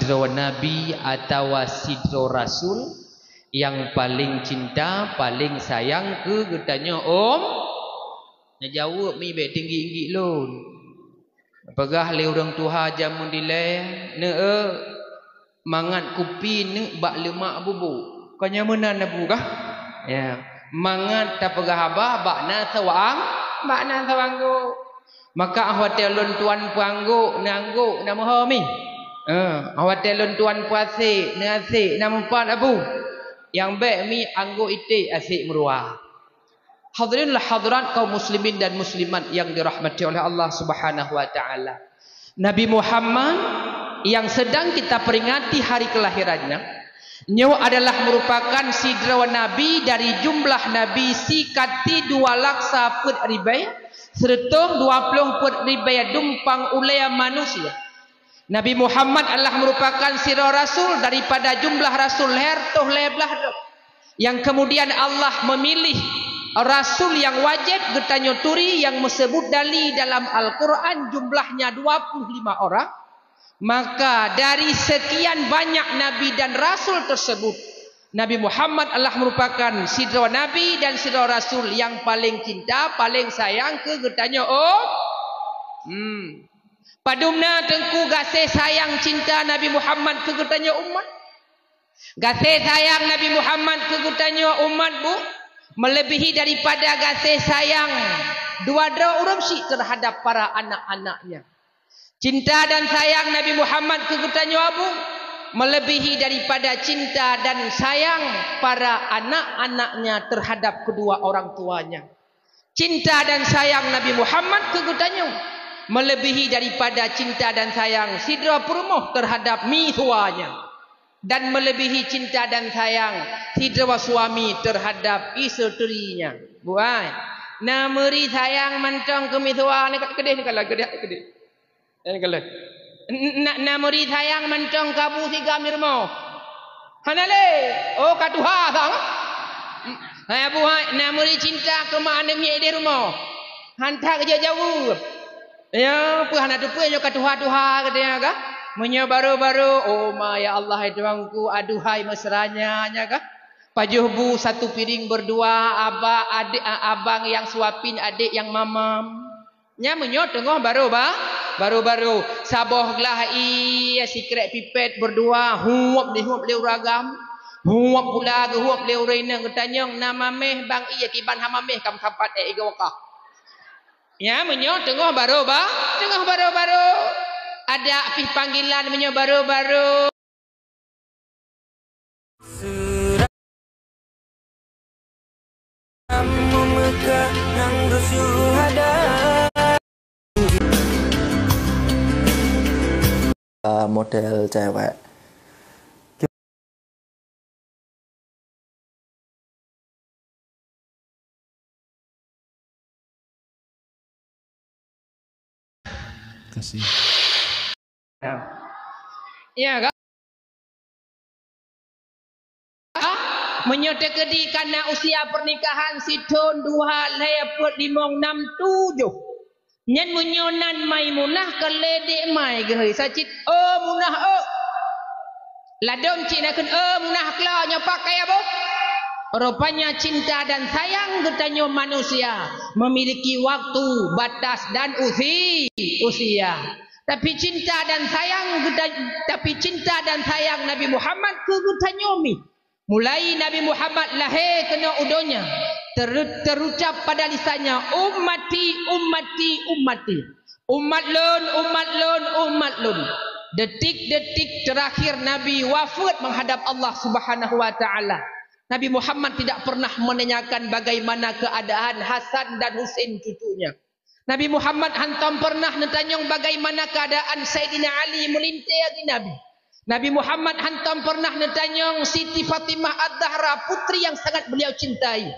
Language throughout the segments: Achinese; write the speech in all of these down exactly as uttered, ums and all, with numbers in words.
sidroe nabi atawa sidroe rasul nyang paleng cinta, paleng sayang keu geutanyoe, um? Neujaweueb mi bék tinggi-tinggi lôn. Peugah lé ureuëng tuha jamén dilée, "Neuk, mangat kupi neuk bak leumak bubuk." Kon nyan meunan na bu kah? Ya, mangat tapeugah haba bak na sawang, bak na sawang gok. Maka 'oh watée lôn tuan peuanggok, na anggok, na meuho mi. Eh, 'oh watée lôn tuan peuasek, na asek, na meupat abu. Nyang bék mi anggok iték asek meuruwa. Hadirin wal hadirat kaum muslimin dan muslimat yang dirahmati oleh Allah Subhanahu wa taala. Nabi Muhammad yang sedang kita peringati hari kelahirannya, nyoe adalah merupakan sidroe nabi dari jumlah nabi sikati dua laksa peuet ribée, sereutoh dua ploh peuet ribée dumpang ulée manusia. Nabi Muhammad adalah merupakan sidroe rasul daripada jumlah rasul lhée reutôh lhée blaih droe. Yang kemudian Allah memilih rasul yang wajib geutanyoe turi yang meusebut dali dalam Al-Quran jumlahnya dua puluh lima orang. Maka dari sekian banyak nabi dan rasul tersebut, Nabi Muhammad adalah merupakan sidroe nabi dan sidroe rasul yang paling cinta, paling sayang keu geutanyoe. Oh, hmm. Padum na teungku gaséh sayang cinta Nabi Muhammad keu geutanyoe umat? Gaséh sayang Nabi Muhammad keu geutanyoe umat bu, meuleubèhi daripada gaséh sayang dua droe ureuëng syik terhadap para anak-anaknya. Cinta dan sayang Nabi Muhammad keu geutanyoe bu, meuleubèhi daripada cinta dan sayang para anak-anaknya terhadap kedua orang tuanya. Cinta dan sayang Nabi Muhammad keu geutanyoe meuleubèhi daripada cinta dan sayang sidroe peurumoh terhadap miseue nyan, dan meuleubèhi cinta dan sayang sidroe suami terhadap isteri nyan. Buai, na meuri sayang mantong keu miseue nyan, keudeh ni kalau keudeh, keudeh. Nyan kalon. N-, na, na meuri sayang mantong keu abu sigam di rumoh? Hana lé. Oh, ka tuha sang. Hai abu hai, na meuri cinta keu mak aneuk miet di rumoh? Han that geujaweueb. Ya, peue hana teupeue nyoe ka tuha-tuha geutanyoe kah? Meunyoe barô-barô, oh ma ya Allah hai Tuhanku, aduhai mesranya nyan kah? Pajoh bu satu piring berdua, aba-, adik, a-, abang yang suapin adik yang mamam. Nyan meunyoe teungoh barô ba-, barô-barô, saboh glah ie sikrek pipet berdua, huöb dihuöb lé ureuëng agam, huöb pula geuhuöb lé ureuëng inong geutanyong, na maméh bang ie kiban hana maméh kam sampat ék igoe kah. Nyan meunyoe teungoh barô ba-, teungoh barô-barô. Adak pih panggilan meunyoe barô-barô. Ah, model cewek. Kasih. Ya. Ya, kan? Meunyoe teukeudi kana usia pernikahan sithon, dua, lhèe, peuet, limong, nam, tujoh. Nyan meunyoe nan Maimunah keu lé dék mai geuhôi sacit, "Oh, Munah, oh!" Ladôm cit na kheun, "Oh, Munah, klo nyoe pakai aboh." Rupanya cinta dan sayang geutanyoe manusia memiliki waktu, batas, dan usi-, usia. Tapi cinta dan sayang geuta-, tapi cinta dan sayang Nabi Muhammad keu geutanyoe mi. Mulai Nabi Muhammad lahé keunoe u donya, teru-, terucap pada lisannya, "Ummati, ummati, ummati." Umat lôn, umat lôn, umat lôn. Detik-detik terakhir Nabi wafeuet menghadap Allah Subhanahu wa Ta'ala, Nabi Muhammad tidak pernah menanyakan bagaimana keadaan Hasan dan Husain cucunya. Nabi Muhammad hantom pernah neutanyong bagaimana keadaan Saidina Ali meulintée di Nabi. Nabi Muhammad hantom pernah neutanyong Siti Fatimah Az-Zahra, putri yang sangat beliau cintai.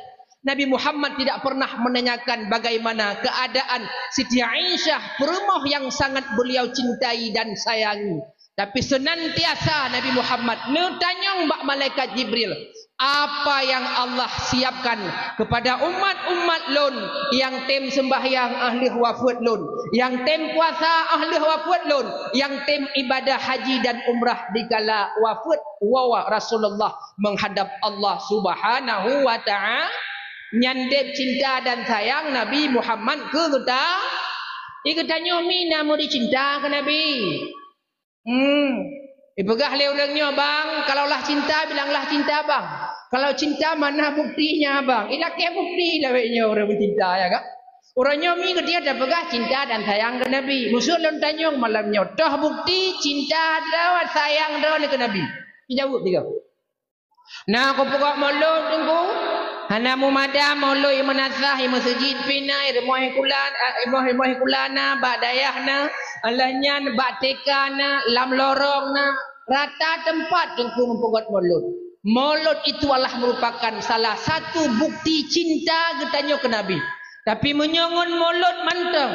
Nabi Muhammad tidak pernah menanyakan bagaimana keadaan Siti Aisyah, peurumoh yang sangat beliau cintai dan sayangi. Tapi senantiasa Nabi Muhammad neutanyong bak malaikat Jibril, Apa nyang Allah siapkan kepada umat-umat Lôn nyang tem seumbahyang óh lheueh wafeuet Lôn, nyang tem puasa óh lheueh wafeuet Lôn, nyang tem ibadah haji dan umrah dikala wafeuet woe Rasulullah meuhadab Allah Subhanahu wa Ta'ala, nyan deb cinta dan sayang Nabi Muhammad keu geuta. Di geutanyoe mi na meuri cinta keu Nabi. Hmm. Ipeugah lé ureuëng nyoe, "Bang, kalau lah cinta, bilang lah cinta, Bang. Kalau cinta, mana buktinya, Bang?" Ilakée bukti lawét nyoe ureuëng meucinta, ya kan? Ureuëng nyoe mi geutanyoe tapeugah cinta dan sayang keu Nabi. Meuseu lôn tanyong malam nyoe, toh bukti cinta droe, sayang droe keu Nabi? Jaweueb tiga. Na kupeugot mulod teungku, hana mumada mulod i meunasah, i meuseujid pih na, i rumoh sikula, i rumoh, rumoh sikula na, bak dayah na, lheueh nyan bak TK na, lam lorong na, rata teumpat teungku mupeugot mulod. Mulod itu adalah merupakan salah satu bukti cinta geutanyoe keu Nabi. Tapi meunyoe ngon mulod mantong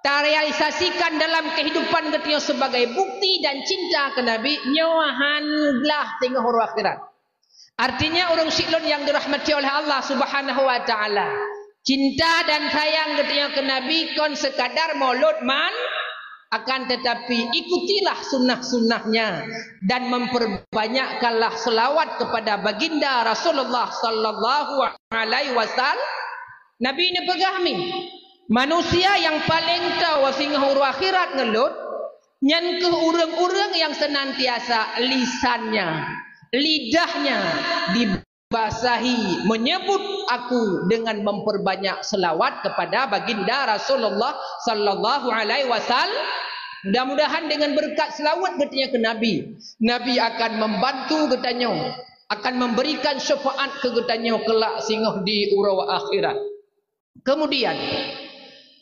tarealisasikan dalam kehidupan geutanyoe sebagai bukti dan cinta keu Nabi, nyoe hán glah teungoh uroe akhirat. Artinya ureuëng siklon nyang dirahmati oleh Allah Subhanahu wa Ta'ala, cinta dan sayang geutanyoe keu Nabi kon sekadar mulod man, akan tetapi ikutilah sunnah-sunnahnya dan memperbanyakkanlah selawat kepada baginda Rasulullah sallallahu alaihi wasallam. Nabi neupeugah mi, manusia nyang paleng tao singoh uroe akhirat ngon lôn, nyan kheueh ureuëng-ureuëng nyang senantiasa lisannya, lidahnya dibasahi menyebut aku dengan memperbanyak selawat kepada baginda Rasulullah sallallahu alaihi wasallam. Mudah-mudahan dengan berkat selawat geutanyoe keu Nabi, Nabi akan membantu geutanyoe, akan memberikan syafaat keu geutanyoe kelak singoh di uroe akhirat. Kemudian,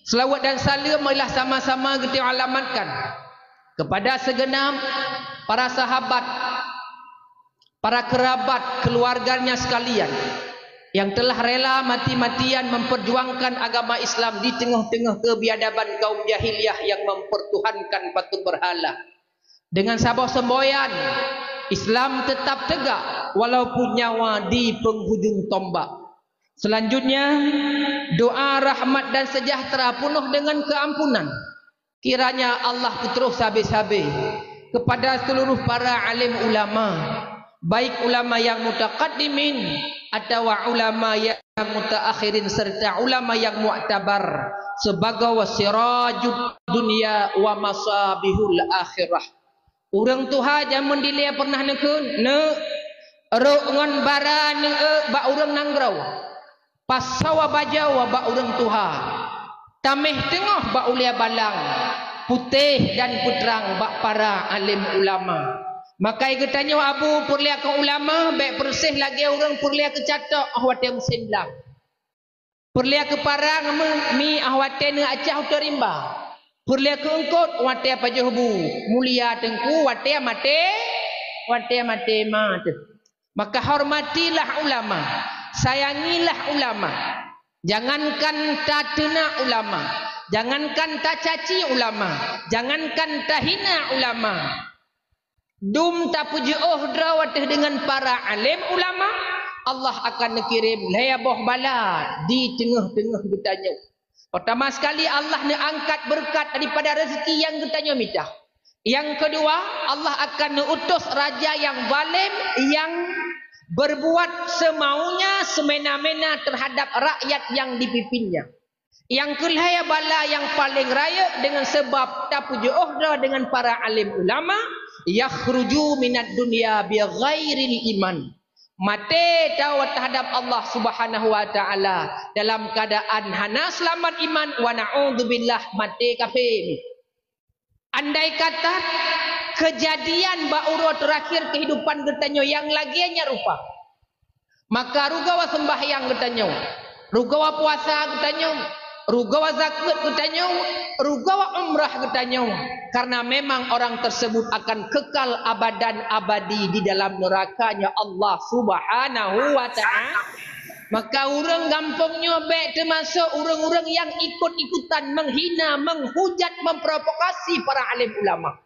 selawat dan saleuem marilah sama-sama geutanyoe alamatkan kepada segenap para sahabat, para kerabat, keluarganya sekalian yang telah rela mati-matian memperjuangkan agama Islam di tengah-tengah kebiadaban kaum jahiliyah yang mempertuhankan patung berhala. Dengan saboh semboyan, Islam tetap tegak walaupun nyawa di penghujung tombak. Selanjutnya, doa rahmat dan sejahtera penuh dengan keampunan. Kiranya Allah peutroh sabe-sabe kepada seluruh para alim ulama, baik ulama yang mutaqaddimin atawa ulama yang mutaakhirin serta ulama yang mu'tabar sebagai sirajud dunya wa masabihul akhirah. Ureuëng tuha jameun dilée pernah neukheun, "Neuk, rhot ngon bara neueu bak ureuëng nanggroe, pasoe bajée bak ureuëng tuha, taméh teungoh bak ulée balang, putéh dan peutrang bak para alim ulama." Makai geutanyoe abu peureulée keu ulama bék peureuseh lagée ureuëng peureulée keu catok óh watée musém lam. Peureulée keu parang mi óh watée neuacah utoe rimba. Peureulée keu eungkot watée pajoh bu. Mulia teungku watée maté, watée maté ma teuh. Maka hormatilah ulama, sayangilah ulama. Jangankan tateunak ulama, jangankan tacaci ulama, jangankan tahina ulama. Dum tapeujeuôh droe teuh deungon para alim ulama, Allah akan neukirém lhée boh bala di teungoh-teungoh geutanyoe. Peurtama sekali, Allah neuangkat beureukat daripada rezeki nyang geutanyoe mita. Nyang keudua, Allah akan neuutus raja nyang zalem, nyang berbuat semaunya, semena-mena terhadap rakyat nyang dipimpinnya. Nyang keulhée bala nyang paleng rayeuk deungon sabab tapeujeuôh droe deungon para alim ulama, yakhruju minad dunya bighairil iman. Maté tawoe teuhadab Allah Subhanahu wa Ta'ala dalam keuadaan hana seulamat iman, wa na'udzubillah, maté kafé. Andai kata keujadian bak uroe teurakhir keuhidupan geutanyoe nyang lagée nyan rupa, maka rugoe seumbahyang geutanyoe, rugoe puasa geutanyoe, rugoe zakeuet geutanyoe, rugoe umrah geutanyoe, karena memang orang tersebut akan kekal abadan abadi di dalam neuraka-Nya Allah Subhanahu wa Ta'ala. Maka ureuëng gampông nyoe bék teumasok ureuëng-ureuëng nyang ikut-ikutan menghina, menghujat, memprovokasi para alim ulama.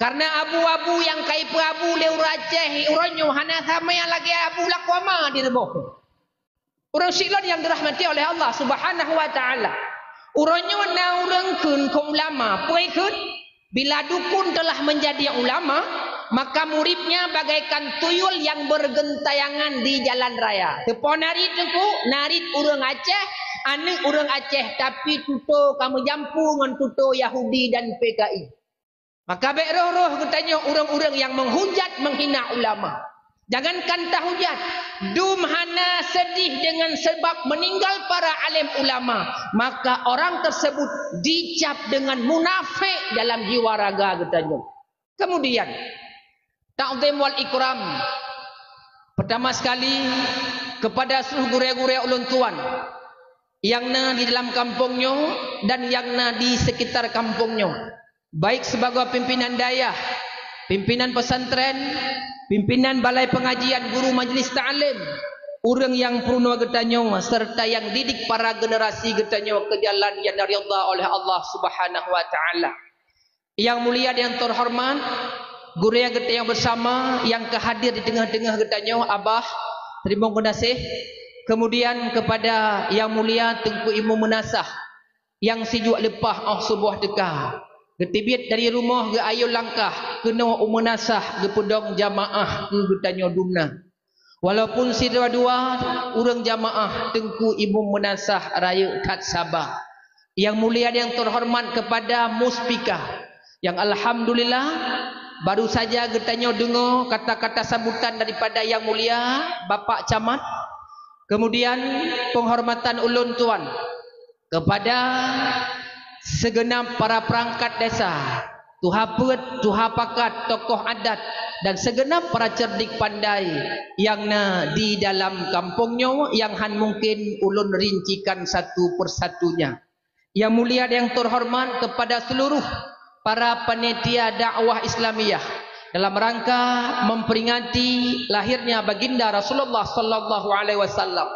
Karena abu-abu nyang ka ipeuabu lé ureuëng Aceh uroe nyoe hana sama nyang lagée abu lakoe ma di rumoh. Ureuëng syiek lôn nyang dirahmati oleh Allah Subhanahu wa Taala. Uroe nyoe na ureuëng kheun keu ulama, peue kheun? Bila dukun telah menjadi ulama, maka muridnya bagaikan tuyul yang bergentayangan di jalan raya. Teupo narit teungku, narit ureuëng Aceh, aneuëk ureuëng Aceh, tapi tutoe ka meujampu ngon tutoe Yahudi dan P K I. Maka bék roh-roh geutanyoe ureuëng-ureuëng nyang menghujat, menghina ulama. Jangankan tahujat, dum hana sedih dengan sebab meninggal para alim ulama, maka orang tersebut dicap dengan munafik dalam jiwa raga geutanyoe. Kemudian, takzim wal ikram. Pertama sekali, kepada seluruh gurée-gurée ulôn tuan nyang na di dalam kampung nyoe dan nyang na di sekitar kampung nyoe, baik sebagai pimpinan dayah, pimpinan pesantren, pimpinan balai pengajian, guru majlis taklim, ureuëng nyang peurunoe geutanyoe serta nyang didik para generasi geutanyoe ke jalan nyang diridha oleh Allah Subhanahu wa Taala. Yang mulia dan terhormat, gurée geutanyoe bersama nyang ka hadir di teungoh-teungoh geutanyoe, Abah, teurimong geunaséh. Kemudian kepada Yang Mulia Teungku Imum Meunasah, nyang sijuek leupah óh suboh teuka, geuteubiet dari rumoh geuayôn langkah keunoe u Meunasah geupeudong jamaah keu geutanyoe dumna. Walaupun sidua-dua ureuëng jamaah Teungku Imum Meunasah rayeuk that saba. Yang mulia dan terhormat kepada muspika, yang alhamdulillah baru saja geutanyoe deungoe kata-kata sambutan daripada Yang Mulia Bapak Camat, kemudian penghormatan ulôn tuan kepada segenap para perangkat desa, tuha peuet, tuha pakat, tokoh adat, dan segenap para cerdik pandai nyang na di dalam kampung nyoe nyang han mungkin ulôn rincikan satu persatunya. Yang mulia dan yang terhormat kepada seluruh para panitia dakwah Islamiyah dalam rangka memperingati lahirnya Baginda Rasulullah sallallahu alaihi wasallam.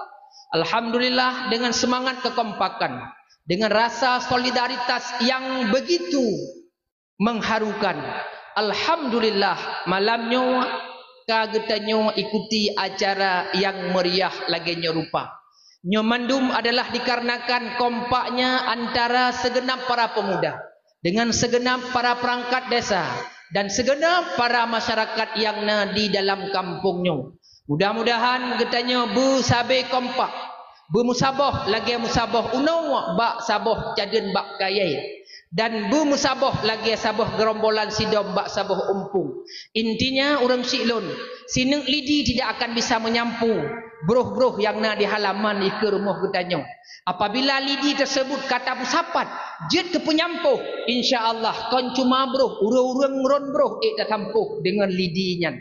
Alhamdulillah, dengan semangat kekompakan, dengan rasa solidaritas yang begitu mengharukan. Alhamdulillah, malam nyoe ka geutanyoe ikuti acara nyang meriah lagée nyoe rupa. Nyoe mandum adalah dikarenakan kompaknya antara segenap para pemuda dengan segenap para perangkat desa dan segenap para masyarakat nyang na di dalam kampung nyoe. Mudah-mudahan geutanyoe beusabe kompak, beumusaboh lagée musaboh unoe bak saboh cadeun bak kayée, dan beumusaboh lagée saboh geurombolan sidom bak saboh umpung. Intinya, ureuëng syiek lôn, sineuk lidi tidak akan bisa menyampu broh-broh nyang na di halaman ikeue rumoh geutanyoe. Apabila lidi tersebut ka tapeusapat jeuet keu peunyampôh, insya Allah kon cuma broh, ureuëng-ureuëng ron broh ék tasampôh deungon lidi nyan.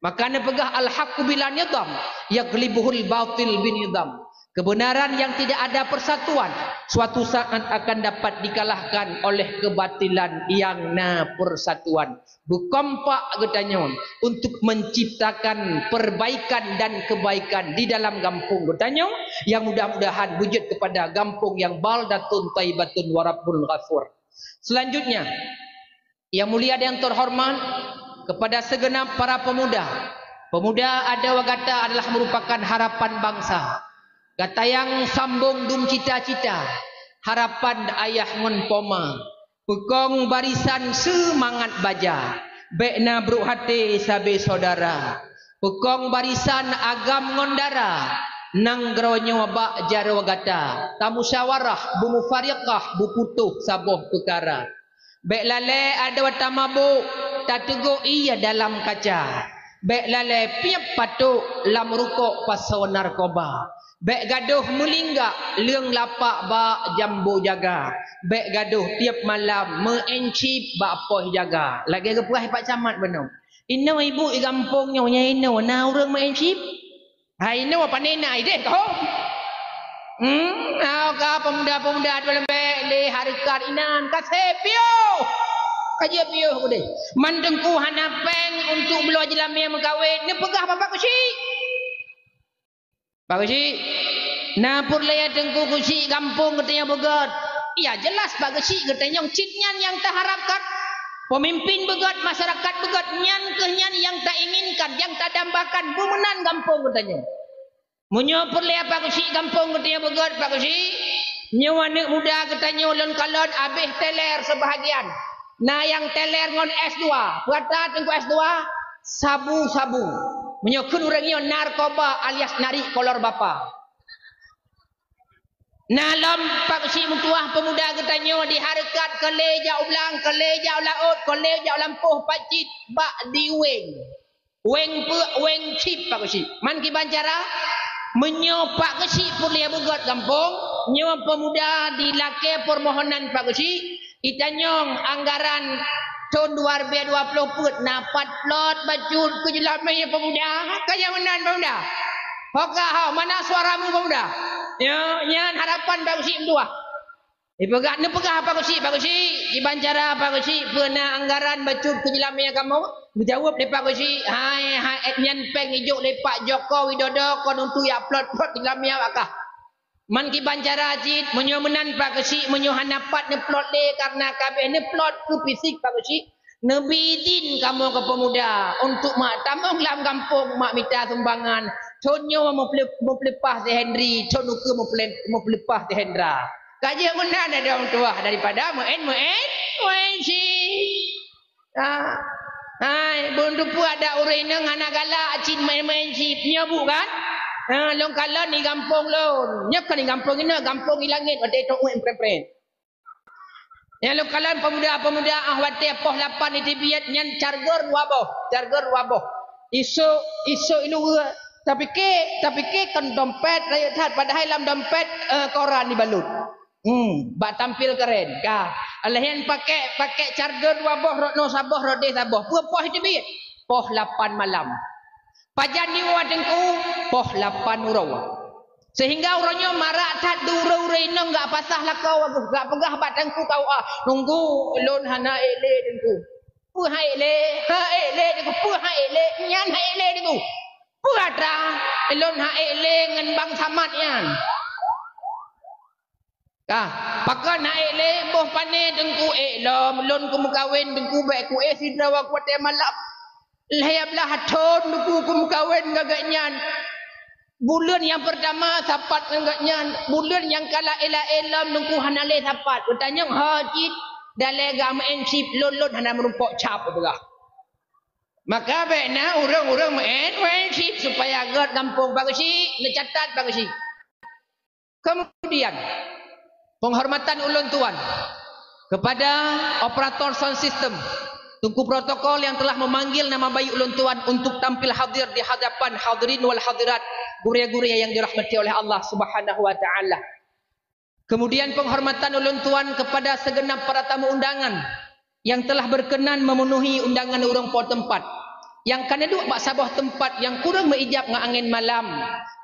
Maka neupeugah, "Al-haqqu bila nizam, yaghlibuhul batil binizam." Kebenaran yang tidak ada persatuan, suatu saat akan dapat dikalahkan oleh kebatilan yang na persatuan. Beukompak geutanyoe untuk menciptakan perbaikan dan kebaikan di dalam gampông geutanyoe, yang mudah-mudahan beujeuet kepada gampông yang baldatun thaibatun wa rabbun ghafur. Selanjutnya, yang mulia dan yang terhormat, kepada segenap para pemuda. Pemuda adoe gata adalah merupakan harapan bangsa. Gata nyang sambong dum cita-cita, harapan ayah ngon poma. Peukong barisan seumangat baja, bék na brok até sabe syedara. Peukong barisan agam ngon dara, nanggroe nyoe bak jaroe gata. Tamusyawarah, beumufariqah, beuputôh saboh peukara. Bék lalée adoe tamabôk, tateugok ie dalam kaca. Bék lalée piep patok lam rukok pasoe narkoba. Bék gadôh meulinggak leueng lapak bak jambo jaga. Bék gadôh tieb malam meu'en cit bak poh jaga. Lagée geupeugah Pak Camat bunoe. Inoe ibu i gampông nyoe nyang inoe na ureuëng meu'en cit? Hai inoe pane na ideh kah? Hmm, au ka pemuda-pemuda dua lembek lé hareukat inan ka sé piôh. Ka jeuet piôh keudeh. Man teungku hana péng untuk bloe jeulamé meukawen, neupeugah bapak keuchik. Pak keuchik, na peureulée teungku keuchik gampông geutanyoe beugét. Ya jelas pak keuchik geutanyoe cit nyan nyang taharapkan. Peumimpin beugét, masyarakat beugét, nyan keuh nyan nyang tainginkan, nyang tadambakan beu meunan gampông geutanyoe. Meunyoe peureulée Pak Geuchik gampông geutanyoe beugét, Pak Geuchik, nyoe aneuëk muda geutanyoe lôn kalon abéh teler seubahagian. Na nyang teler ngon S dua. Peue ata Teungku S dua? Sabu-sabu. Meunyoe kheun ureuëng nyoe narkoba alias narik kolor bapa. Na lom Pak Geuchik meutuwah peumuda geutanyoe di hareukat keu lé jak u blang, keu lé jak u laôt, keu lé jak u lampôh pat cit bak di weng. Weng peue, weng chip Pak Geuchik. Man kiban cara, meunyoe Pak Geuchik peureulée beugét gampông, nyoe peumuda dilakée peumohonan Pak Geuchik, itanyong anggaran thon dua ribée dua ploh peuet na pat plot bacut keu jeulamé peumuda. Ka nyang meunan peumuda. Ho ka ho, mana suaramu peumuda? Ya, nyan harapan Pak Geuchik meutuwah. Ipeugah, neupeugah Pak Geuchik, Pak Geuchik, kiban cara Pak Geuchik, peue na anggaran bacut keu jeulamé kamoe? Geujaweueb lé Pak Geuchik, hai, hai, nyan péng ijok lé Pak Joko Widodo kon untuk jak plot-plot jeulamé awak kah. Man kiban cara cit, meunyoe meunan Pak Geuchik, meunyoe hana pat neuplot lé, karena ka abéh neuplot keu fisik Pak Geuchik, neubi idin kamoe keu peumuda untuk mak tamong lam gampông, mak mita sumbangan. Thon nyoe meupeule-, meupeuleupah si Henry, thon ukeue meupeuleupah si Hendra. Ka jeuet meunan adoe meutuwah daripada meu'en-meu'en, meu'en chip. Ha. Hai, beuneuteupeue adak ureuëng inong hana galak cit meu'en-meu'en chip. Nyoe bu kan? Ha, lôn kalon di gampông lôn. Nyoe kon di gampông inong, gampông di langét watée trok uet prem-prem. Nyang lôn kalon peumuda-peumuda ah watée poh lapan iteubiet nyan charger dua boh, charger dua boh. Isok, isok ilu tapike, tapike kon dompet rayeuk that, padahai lam dompet, eh, koran ibalut. Hmm, bak tampil keren. Ka. Lheuh nyan pakai, pakai charger dua boh, rot noe saboh, rot deh saboh. Peue poh iteubiet? Poh lapan malam. Pajan jiwoe Teungku? Poh lapan uroe. Sehingga uroe nyoe marak that di ureuëng-ureuëng inong gak pasah lakoe, gak peugah bak Teungku K U A, "Teungku, lôn hana ék lé Teungku." "Peue han ék lé?" "Han ék lé Teungku." "Peue han ék lé?" "Nyan han ék lé Teungku." "Peue atra?" "Lôn han ék lé ngon bang Samad nyan." Ka, pakon han ék lé? Boh pané Teungku ék lom, lôn keumeukawen Teungku bék kuéh sidroe watée malam. Lhée blaih thon Teungku keumeukawen ngon gobnyan. Buleuen nyang peurtama sapat ngon gobnyan, buleuen nyang ka laén-laén lom Teungku hana lé sapat. Geutanyong ho cit, dalée gak meu'en chip lôn, lôn hana meurumpok cap, peugah. Maka bék na ureuëng-ureuëng meu'en, meu'en chip supaya gét gampông Pak Geuchik, neucatat Pak Geuchik. Kemudian, penghormatan ulôn tuan kepada operator sound system, Teungku protokol yang telah memanggil nama baik ulôn tuan untuk tampil hadir di hadapan hadirin wal hadirat, gurée-gurée yang dirahmati oleh Allah Subhanahu wa Ta'ala. Kemudian, penghormatan ulôn tuan kepada segenap para tamu undangan yang telah berkenan memenuhi undangan ureuëng po teumpat, nyang ka neuduek bak saboh teumpat nyang kureueng meuijab ngon angén malam,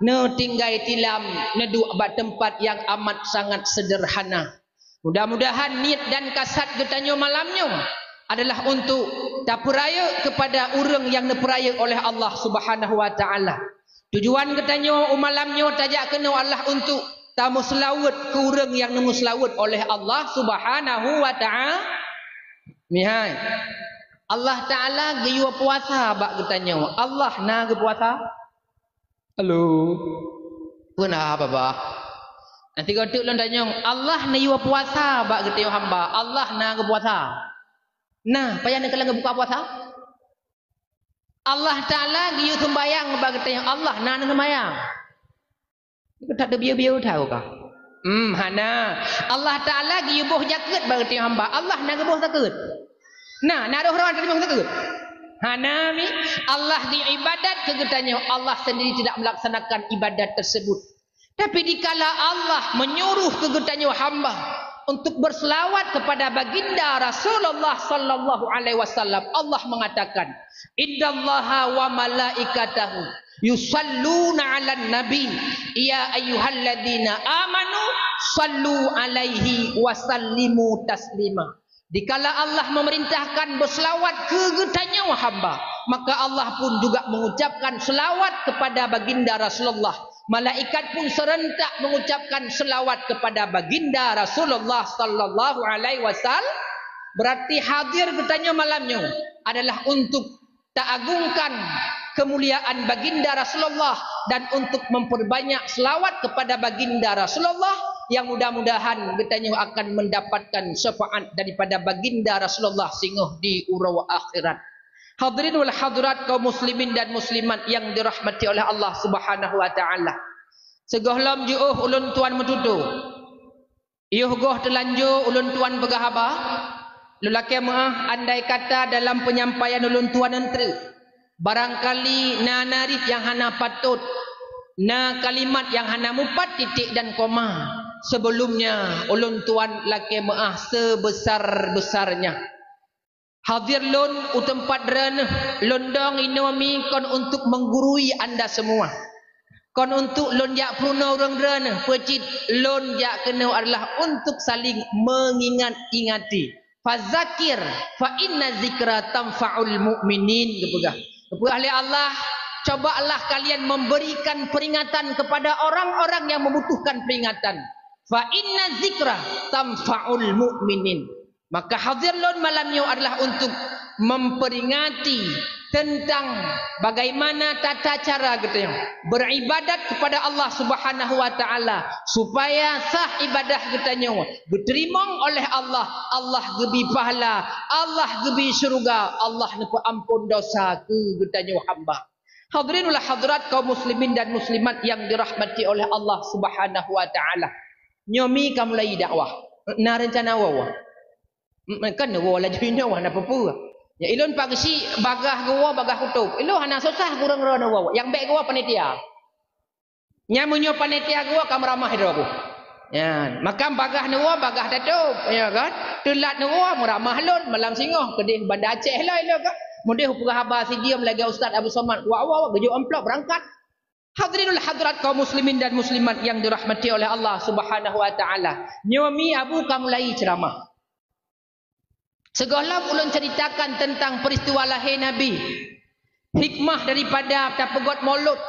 neutinggai tilam, neuduek bak teumpat nyang amat sangat sederhana. Mudah-mudahan niet dan kasad geutanyoe malam nyoe adalah untuk tapeurayeuk kepada ureuëng nyang neupeurayeuk oleh Allah Subhanahu wa Ta'ala. Tujuan geutanyoe u malam nyoe tajak keunoe adalah untuk tameuseulaweuet keu ureuëng nyang neumeuseulaweuet oleh Allah Subhanahu wa Ta'ala. Mihai. Allah Ta'ala geuyue puasa bak geutanyoe. Allah na geupuasa? Halo. Peue na, Babah? Nanti gotuk lôn tanyong, Allah neuyue puasa bak geutanyoe hamba. Allah na geupuasa? Nah, payah neukalon geubuka puasa? Allah Ta'ala geuyue seumbayang bak geutanyoe, Allah na neuseumayang. Ka that teubieu-bieu that ka. Hmm, hana. Allah Ta'ala geuyue boh zakeuet bak geutanyoe hamba, Allah na geuboh zakeuet. Nah, na roh-roh teurimong zakeuet? Hana mi. Allah geuyue ibadat keu geutanyoe, Allah sendiri tidak melaksanakan ibadat tersebut. Tapi dikala Allah menyuruh keu geutanyoe hamba untuk berselawat kepada baginda Rasulullah sallallahu alaihi wasallam, Allah mengatakan, "Innallaha wa malaikatahu yusalluna 'alan nabi, ya ayyuhalladzina amanu sallu 'alaihi wa sallimu taslima." Dikala Allah memerintahkan berselawat keu geutanyoe hamba, maka Allah pun juga mengucapkan selawat kepada baginda Rasulullah. Malaikat pun serentak mengucapkan selawat kepada baginda Rasulullah sallallahu alaihi wasallam. Berarti hadir geutanyoe malam nyoe adalah untuk taagungkan kemuliaan Baginda Rasulullah dan untuk memperbanyak selawat kepada Baginda Rasulullah, yang mudah-mudahan geutanyoe akan mendapatkan syafaat daripada Baginda Rasulullah singoh di uroe akhirat. Hadirin wal hadirat, kaum muslimin dan muslimat yang dirahmati oleh Allah Subhanahu wa taala. Sigohlom jiôh ulôn tuan meututoe. Yoh goh teulanjô ulôn tuan peugah haba, lôn lakée meuáh andai kata dalam penyampaian ulôn tuan nyan treuk, barangkali na narit nyang hana patot, na kalimat nyang hana mupat titik dan koma. Sebelumnya ulôn tuan lakée meuáh sebesar-besarnya. Hadir lôn u teumpat droeneuh, lôn dong inoe mi kon untuk menggurui anda semua. Kon untuk lôn jak peurunoe ureuëng droeneuh, peue cit lôn jak keunoe adalah untuk saling mengingat-ingati. Fazakir fa inna zikra tanfa'ul mu'minin, geupeugah. Geupeugah lé Allah, cobalah kalian memberikan peringatan kepada orang-orang yang membutuhkan peringatan. Fa inna zikra tanfa'ul mu'minin. Maka hadir lôn malam nyoe adalah untuk memperingati tentang bagaimana tata cara geutanyoe beribadat kepada Allah Subhanahu wa taala, supaya sah ibadah geutanyoe geuteurimong oleh Allah, Allah geubi pahala, Allah geubi syeuruga, Allah neupeuampon dosa keu geutanyoe hamba. Hadirin wal hadirat, kaum muslimin dan muslimat yang dirahmati oleh Allah Subhanahu wa taala. Nyoe mi ka mulai dakwah. Na rencana woe-woe? Kan woe laju inoe, hana peue-peue. Ya, ilôn pageusi bagah geuwoe, bagah kutôb. Ilôn hana susah kureueng droe neuwoe. Nyang bék geuwoe panitia. Nyan meunyoe panitia geuwoe ka meuramah droe ku. Ya, makam bagah neuwoe, bagah tatôb, ya kan? Teulat neuwoe, meuramah lôn, malam singoh keudeh Banda Aceh lah ilôn kan. Meudeh peugah haba si diem lagée Ustaz Abu Somad, wak-wak geujok amplop beurangkat. Hadirin wal hadirat, kaum muslimin dan muslimat yang dirahmati oleh Allah Subhanahu wa taala. Nyoe mi Abu ka mulai ceramah. Sigohlom ulôn ceritakan tentang peristiwa lahé Nabi, hikmah daripada tapeugot Maulud,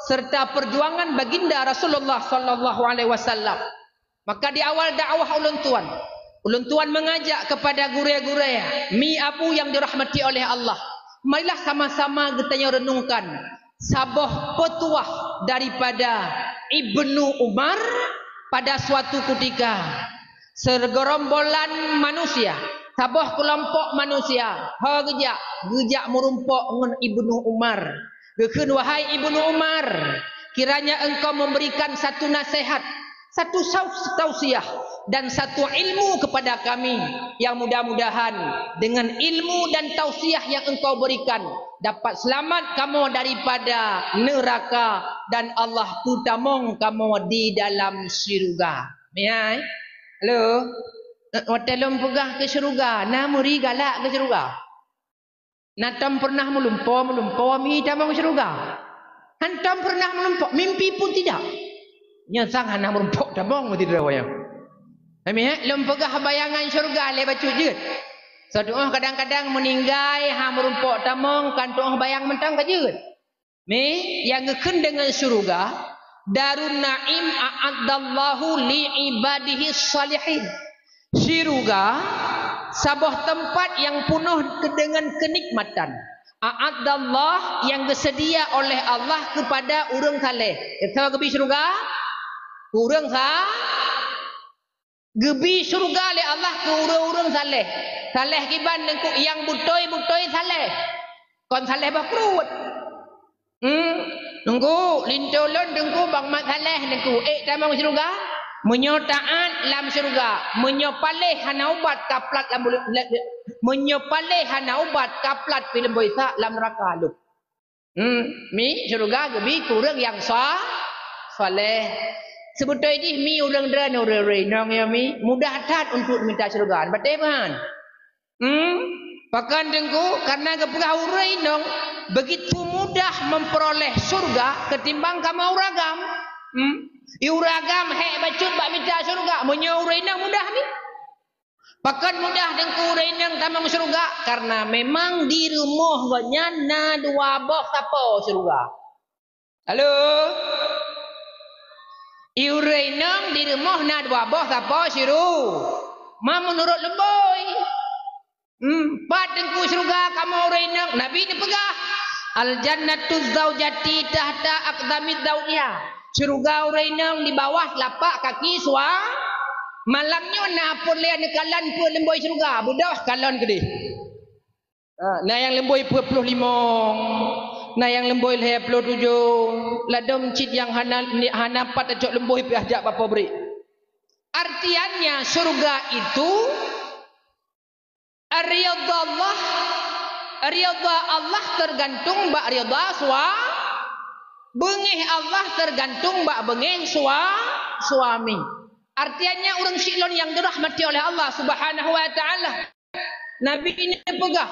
serta perjuangan Baginda Rasulullah sallallahu alaihi wasallam. Maka di awal dakwah ulôn tuan, ulôn tuan mengajak kepada gurée-gurée, mi Abu yang dirahmati oleh Allah, marilah sama-sama geutanyoe renungkan saboh peutuah daripada Ibnu Umar pada suatu kutika. Segerombolan manusia, saboh keulompok manusia, ho geujak, geujak meurumpok ngon Ibnu Umar. Geukheun, "Wahai Ibnu Umar, kiranya engkau memberikan satu nasihat, satu saus-, tausiah, dan satu ilmu kepada kami, yang mudah-mudahan dengan ilmu dan tausiah yang engkau berikan, dapat selamat kamoe daripada neuraka dan Allah peutamong kamoe di dalam syeuruga." Meuhai? Halo? Eh, watée lôn peugah keu syeuruga, na meuri galak keu syeuruga? Na tom peureunah meulumpo-meulumpo mi tamong syeuruga? Hantom peureunah meulumpo, mimpi pun tidak. Nyoe sang hana meurumpok tamong meusidroe nyoe. Meuhai? Lôn peugah bayangan syeuruga lé bacut jeuet. Soe tuoh kadang-kadang meuninggai ha meurumpok tamong, kan tuoh bayang mantong ka jeuet. Mi, nyang geukheun deungon syeuruga, "Darun na'im a'addallahu li ibadihi shalihin." Syeuruga saboh teumpat nyang peunoh keu-, deungon keunikmatan. A'addallah, nyang geuseudia oleh Allah keupada ureuëng saleh. Soe geubi syeuruga? Ureuëng sa-, Geubi syeuruga lé Allah keu ureuëng-ureuëng saleh. Saleh kiban Teungku, nyang beutôi-beutôi saleh. Kon saleh bah pruet. Hmm, Teungku, linto lôn Teungku Bang Mat saleh Teungku. Ék tamong syeuruga? Meunyoe taát lam syeuruga, meunyoe paléh hana ubat ka plat lam bulu-, le-, le-, meunyoe paléh hana ubat ka plat pih lam boisa lam neuraka lôn. Hmm, mi syeuruga geubi keu ureuëng nyang sa-, saleh. Seubeutôi jih mi ureuëng droeneuh ureuëng-ureuëng inong nyoe mi mudah that untuk mita syeuruga. Batée meuhan? Hmm? Pakon Teungku? Karena geupeugah ureuëng inong begitu mudah memperoleh syeuruga ketimbang kamoe ureuëng agam. Hmm? I ureuëng agam hék bacut bak mita syeuruga, meunyoe ureuëng inong mudah mi. Pakon mudah Teungku ureuëng inong tamong syeuruga? Karena memang di rumoh gobnyan na dua boh sapo syeuruga. Halo? I ureuëng inong di rumoh na dua boh sapo syeuruga. Ma meunurot leumbôi. Hmm, pat teungku syeuruga kamoe ureuëng inong? Nabi neupeugah, "Al-jannatu zaujati tahta aqdami zaujiha." Syeuruga ureuëng inong di bawah telapak kaki sua-, malam nyoe na phon lé neukalon peue leumbôi syeuruga, beudôh kalon keudeh. Ha, na nyang leumbôi peuet ploh limong, na nyang leumbôi lhée ploh tujoh, ladôm cit nyang hana, hana pat tacok leumbôi piah jak bak pabrik. Artinya syeuruga itu Ridha Allah, ridha Allah teugantung bak ridha sua-, beungéh Allah teugantung bak beungéh sua-, suami. Artinya ureuëng syiek lôn nyang dirahmati oleh Allah Subhanahu wa Taala. Nabi neupeugah,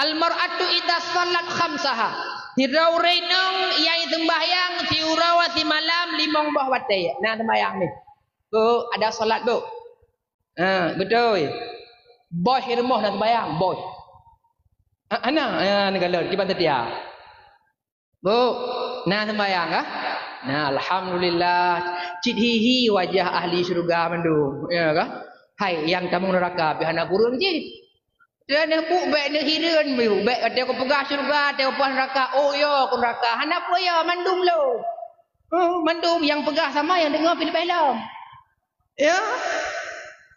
"Al-mar'atu idza shallat khamsaha." Sidroe ureuëng inong nyang seumbahyang siuroe simalam limong boh watée. Na seumbahyang nyoe. Bu, ada salat, Bu? Ha, beutôi. Boh i rumoh na seumbahyang, boh. Ha, hana, ha, neukalon, kiban seutia. Bu, na seumbahyang kah? Na, alhamdulillah. Cit hihi wajah ahli syurga mandum, ya kah? Hai, nyang tamong neuraka pih hana kureueng cit. Teuh neuh, Bu, bék neuhireuen, Bu. Bék, watée kupeugah syurga, watée kupeugah neuraka. Oh, ya, ku neuraka. Hana peue ya, mandum lom. Oh, mandum nyang peugah sama nyang deungoe pih leubeh lom. Ya.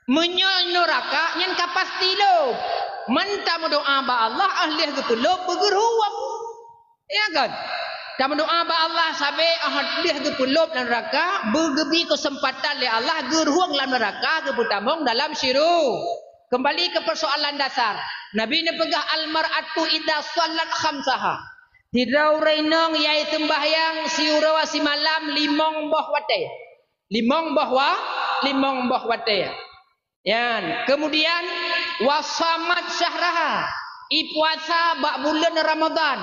Meunyoe neuraka nyan ka pasti lom. Man tameudoá bak Allah, ah lheueh geupeulom beugeuruwang. Ya kan? Tameudoá bak Allah sabe, ah lheueh geupeulom lam neuraka, beugeubri keuseumpatan lé Allah geuruwang lam neuraka, geupeutamong dalam syuru-. Keumbali keu peusoalan dasar. Nabi neupeugah, "Al-mar'atu idza shallat khamsaha." Sidroe ureuëng inong nyang seumbahyang siuroe simalam limong boh watée. Limong boh wa-, limong boh watée. Nyan, kemudian, "Wa shamat syahraha", ipuasa bak buleuen Ramadhan.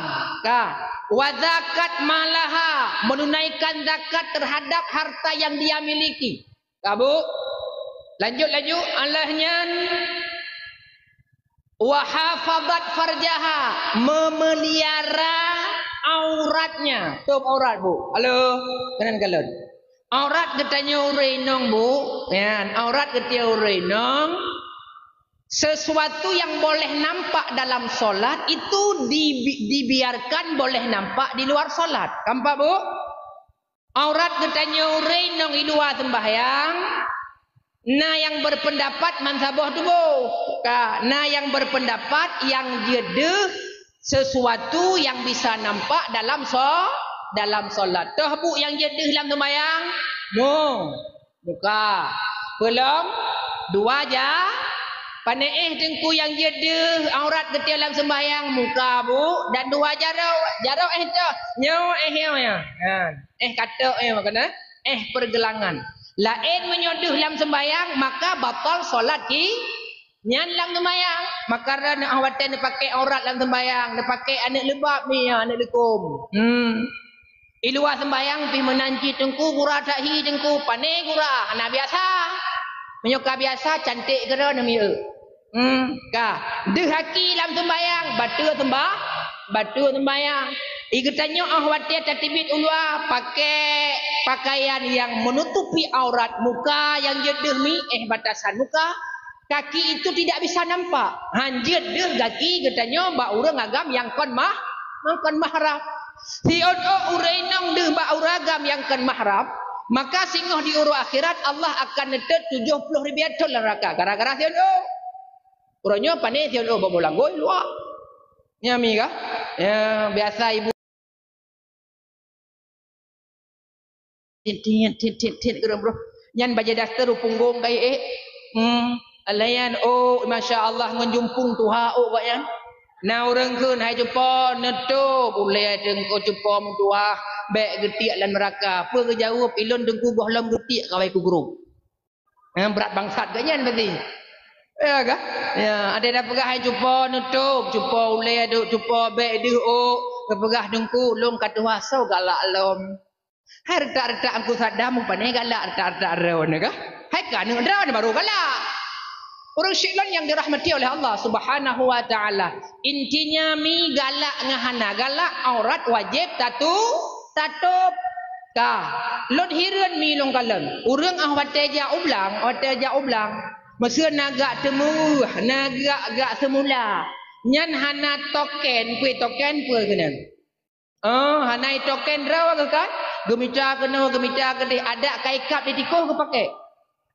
Ka, "wa zakat malaha", menunaikan zakat terhadap harta yang dia miliki. Ka, Bu? Lanjut laju, Allah nyan, "wa hafazat farjaha", memelihara auratnya. Tôb aurat, Bu. Halo, keunan kalon. Aurat geutanyoe ureuëng inong, Bu. Nyan, aurat geutanyoe ureuëng inong. Sesuatu yang boleh nampak dalam solat itu dibi-, dibiarkan boleh nampak di luar solat. Nampak, Bu? Aurat geutanyoe ureuëng inong i luwa seumbahyang, na nyang berpendapat mansaboh tuboh. Ka, na nyang berpendapat nyang jeuet deuh sesuatu yang bisa nampak dalam so-, dalam solat. Toh, Bu, nyang jeuet deuh lam seumbahyang? Mu. Muka. Peulom? Dua ja-, pane éh teungku nyang jeuet deuh aurat geutanyoe lam seumbahyang? Muka, Bu, dan dua jaroe. Jaroe éh toh. Nyoe éh nyoe nyan. Ha. Éh katok éh makna éh pergelangan. Laén meunyoe deuh lam seumbahyang, maka batal solat ki-, nyan lam seumbahyang. Maka na watée neupaké aurat lam seumbahyang, neupaké aneuëk leubab ni, ya, aneuëk leukom. Hmm. I luwa seumbahyang pih meunan cit teungku, gura that hi teungku, pane gura, hana biasa. Meunyoe ka biasa, cantik keudroe neumiyeu. Hmm, ka. Deuh aki lam seumbahyang, bateue seumbah-, bateue seumbahyang. I geutanyoe óh watée tateubiet u luwa, pakai pakaian yang menutupi aurat muka, nyang jeuet deuh mi, éh batasan muka. Kaki itu tidak bisa nampak. Hanjeuet deuh gaki geutanyoe bak ureuëng agam nyang kon mah-, nyang kon mahram. Siôn ôk ureuëng inong deuh bak ureuëng agam nyang kon mahram, maka singoh di uroe akhirat Allah akan neutot tujoh ploh ribée thon lam neuraka gara-gara siôn ôk. Uroe nyoe pane siôn ôk bak boh langgôi luwa. Nyan mi kah? Ya, biasa ibu. Tit, tit, tit, tit, tit, geureumbroh. Nyan bajée daster u punggong kayée ék. Hmm. Alayan, oh, masya Allah, ngon jumpung tuha, oh, gobnyan. Na ureuëng kheun, "Hai cupo, neutôb ulée teungku cupo meutuha, bék geutiek lam neuraka." Peue geujaweueb, "Ilôn teungku gohlom geutiek kawai ku grob." Nyang brat bangsat geuh nyan berarti. Ya kah? Ya, ada dah peugah, "Hai cupo, neutôb, cupo ulée duek, cupo bék deuh ôk." Geupeugah, "Teungku, lôn ka tuha soe galak lom." Hai retak-retak angku sadam, pane galak retak-retak droe nyoe kah? Hai ka aneuk droe nyoe baru galak. Ureuëng syiek lôn nyang dirahmati oleh Allah Subhanahu wa Taala. Intinya mi galak ngon hana galak aurat wajéb tatu-, tatôb. Ka, lôn hireuen mi lôn kalon. Ureuëng ah watée jak u blang, watée jak u blang. Meuseu na gak teumeuweuh, na gak-gak seumula. Nyan hana token, peue token peue keunan. Oh, hana token droe geuh kan? Geumita keunoe, geumita keudeh, adak ka ikab di tikoh geupakè.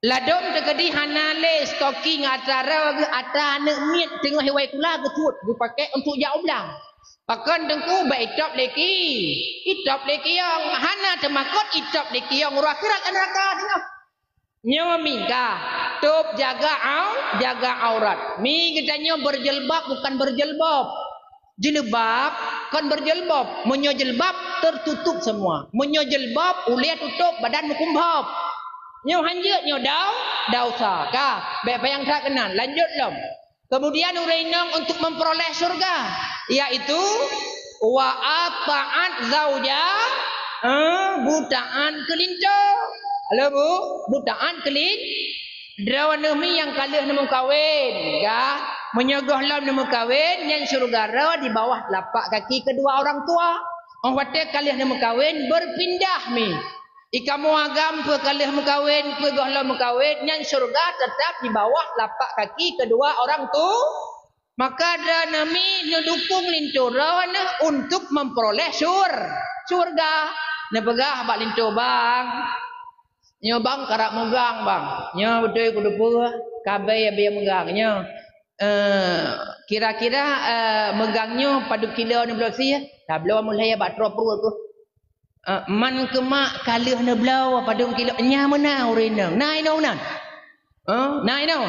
Ladôm teukeudi hana lé stocking atra droe geuh, atra aneuk miet teungoh iwai kula geutuet, geupakè untuk jak u blang. Pakon teungku, bèk itôb lé ki, itôb lé kiyong, hana teumakot itôb lé kiyong, uroe akhirat ka neuraka teungoh. Nyoe mita, tôb jaga au-, jaga aurat. Mi geutanyoe berjilbab bukan berjilbab. Jilbab kon berjilbab. Meunyoe jilbab tertutup semua. Meunyoe jilbab ulèe tutôp badan meukumbhôb. Nyoe hanjeuet nyoe dau-, dausa. Ka, bèk payang that keunan. Lanjut lom. Kemudian ureueng inong untuk memperoleh syurga, yaitu wa ata'at zauja, eh, beutaat keu linto. Halo, Bu, beutaat keu lin-, droeneuh mi nyang ka lheueh neumeukawen, ya. Meunyoe gohlom neumeukawen, nyan syurga droe di bawah telapak kaki kedua orang tua. Óh watèe ka lheueh neumeukawen, berpindah mi. I kamoe agam peue ka lheueh meukawen, peue gohlom meukawen, nyan syurga tetap di bawah telapak kaki kedua orang tu. Maka droeneuh mi neudukung linto droeneuh untuk memperoleh syur-, syurga. Neupeugah bak linto, "Bang, nyoe bang karap meugang, bang. Nyoe beutôi kuteupeu, ka bèe-bèe meugang nyoe. Eh, kira-kira, eh, meugang nyoe padub kilo neubloe sie?" Tabloe meulhèe bak troh pruet keuh. Eh, man keumak ka lheueh neubloe padub kilo, nyan meunan ureueng inong. Na inoe meunan? Eh, na inoe?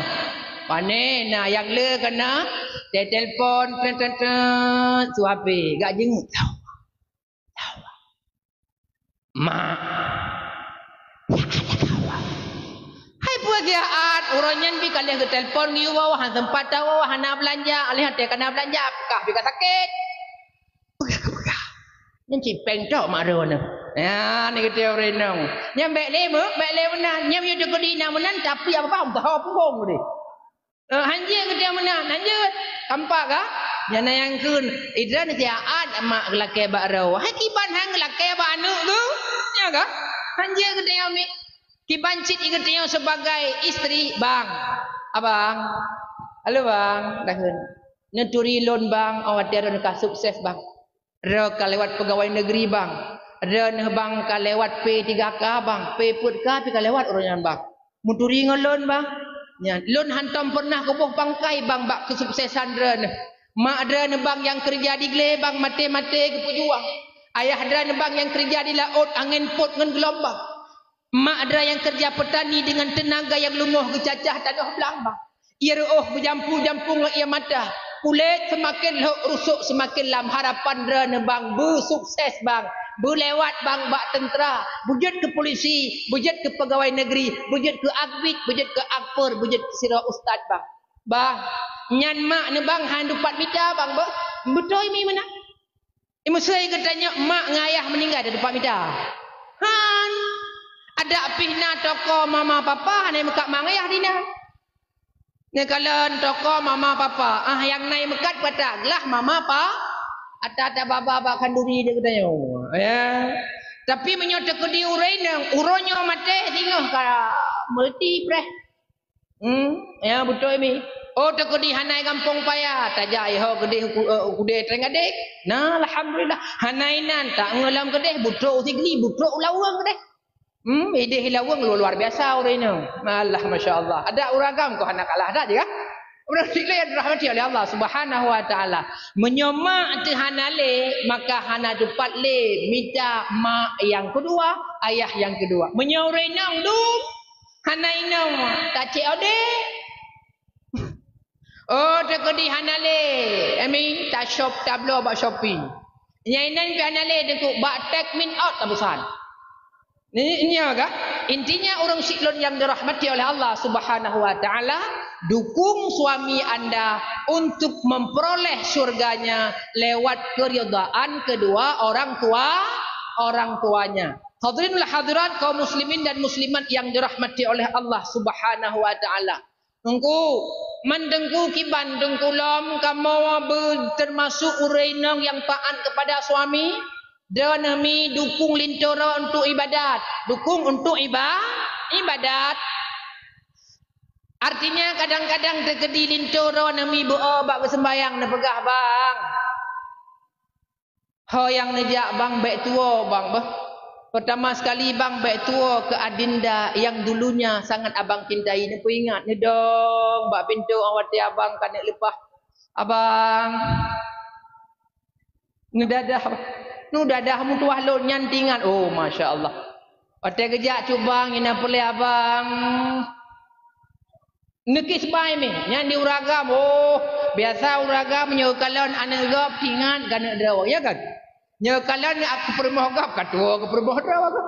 Pane na nyang le keunan, te-, telepon, tet, tet, tet, su H P, gak jinguk. Mak. Hai peue geujak, uroe nyan bi ka lheueh geutelepon geuyue woe, han sempat tawoe, hana beulanja, alèh watèe ka na beulanja, peugah bi ka sakét. Peugah, peugah. Nyan cit péng tok mak droeneuh. Nyan, ni geuteupeue ureueng inong. Nyan bèk lé meu-, bèk lé meunan. Nyan meunyoe teukeudi na meunan, tapi apa-apa, bah, punggong deh. Eh, hanjeuet geuteupeue meunan, hanjeuet. Tampak ka? Nyan na nyang kheun, "Idran siat mak geulakèe bak droe." Hai kiban han geulakèe bak aneuk geuh. Nya ka? Hanjeuet geuteupeue mi. Kiban cit geuteupeue sebagai istri, "Bang, abang. Halo, bang." Dah kheun. "Neuturi lôn, bang, oh, watèe lôn ka sukses, bang." Droe ka lewat pegawai negeri, bang. Droeneuh, bang, ka lewat P tiga K, bang. P empat K pih ka lewat uroe nyan, bang. Meuturi ngon lôn, bang. Nyan, lôn hantom pernah kuboh pangkai, bang, bak keusuksesan droeneuh. Mak droeneuh, bang, nyang keureuja di glé, bang, maté-maté geupeujuang. Ayah droeneuh, bang, nyang keureuja di laôt, angén pôt ngon geulombang. Mak droe nyang keureuja peutani deungon teunaga nyang leumoh geucacah tanoh blang, bang. Ie reuôh beujampu-jampu ngon ie mata. Kulét seumaken lhok, rusok seumaken lam. Harapan droeneuh, bang, beusukses, bang. Beulewat, bang, bak teuntra. Beujeuet keu polisi, beujeuet keu pegawai negeri, beujeuet keu akbid, beujeuet keu akpor, beujeuet keu sidroe ustaz, bang. Bang, nyan mak neuh, bang, han dupat mita, bang, beuh. Beutôi mi meunan. Meuseu geutanyoe mak ngon ayah meuninggai, tatupat mita? Han. Adak pih na toko mama papa hana meukat mak ngon ayah dina. Neukalon toko mama papa, ah, nyang na meukat patak glah mama pa, ata-ata baba bak khanduri di geutanyoe. Ya. Tapi meunyoe teukeudi ureueng inong, uroe nyoe maté singoh ka meuti preh. Hmm, ya beutôi mi. Oh, teukeudi hana gampông paya, tajak iho keudeh u, eh, u keudeh Trenggadeng. Nah, alhamdulillah. Hana inan, ta ngon lam keudeh, butrok u Sigli, butrok u Laweueng keudeh. Hmm, ideh i Laweueng luar, luar biasa ureueng inong. Alah, masya Allah. Adak ureueng agam kok hana kalah, adak je kan? Ureueng sik lé yang dirahmati oleh Allah Subhanahu wa Taala. Meunyoe mak teuh hana lé, maka hana dupat lé mita mak nyang keudua, ayah nyang keudua. Meunyoe ureueng inong dum, hana inong, tacek odeh. Oh, teukeudi hana lé. Emi, tashop tabloe bak shopping. Nyang inan pih hana lé, teungku, bak take min out tabusan. Ni, nya ka? Intinya, ureueng syiek lôn yang dirahmati oleh Allah Subhanahu wa Taala, dukung suami anda untuk memperoleh syurganya lewat keridaan kedua orang tua, orang tuanya. Hadirin wal hadirat, kaum muslimin dan muslimat yang dirahmati oleh Allah Subhanahu wa Taala. Teungku, man teungku kiban teungku lom kamoe beu teumasuk ureueng inong nyang taat kepada suami, droeneuh mi dukung linto droe untuk ibadat, dukung untuk iba-, ibadat. Artinya, kadang-kadang teukeudi linto droeneuh mi beu-o bak geuseumbahyang, neupeugah, "Bang, ho nyang neujak, Bang, bèk tuwoe, Bang, beuh. Pertama sekali, Bang, bèk tuwoe keu adinda nyang dulunya sangat Abang cintai." Neupeuingat, neudong bak pintoe, 'oh watèe abang ka neuk leupah. "Abang, neudadah, neudadah meutuwah lôn," nyan teuingat. Oh, masya Allah. Watèe geujak cut bang, inan peureulèe abang neukis bai mi, nyan di ureueng agam. Oh, biasa ureueng agam nyoe kalon aneuk gob teuingat keu aneuk droe, ya kan? Nyoe kalon nyoe keu peurumoh gob, ka tuwoe keu peurumoh droe gob.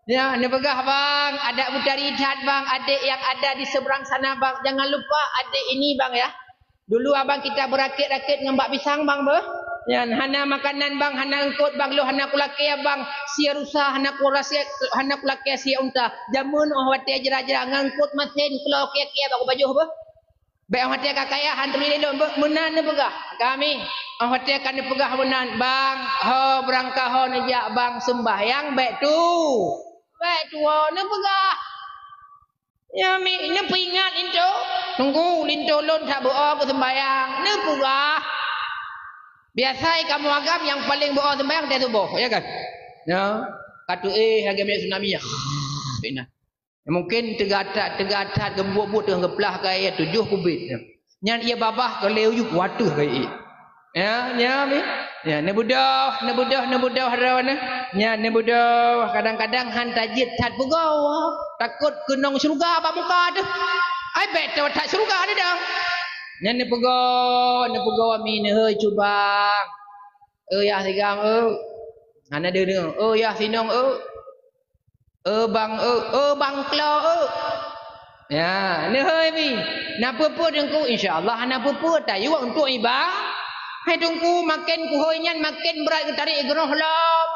Ya, neupeugah, "Bang, adat Butari that, Bang, adek yang ada di seberang sana, Bang. Jangan lupa adek ini, Bang, ya." Dulu abang kita beurakét-rakét ngon bak pisang, Bang, beuh. Nyan, hana makanan, Bang, hana eungkôt, Bang, lôn hana kulakèe, Bang, sie rusa, hana kulakèe, hana kulakèe sie unta. Jameun 'oh watèe jera-jera ngon eungkôt masen, klo kié-kié bak kupajoh, beuh. Bèk 'oh watèe ka kaya, han turi lé lôn, beuh, meunan neupeugah. Kami, 'oh watèe ka neupeugah meunan, "Bang, ho beurangkaho neujak, Bang, seumbahyang, bèk tu, bèk tuwoe," neupeugah. Nyan mi, neupeuingat linto. Teungku, linto lôn that beu-o keu seumbahyang. Neupeugah. Biasa kamoe agam nyang paleng beu-o seumbahyang watèe suboh, ya kan? Ya. Ka tuéh lagèe minyeuk tsunami. Inan. Mungkin teuga that, teuga that geumbot-bot teungoh geuplah keu ié tujoh kubit. Nyan ié babah keu lhèe ujeuen kuateuh keu ié. Ya, nyan mi. Ya, neubeudôh, neubeudôh, neubeudôh droeneuh. Nyan neubeudôh, kadang-kadang han tajeuet that peugoe. Takot keunong syeuruga bak muka teuh. Ai bèk teuh that syeuruga teuh dong. Nyan neupeugoe, neupeugoe mi neuhôi cut bang. "Eu yah sigam eu." Hana deungoe. "Eu yah sinong eu." "Eu bang eu, eu bang klo eu." Ya, neuhôi mi. Na peue-peue teungku, insya Allah hana peue-peue. Tayue untuk iba-, hai teungku, maken kuhôi nyan maken brat geutarek geunoh lom.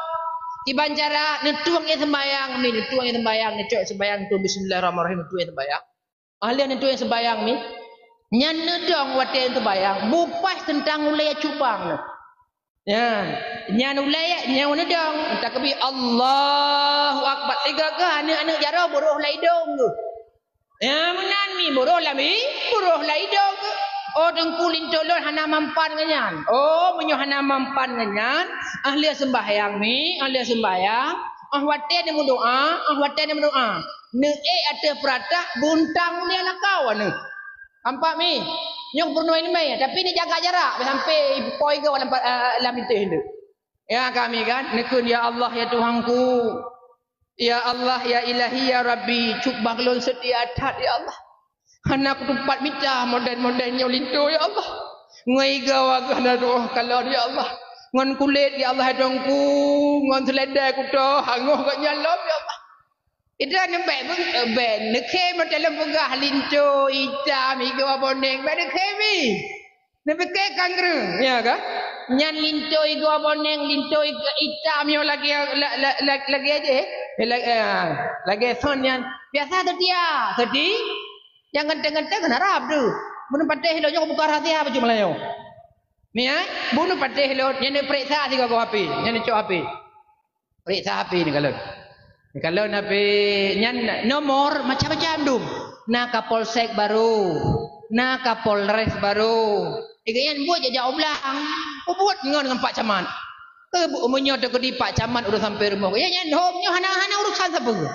Kiban cara neutueng ié seumbahyang mi, neutueng ié seumbahyang, neucok seumbahyang tu bismillahirrahmanirrahim, neutueng ié seumbahyang. Ahli neutueng ié seumbahyang mi, nyan neudong watèe seumbahyang, beupaih teuntang ulèe cut bang nyoe. Nyan, nyan ulèe nyoe neudong, takbir, Allahu Akbar. Sigoe-goe aneuk-aneuk jaroe beuroh lam idong geuh. Ya, meunan mi beuroh lam i-, beuroh lam idong geuh. Oh, teungku linto lôn hana mampan ngon nyan. Oh, meunyoe hana mampan ngon nyan, ahli seumbahyang mi, ahli seumbahyang, 'oh watèe neumeudoa, 'oh watèe neumeudoa, neuék ateueh peuratah beuntang ulèe lakoe aneuk. Nampak mi? Nyoe peurunoe ileumèe, tapi neujaga jarak, sampai ipoi goe lam pa-, eh, lam linto lôn. Ya kami kan, neukheun, "Ya Allah, ya Tuhanku. Ya Allah, ya Ilahi, ya Rabbi, cut bang lôn seutia that, ya Allah. Hana kutupat mita model-model nyoe linto, ya Allah. Ngon igoe geuh hana tu'oh kalon, ya Allah. Ngon kulét, ya Allah, ya Tuhanku, ngon seuleudai kutoh, hangoh gobnyan lom, ya Allah." Itu neubèk, bèk neukhém, teuh lôn peugah linto itam, igoe boneng, bèk neukhém mi. Neupike kangkrueng, ya ka? Nyan linto igoe boneng, linto igoe itam nyoe lagèe, la-, la-, la-, lagèe aja, eh? Eh, la-, eh, lagèe son nyan. Biasa seutia, seuti-, nyang ganteng-ganteng kan harab tu. Bunoe patéh lôn nyoe buka rahasia baju Meulayu. Ni, eh? Bunoe patéh lôn, nyan neupeuriksa sigoe-goe H P, nyan neucok H P. Peuriksa H P neukalon. Neukalon H P nyan nomor macam-macam dum. Na Kapolsek baru, na Kapolres baru. Iga nyan buet jak-jak u blang. Buet ngon, ngon Pak Camat. Keu bu-, meunyoe teukeudi Pak Camat udah sampai rumoh. Ya nyan hom nyoe hana, hana urusan sapeue.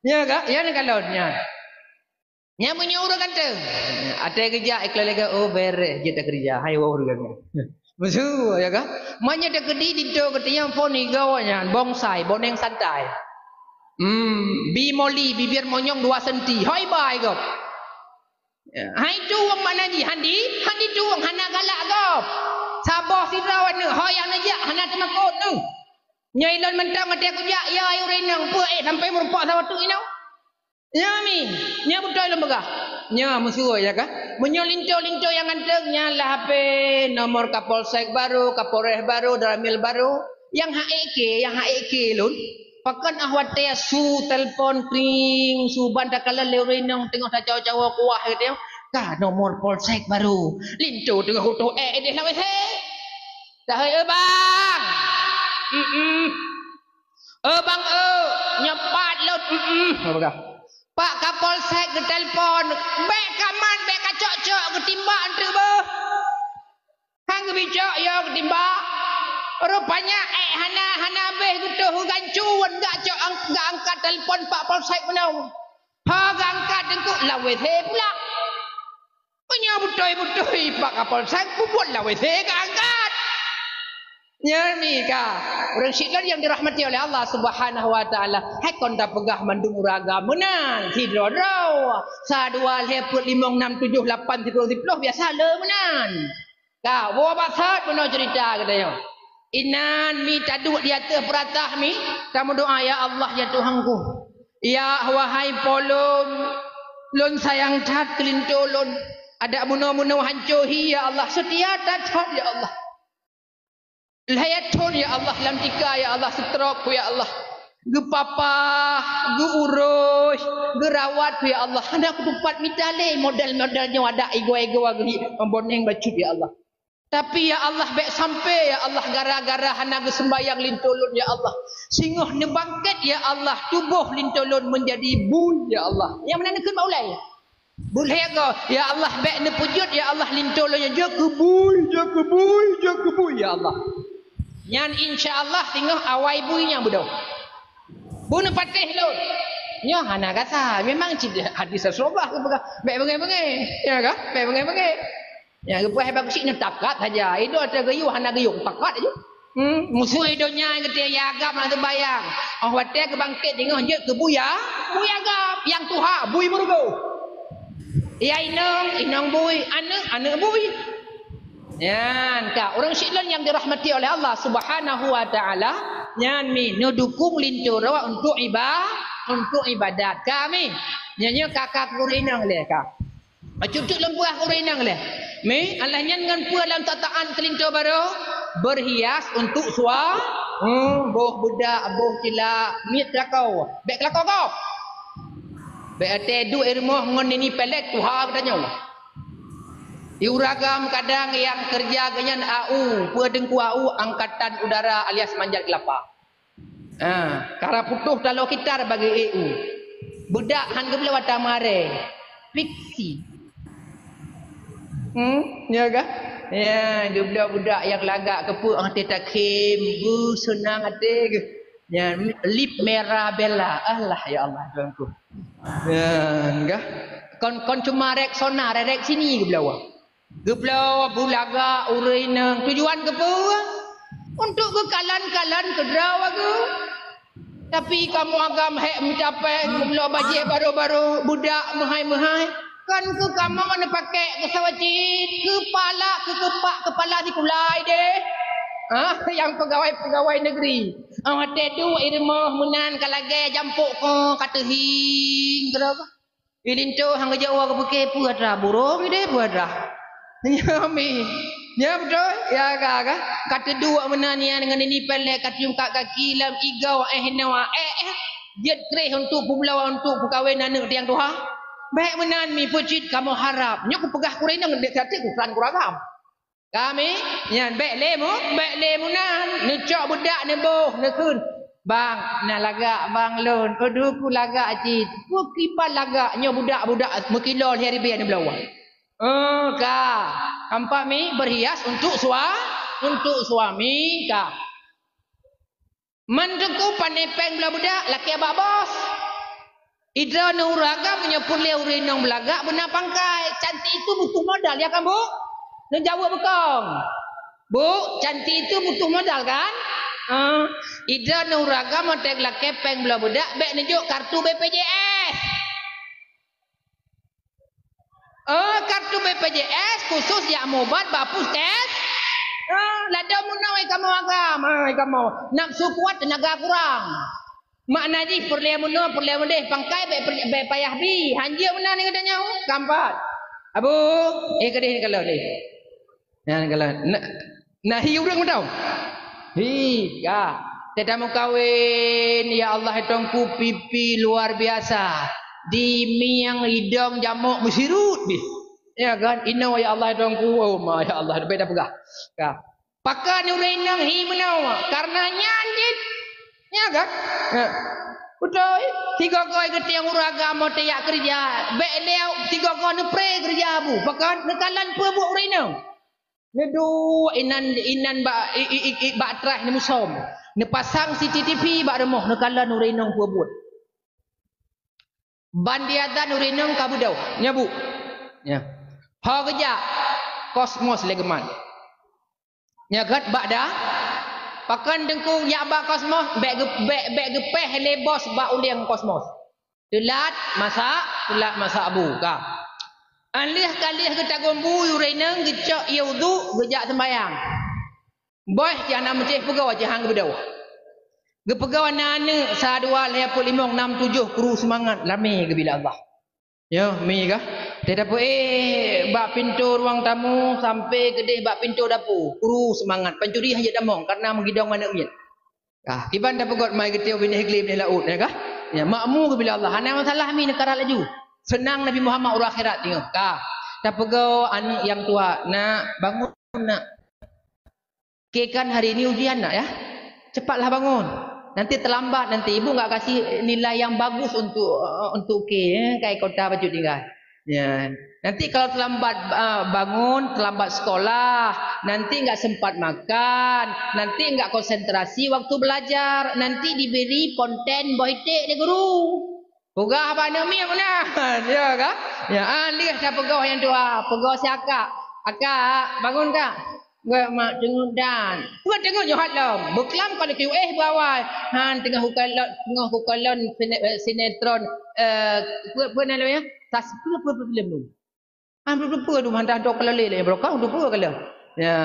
Ya ka? Ya neukalon nyan. Nyan meunyoe ureueng ganteng. Até geujak iklan lagèe, "Oh, bèrèh jeuet takeurija." Hai, wah ureueng ganteng. Meusu, ya kan? Meunyoe takeudi linto geutanyoe phon igoe nyan, bonsai, boneng santai. Hmm, bi moli, bibir monyong dua senti. Hai, bai gob. Ya, hai tueng makna jih, handi, handi tueng, hana galak gob. Saboh sidroe aneuk, ho nyang neujak, hana teumakot neuh. Nyoe ilôn mantong até kujak, ya, ayu rinong, peue, eh, sampai meurumpok saboh teuk inong. Nyoe mi, nyoe beutôi lôn peugah. Nyoe meusu ya ka. Meunyoe linto-linto nyang ganteng, nyan lah H P nomor Kapolsek baru, Kapolres baru, Danramil baru. Nyang hak ék, nyang hak ék lôn. Pakon ah watèe su telepon kring, su ban takalon lé ureueng inong teungoh tacao-cao kuah gitu. Ka nomor polsek baru. Linto teungoh kutoh ék idéh lam W C. Dah, "Hei, eh, bang." Mm-mm. "Eh, bang, eh, nyoe pat lôn." Mm-mm. Apa kah? "Pak Kapolsek geutelepon." "Bèk kama Mak anteuk beuh. Han geubicok yo geutimbak. Rupanya ék hana, hana beh geutoh geugancu wan gak cok ang-, gak angkat telepon pak polsek meunoe. Ha gak angkat teungku lam W C pula. Meunyoe beutôi-beutôi pak kapolsek peubuet lam W C gak angkat. Nyan mika, ureuëng syiek lôn nyang dirahmati oleh Allah Subhanahu wa Taala. Hai kon tapeugah mandum ureuëng agam meunan, sidroe-droe, sa dua lhée peuet limong nam tujoh lapan sikureueng siploh biasa le meunan. Ka, woe bak sot bunoe cerita geutanyoe. Inan mi taduek di ateueh peuratah mi, tameudoá, "Ya Allah, ya Tuhanku, ya wahai Po lôn, lôn sayang that keu linto lôn. Adak bunoe-bunoe hanco hi, ya Allah, seutia that-that, ya Allah." Lhée thon, ya Allah, lam tika, ya Allah, stroke ku, ya Allah. Geupapah, geuurus, geurawat ku, ya Allah. Hana kutupat mita lé model-model nyoe adak igoe-igoe geuhi boneng bacut, ya Allah. Tapi, ya Allah, bék sampai, ya Allah, gara-gara hana geuseumbayang linto lôn, ya Allah. Singoh neubangket, ya Allah, tuboh linto lôn meunjadi bui, ya Allah. Nyang meunan neukheun bak ulée. Bui lhée goe, ya Allah, bék neupeujeuet, ya Allah, linto lôn nyan jeuet keu bui, jeuet keu bui, jeuet keu bui, ya Allah. Nyan insya Allah singoh awai bui nyan beudôh. Bui neupatéh lôn. Nyoe hana gasa, memang cit hadis Rasulullah geupeugah, bék beungéh-beungéh. Ya ka? Bék beungéh-beungéh. Ya, geupeugah bak keuchik nyoe takat saja. Ido ata geuyue hana geuyue takat aju. Hmm, musoh donya geutanyoe ya agam hana teubayang. Oh watée geubangket singoh jeuet keu bui ya, bui agam, nyang tuha bui meurugoe. Ya inong, inong bui, aneuëk, aneuëk bui. Nyan ka ureuëng syiek lôn nyang dirahmati oleh Allah Subhanahu wa Taala, nyan mi neudukung linto droe untuk iba-, untuk ibadat. Ka mi. Nyan nyoe ka, ka keu ureuëng inong lé ka. Bacut-cut lôn peugah keu ureuëng inong lé. Mi, alah nyan ngon peue lam tataan keulinto barô? Berhias untuk sua-, hmm, boh beudak, boh cilak, miet lakoe. Bék lakoe gob. Bék até duek i rumoh ngon nini pelek tuha geutanyoe. Di ureuëng agam kadang nyang keureuja geuhnyan A U, peue teungku A U, Angkatan Udara alias manjat keulapa. Ah, kara putôh taloe kitar bagi A U. Beudak han geubloe watée marée. Fiksi. Hmm, ya kah? Ya, geubloe beudak nyang lagak keupeue até takhém, bu seunang até geuh. Ya, lip merah bela. Allah, ya Allah, Tuhanku. Ya, enggak. Kon, kon cuma Rexona, Rexini geubloe. Geubloe beu lagak ureuëng inong. Tujuan keupeue? Untuk geukalon-kalon keudroe geuh. Tapi kamoe agam hék meucapée geubloe bajée barô-barô, beudak meuhai-meuhai. Kan keu kamoe neupaké keu sawa cit, keu pala, keu keupak kepala sikula deh. Ah, nyang pegawai-pegawai negeri. Ah, watée duek i rumoh meunan ka lagée jampok ko ka teuhieng keudroe. Ilinto hang geujak wa geupiké peue atra burong ideh peue atra. Nyoe mi. Nyoe beutôi? Ya ka ka. Ka teuduek meunan nyan ngon nini pelek ka cium kaki lam igoe éh noe éh éh. Jeuet kreh untuk peubloe untuk peukawen aneuëk tiang tuha. Bék meunan mi peucit kamoe harab. Nyoe kupeugah kureueng nang dek sateuk kupeugah kureueng agam. Kami nyan bék lé mu, bék lé meunan. Neucok beudak neuboh neukheun. Bang, na lagak bang lôn. Aduh ku lagak cit. Ku kiban lagak nyoe budak-budak meukilo lhée ribée neubloe. Oh, ka. Nampak mi berhias untuk sua-, untuk suami ka. Man teungku pane péng bloe beudak lakée bak bos. Idroe neu ureuëng agam meunyoe peureulée ureuëng inong beulagak beuna pangkai. Cantik itu butuh modal, ya kan, Bu? Neujaweueb beukong. Bu, cantik itu butuh modal kan? Ah, idroe neu ureuëng agam meunyoe lakée péng bloe beudak bék neujok kartu B P J S. Oh, kartu B P J S khusus jak mubat bak puskes. Oh, ladom meunoe kamoe agam, hai kamoe. Nafsu kuat, tenaga kurang. Makna jih peureulée meunoe, peureulée meudeh, pangkai bék, bék payah bi. Hanjeuet meunan ngon tanyoe. Kampat. Abu, eh keudeh ni kalau ni. Nyan galak. Na, na hi ureuëng mantong. Hi, ya. Teuka meukawen, ya Allah, hai Tuhanku, pipi luar biasa. Di mieng idong jamok meusirut deh. Ya kan? Inoe, ya Allah, hai Tuhanku. Oh, ma, ya Allah, leubeh dah peugah. Ka. Pakon ureuëng inong hi meunoe? Karena nyan jih. Ya kan? Ya. Beutôi, sigoe-goe geutanyoe ureueng agama tajak keureuja, bèk lé sigoe-goe neupre keureuja bu, pakon neukalon peue buet ureueng inong. Neuduek inan, inan bak, i, i, i, i, bak traih neumusom. Neupasang C C T V bak rumoh, neukalon ureueng inong peue buet. Ban diazan ureueng inong ka beudôh, nyoe bu. Ya. Ho geujak, kosmos lé geumat. Nyoe gèt bak da. Pakon teungku jak bak kosmos, bèk geu-, bèk, bèk geupéh lé bos bak ulieng kosmos. Teulat masak, teulat masak bu ka. Alheuh ka lheuh geutagong bu, ureueng inong geucok ié udhu, geujak seumbahyang. Boh cit hana meucéh peugoe cit han geubeudôh. Geupeugah aneuk-aneuk sa dua lhèe peuet limong nam tujoh kru seumangat ramé geubila Allah. Nyoe mi kah? Teudapu éh bak pintoe ruang tamu sampai keudeh bak pintoe dapu. Kru seumangat. Pancuri hana jeuet tamong karena meugidong aneuk miet. Ah, kiban tapeugot mai geuteuh binéh glé binéh laôt, ya kah? Ya, makmu geubila Allah. Hana masalah mi neukarat laju. Seunang Nabi Muhammad uroe akhirat teungoh. Ka. Tapeugot aneuk nyang tuha, "Nak, bangun nak." Oke kan hari ini ujian nak ya. Cepatlah bangun. Nanti terlambat nanti. Ibu enggak kasih nilai yang bagus untuk, eh, untuk oke, eh, kai kota bacut tinggal. Ya. Nanti kalau terlambat, ah, bangun, terlambat sekolah, nanti enggak sempat makan, nanti enggak konsentrasi waktu belajar, nanti diberi ponten boh iték lé guru. Peugah bak aneuk miet meunan. Ya kah? Ya, ah, lheuh tapeugoh nyang tuha, peugoh si akak. "Akak, bangun kak." "Gèt mak, teungeut dan." Peue teungeut nyoe hat lom. Beuklam kon keu éh beuawai. Han teungoh kukalon, teungoh kukalon sine-, eh, sinetron, eh, peue, peue nan lôn ya? Tas peue, peue, peue filem tu? Ah, peue, peue, peue tu mantah tok keulali lé barokah tu peue kala. Ya,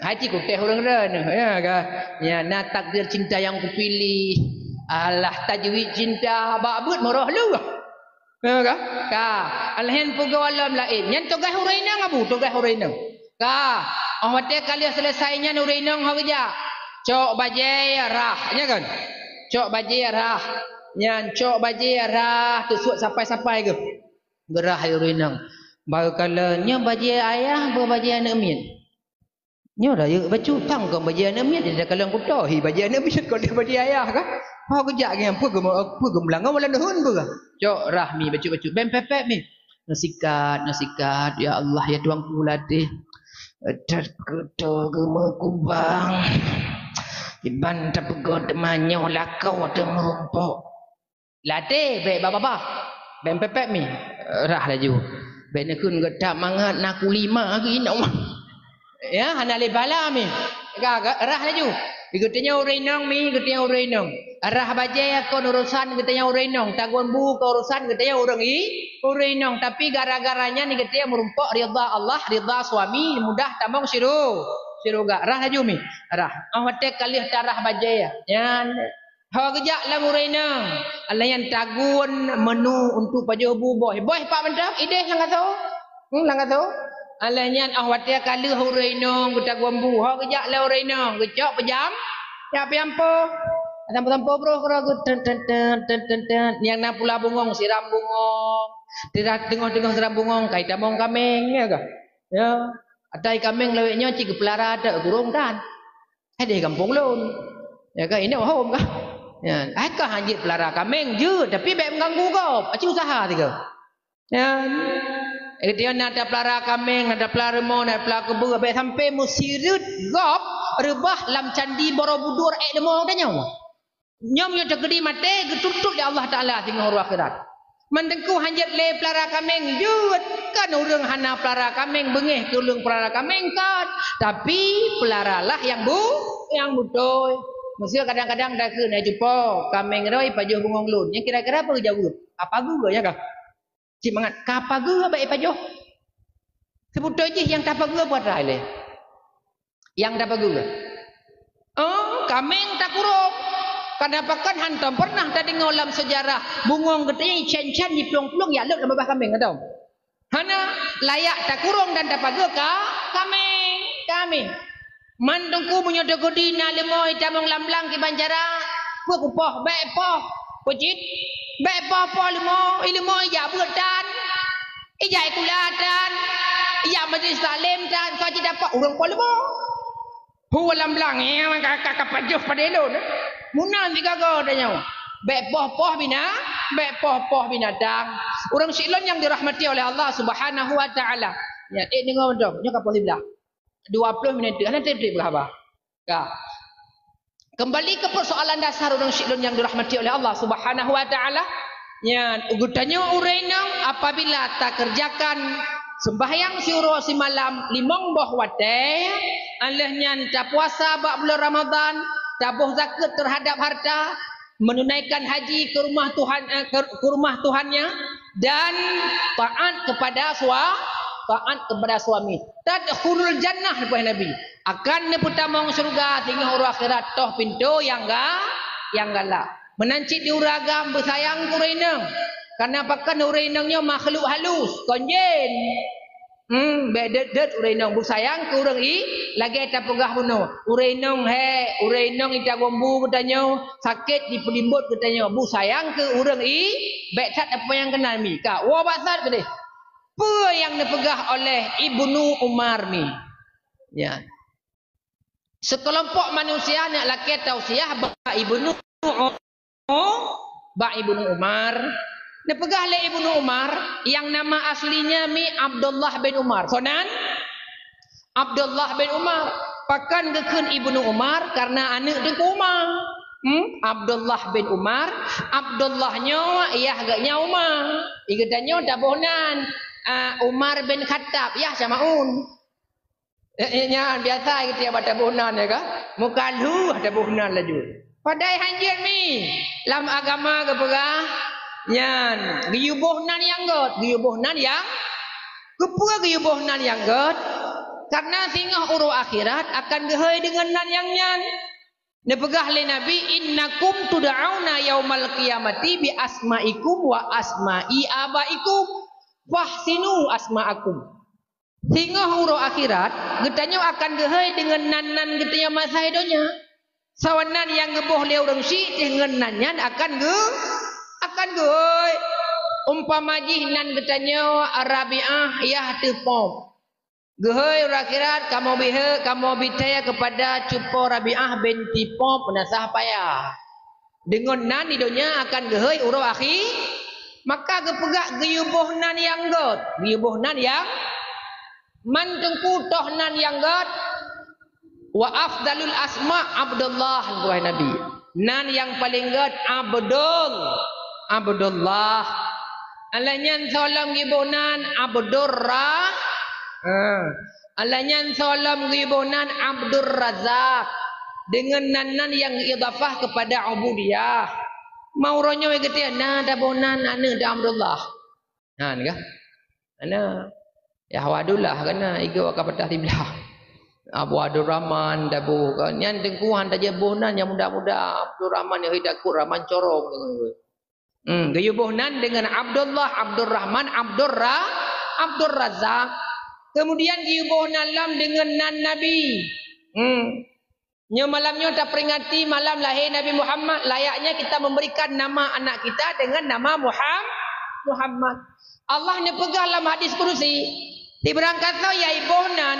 hai cit kutéh ureueng ran. Ya kah? Ya, na takdir cinta yang kupilih. Alah tajwid cinta bak beuet meuroh lu. Ya kah? Ka. Alhen peugoe lom laén. Nyan tugaih ureueng inong abu, tugaih ureueng inong. Ka. Oh watèe ka lheuh selesai nyan ureueng inong ho geujak. Cok bajèe rhah, nya kan? Cok bajèe rhah. Nyan cok bajèe rhah, teusuet sapai-sapai geuh. Geurhah ureueng inong. Baru kalon nyoe bajèe ayah, beu bajèe aneuk miet. Nyoe rayeuk bacut tang kon bajèe aneuk miet, dah kalon kuto, hi bajèe aneuk miet kon lé bajèe ayah kah? Ho geujak ngieng peue geumeu-, peue geumeulangau lam dahon peue kah? Cok rhah mi bacut-bacut, bèk pèt-pèt mi. Neusikat, neusikat, ya Allah, ya Tuhanku latih. That kuto geumeukubang. Iban tapeugot teuma nyoe lakoe teuh meurumpok. Latih bèk babah. Bèk pèt-pèt mi. Rhah laju. Bèk neukheun geutak mangat na keu lima geuh inong. Ya, hana lé bala mi. Ka, ka, rhah laju. Geutanyoe ureueng inong mi, geutanyoe ureueng inong. Rhah bajèe kon urusan geutanyoe ureueng inong. Tagun bu kon urusan geutanyoe ureueng i-, ureueng inong. Tapi gara-gara nyan geutanyoe meurumpok ridha Allah, ridha suami, mudah tamong syuru-, syeuruga. Rhah laju mi. Rhah. Oh watèe ka lheuh tarhah bajèe. Nyan. Ho geujak lam ureueng inong, alah nyan tagun menu untuk pajoh bu boh. Boh pat mantong, idéh lam gasoe. Hmm, lam gasoe. Alah nyan, oh watèe ka lheuh ureueng inong geutagun bu. Ho geujak lam ureueng inong, geucok peujam, jak peujampôh. Sampôh-sampôh broh keudroe geu ten, ten, ten, ten, ten, ten. Nyang na pula bungong, siram bungong. Teungoh-teungoh siram bungong, kai tamong kaméng, ya kah? Ya. Atai kaméng lawét nyoe cit geupeulara teuk kurong tan. Hai deh gampông lôn. Ya kan? Inong hom kah? Ya. Hai kah hanjeuet peulara kaméng, jeuet, tapi bèk mengganggu gob. Aci usaha tiga. Ya. Ketika na tapeulara kaméng, na tapeulara rumoh, na tapeulara keubeue, bèk sampai meusireut gob reubah lam candi Borobudur ék leumo tanyoe. Nyoe meunyoe teukeudi maté, geututut lé Allah Taala singoh uroe akhirat. Man teungku hanjeuet lé peulara kaméng, jeuet. Kan ureueng hana peulara kaméng, beungéh keu ureueng peulara kaméng, kan. Tapi peularalah nyang bu-, nyang beutôi. Meuseu kadang-kadang takheun, "Hai cupo, kaméng roe pajoh bungong lôn." Nyan kira-kira peue geujaweueb? Apa geu, ya kah? Cit mangat, "Ka pageue bèk ipajoh." Seubeutôi jih nyang tapageue buat rai lé. Nyang tapageue. Oh, kaméng takurong. Karena pakon hantom pernah tadeungoe lam seujarah bungong geutanyoe icén-cén jiplueng-plueng jak lheueh lam babah kaméng, hantom. Hana, layak takurong dan tapageue ka-, kaméng, kaméng. Man teungku meunyoe teukeudi na leumo itamong lam blang kiban cara, peue kupoh, bèk poh, peue cit, bèk poh-poh leumo, i leumo ijak beuet tan, ijak ikula tan, ijak majlis taklim tan, soe cit dapat ureueng poh leumo. Hu lam blang, eh, ka, ka, ka pajoh padé lôn, eh. Meunan sigaga tanyoe. Bèk poh-poh bina-, bèk poh-poh binatang. Ureuëng syiek lôn nyang dirahmati oleh Allah Subhanahu wa Taala. Ya, eh, deungö mantong. Nyoe ka poh siblaih. Dua puluh minit, hana trép-trép lah, bah. Ka. Kembali ke persoalan dasar ureuëng syiek lôn nyang dirahmati oleh Allah Subhanahu wa Taala. Nyan, geutanyoe ureuëng inong apabila takerjakan sembahyang siuroe simalam limong boh watèe, 'oh lheueh nyan tapuasa bak bulan Ramadan, taboh zakeuet terhadap harta, menunaikan haji ke rumah Tuhan, eh, ke, ke rumah Tuhannya, dan taat kepada sua-, taat kepada suami. Tadkhulul jannah, kheun Nabi. Akan neupeutamong syeuruga singoh uroe akhirat toh pintoe nyang ga-, nyang galak. Meunan cit di ureuëng agam beusayang keu ureuëng inong. Karena pakon ureuëng inong nyoe makhluk halus, kon jén. Hmm, bèk deuet-deuet ureuëng inong beusayang keu ureuëng i, lagèe tapeugah bunoe. Ureuëng inong hèk, ureuëng inong ita gombu geutanyoe, sakét dipeulimbot geutanyoe. Beusayang keu ureuëng i, bèk that apa nyang keunan mi. Ka, woe bak that keudeh. Peue nyang neupeugah oleh Ibnu Umar ni? Ya. Sekelompok manusia neuk lakèe tausiah bak Ibnu, bak Ibnu Umar. Neupeugah lé Ibnu Umar, yang nama aslinya mi Abdullah bin Umar. Soe nan? Abdullah bin Umar. Pakon geukheun Ibnu Umar? Karena aneuk Teungku Umar. Hmm? Abdullah bin Umar. Abdullah nyoe yah geuh nyan Umar. Di geutanyoe taboh nan, ah, Umar bin Khattab, yah Syamaun. Eh, eh, nyan biasa geutanyoe bak taboh nan, ya kan? Muka lheueh taboh nan laju. Padahai hanjeuet mi. Lam agama geupeugah, nyan, geuyue boh nan nyang gèt, geuyue boh nan nyang, keupeue geuyue boh nan nyang gèt? Karena singoh uroe akhirat akan geuhôi deungon nan nyang nyan. Neupeugah lé Nabi, "Innakum tud'auna yaumal qiyamati bi asma'ikum wa asma'i abaikum. Fahsinu asma'akum." Singoh uroe akhirat, geutanyoe akan geuhôi deungon nan-nan geutanyoe masa donya. Sawan nan nyang geuboh lé ureuëng syiek deungon nan nyan akan geu-, akan geuhôi. Umpama jih nan geutanyoe Rabi'ah yah teuh Pop. Geuhôi uroe akhirat, kamoe biheu, kamoe bithèe kepada cupo Rabi'ah binti Pop meunasah payah. Deungon nan di donya akan geuhôi uroe akhi-, maka geupeugah geuyue boh nan nyang gèt, geuyue boh nan nyang, man Teungku toh nan nyang gèt. Wa afdalul asma Abdullah, kheun Nabi. Nan nyang paleng gèt Abdul, Abdullah. Alah nyan soe lom geuboh nan Abdurrah-, ha. Alah nyan soe lom geuboh nan Abdurrazak. Deungon nan-nan nyang idhafah kepada ubudiyah. Meurunoe geutanyoe na taboh nan aneuk Abdullah. Nyan kah? Ana, ya, Abdullah kan na, igoe ka patah siblaih. Abu Abdurrahman, taboh kan. Nyan Teungku han tajak boh nan nyang muda-muda. Abdurrahman nyang takot Rahman corong. Hmm, geuyue boh nan deungon Abdullah, Abdurrahman, Abdurra-, Abdurrazak. Kemudian geuyue boh nan lom deungon nan Nabi. Hmm. Nyoe malam nyoe taperingati malam lahé Nabi Muhammad, layaknya kita memberikan nama anak kita dengan nama Muham-, Muhammad. Allah neupeugah lam hadis kudusi, "Sibarang kasoe nyang iboh nan,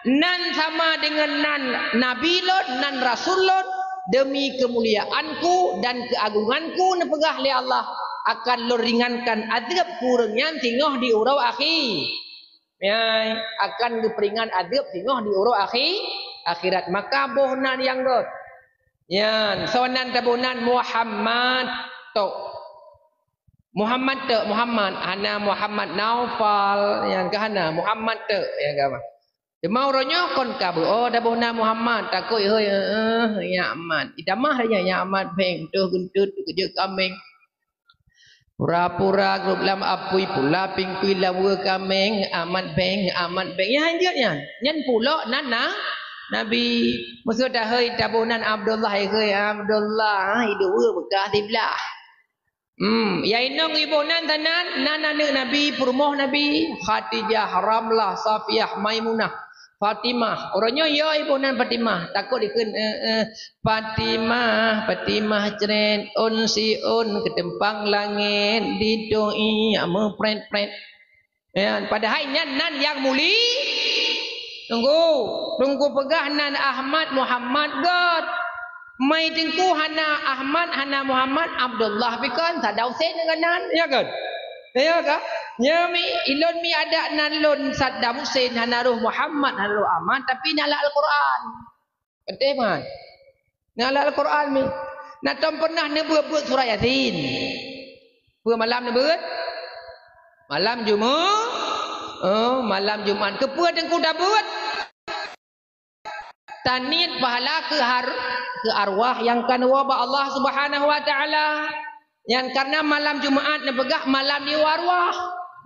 nan sama deungon nan Nabi lôn, nan Rasul lôn, demi kemuliaan-Ku dan keagungan-Ku," neupeugah lé Allah, "akan Lôn ringankan azeueb keu ureuëng nyan singoh di uroe akhi." Nyan, akan geupeuringan azeueb singoh di uroe akhi-, akhirat. Maka boh nan nyang gèt. Nyan, soe nan taboh nan Muhammad tok. Muhammad tok, Muhammad. Hana Muhammad Naufal, nyan ka hana. Muhammad tok, nyan ka. Teuma uroe nyoe kon ka beuo taboh nan Muhammad. Takot, hôi, eh, eh, nyak mat. Itamah nyan, nyak mat beng. Toh geuntut, keujeuet kameng. Pura-pura geurup lam apui, pula pingkui laweue kameng, amat beng, amat beng. Nyan hanjeuet nyan. Nyan pulok nan na, Nabi. Meuseu tahôi taboh nan Abdullah, hai Abdullah, ha, idua beukah siblaih. Hmm, nyang inong iboh nan tanan, nan aneuk Nabi, peurumoh Nabi, Khadijah, Ramlah, Safiyah, Maimunah. Fatimah. Uroe nyoe yo iboh nan Fatimah. Takot dikheun, eh, eh, "Fatimah, Fatimah cret, ôn si ôn, keuteumpang langét, ditui meupret-pret." Ya, padahai nyan nan nyang muli-, Teungku, Teungku peugah nan Ahmad Muhammad gèt. Mai Teungku hana Ahmad, hana Muhammad, Abdullah pih kon, Saddam Hussein deungon nan, ya kon? Ya ka? Nyoe mi, ilôn mi adak nan lôn Saddam Hussein, hana roh Muhammad, hana roh Ahmad, tapi na lam Al-Quran. Beutôi, man? Na lam Al-Quran mi. Na tom pernah neubeuet-beuet surah Yasin. Peue malam neubeuet? Malam Jumaat. Oh, malam Jumaat. Keupeue Teungku tabeuet? Taniet pahala keu har-, keu arwah nyang ka neuwoe bak Allah Subhanahu wa Taala. Nyan karena malam Jumaat neupeugah malam diwoe arwah.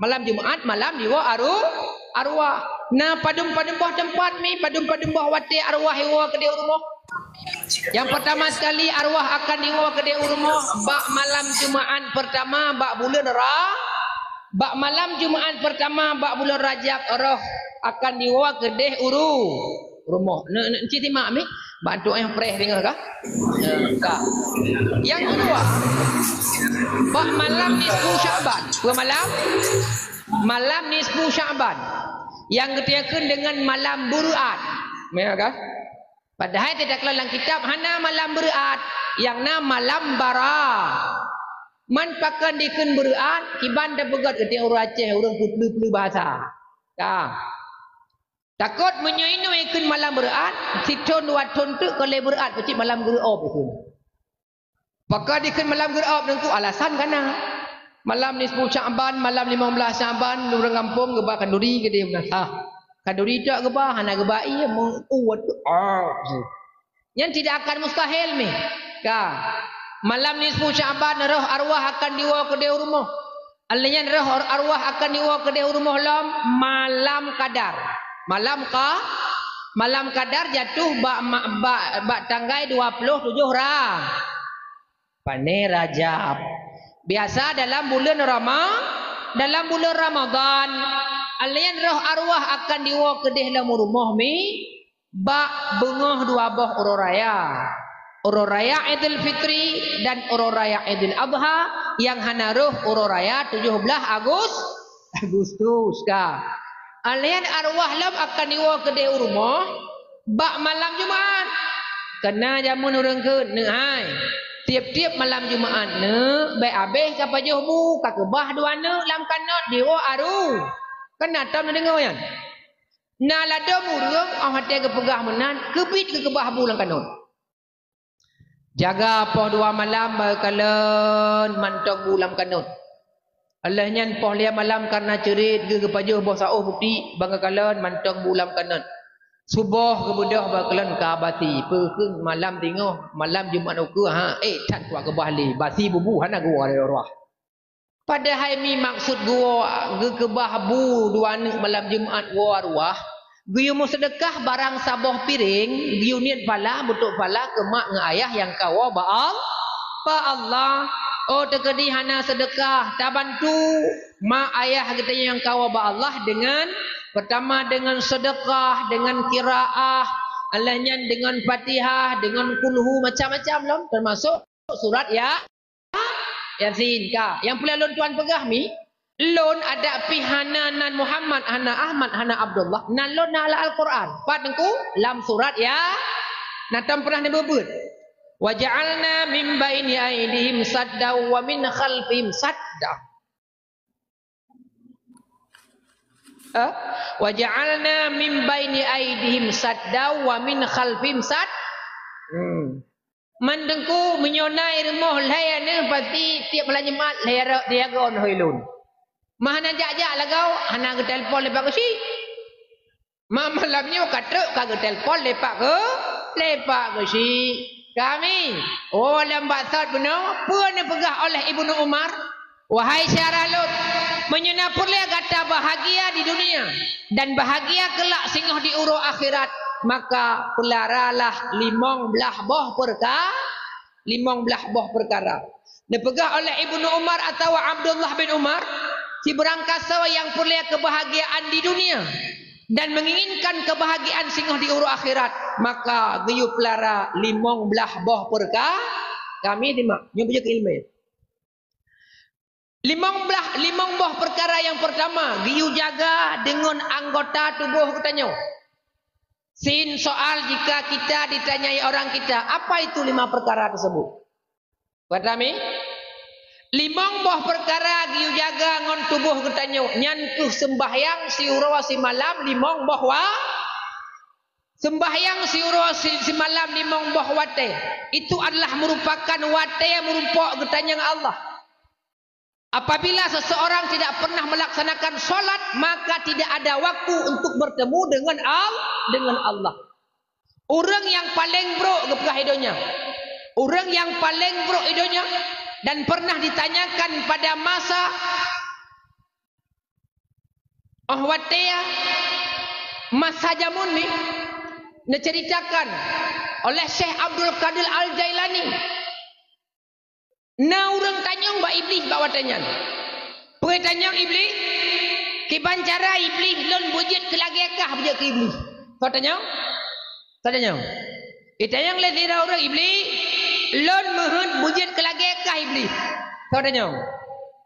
Malam Jumaat malam diwoe aru-, arwah. Na padum-padum boh teumpat mi, padum-padum boh watée arwah iwoe keudeh u rumoh. Nyang pertama sekali arwah akan diwoe keudeh u rumoh bak malam Jumaat pertama bak buleuen Ra-, bak malam Jumaat pertama bak buleuen Rajab roh akan diwoe keudeh u ru-, rumoh. Ne, ne, ci simak mi, bantu eh preh deungoe ka? Eh, ka. Nyang keudua, bak malam nisfu Sya'ban. Peue malam? Malam nisfu Sya'ban. Nyang geuteukeun deungon malam beureuat. Meunan ka? Padahai teutakla lam kitab hana malam beureuat, nyang na malam bara. Man pakon dikheun beureuat, kiban tapeugét geutanyoe ureuëng Aceh, ureuëng peue-peue bahasa. Ka. Takot meunyoe inoe ikheun malam beureuat, sithon dua thon teuk ka lheueh beureuat, peucit malam geureuob ikheun. Pakon dikheun malam geureuob Teungku, alasan kana. Malam nisfu Sya'ban, malam limong blaih Sya'ban, ureuëng gampông geuba kanduri keudeh meunasah. Kanduri tok geuba, hana geuba ié, meuuet, ah. Nyan tidak akan mustahil mi. Ka. Malam nisfu Sya'ban roh arwah akan diwoe keudeh u rumoh. Alheuh nyan roh arwah akan diwoe keudeh u rumoh lom malam Qadar. Malam Qa-, malam Qadar jatuh bak ma-, bak, bak tanggai dua ploh tujoh Ra-, pane Rajab. Biasa dalam buleuen Rama-, dalam buleuen Ramadhan. Alheuh nyan roh arwah akan diwoe keudeh lam rumoh mi, bak beungoh dua boh uroe raya. Uroe raya Idul Fitri dan uroe raya Idul Adha nyang hana roh uroe raya tujoh blaih Agus-, Agustus ka. Alheuh nyan arwah lom akan diwoe keudeh u rumoh bak malam Jumaat. Kana jameun ureuëng kheun, neuk hai. Tieb-tieb malam Jumaat neuk, bék abéh ka pajoh bu, ka keubah dua neuk lam kanot diwoe aru. Kana tom neudeungoe nyan? Na ladôm ureuëng óh watée geupeugah meunan, keubiet geukeubah bu lam kanot. Jaga poh dua malam bak geukalon mantong bu lam kanot. Alheuh nyan poh lhée malam kareuna ceurit geuh geupajoh boh saôh putéh bak geukalon mantong bu lam kanot. Suboh geubeudôh bak geukalon ka basi, peue kheun malam singoh, malam Jumaat ukeue, ha, ék that kuat keubah lé, basi bubu hana geuwoe lé roh. Padahai mi maksud geuwoe geukeubah bu dua neuk malam Jumaat woe arwah, geuyue meuseudeukah barang saboh piréng, geuyue niet phala, beutôi phala keu mak ngon ayah nyang ka woe bak Al-, bak Allah. Oh, teukeudi hana seudeukah, tabantu mak ayah geutanyoe nyang ka woe bak Allah deungon, peurtama deungon seudeukah, deungon qiraah, alheuh nyan deungon Fatihah, deungon kulhu, macam-macam lom, teumasok surat Ya-, Yasin ka. Nyang peureulée lôn tuan peugah mi, lôn adak pih hana nan Muhammad, hana Ahmad, hana Abdullah. Nan lôn na lam Al-Quran. Pat Teungku? Lam surat Ya-, na tom pernah neubeuet. "Wa ja'alna min baini aidihim sadda wa min khalfihim sadda." Eh? "Wa ja'alna min baini aidihim sadda wa min khalfihim sad-." Hmm. Man Teungku, meunyoe na i rumoh lhée aneuëk, pasti tieb malam Jumat lhée rot diagon hôi lôn. Mah hana jak-jak lagoe, hana geutelepon lepak keusi. Ma malam nyoe ka trok ka geutelepon lepak keu, lepak keusi. Kami, oh, lam baksot bunoe, peue neupeugah oleh Ibnu Umar? Wahai syedara lôn, meunyoe na peureulée gata bahagia di dunia dan bahagia keulak singoh di uroe akhirat, maka peularalah limong blaih boh peurka-, limong blaih boh peukara. Neupeugah oleh Ibnu Umar atawa Abdullah bin Umar, sibarang kasoe nyang peureulée keubahagiaan di dunia dan meunginginkan keubahagiaan singoh di uroe akhirat, maka geuyue peulara limong blaih boh peurka-, kami simak, nyoe beujeuet keu iéleumé. Limong blaih, limong boh peukara nyang peurtama geuyue jaga deungon anggota tuboh geutanyoe. Sin soal, jika kita ditanyai orang kita, apa itu lima perkara tersebut? Peurtama, limong boh peukara geuyue jaga ngon tuboh geutanyoe, nyan kheueh seumbahyang siuroe simalam limong boh wa-, seumbahyang siuroe si-, simalam limong boh watée. Itu adalah merupakan watée meurumpok geutanyoe ngon Allah. Apabila seseorang tidak pernah melaksanakan sholat, maka tidak ada waktu untuk bertemu dengan Al-, dengan Allah. Ureuëng nyang paleng brok geupeugah i donya. Ureuëng nyang paleng brok i donya dan pernah ditanyakan pada masa, oh, watée masa jameun nyoe, neuceuritakan oleh Syekh Abdul Qadir Al-Jailani. Na ureuëng tanyong bak Iblih bak watée nyan. Peue tanyong Iblih? Kiban cara Iblih lôn beujeuet keu lagée kah beujeuet keu Iblih? Soe tanyong? Soe tanyong? Itanyong lé sidroe ureuëng, "Iblih, lôn meuheuet beujeuet keu lagée kah Iblih?" Soe tanyong?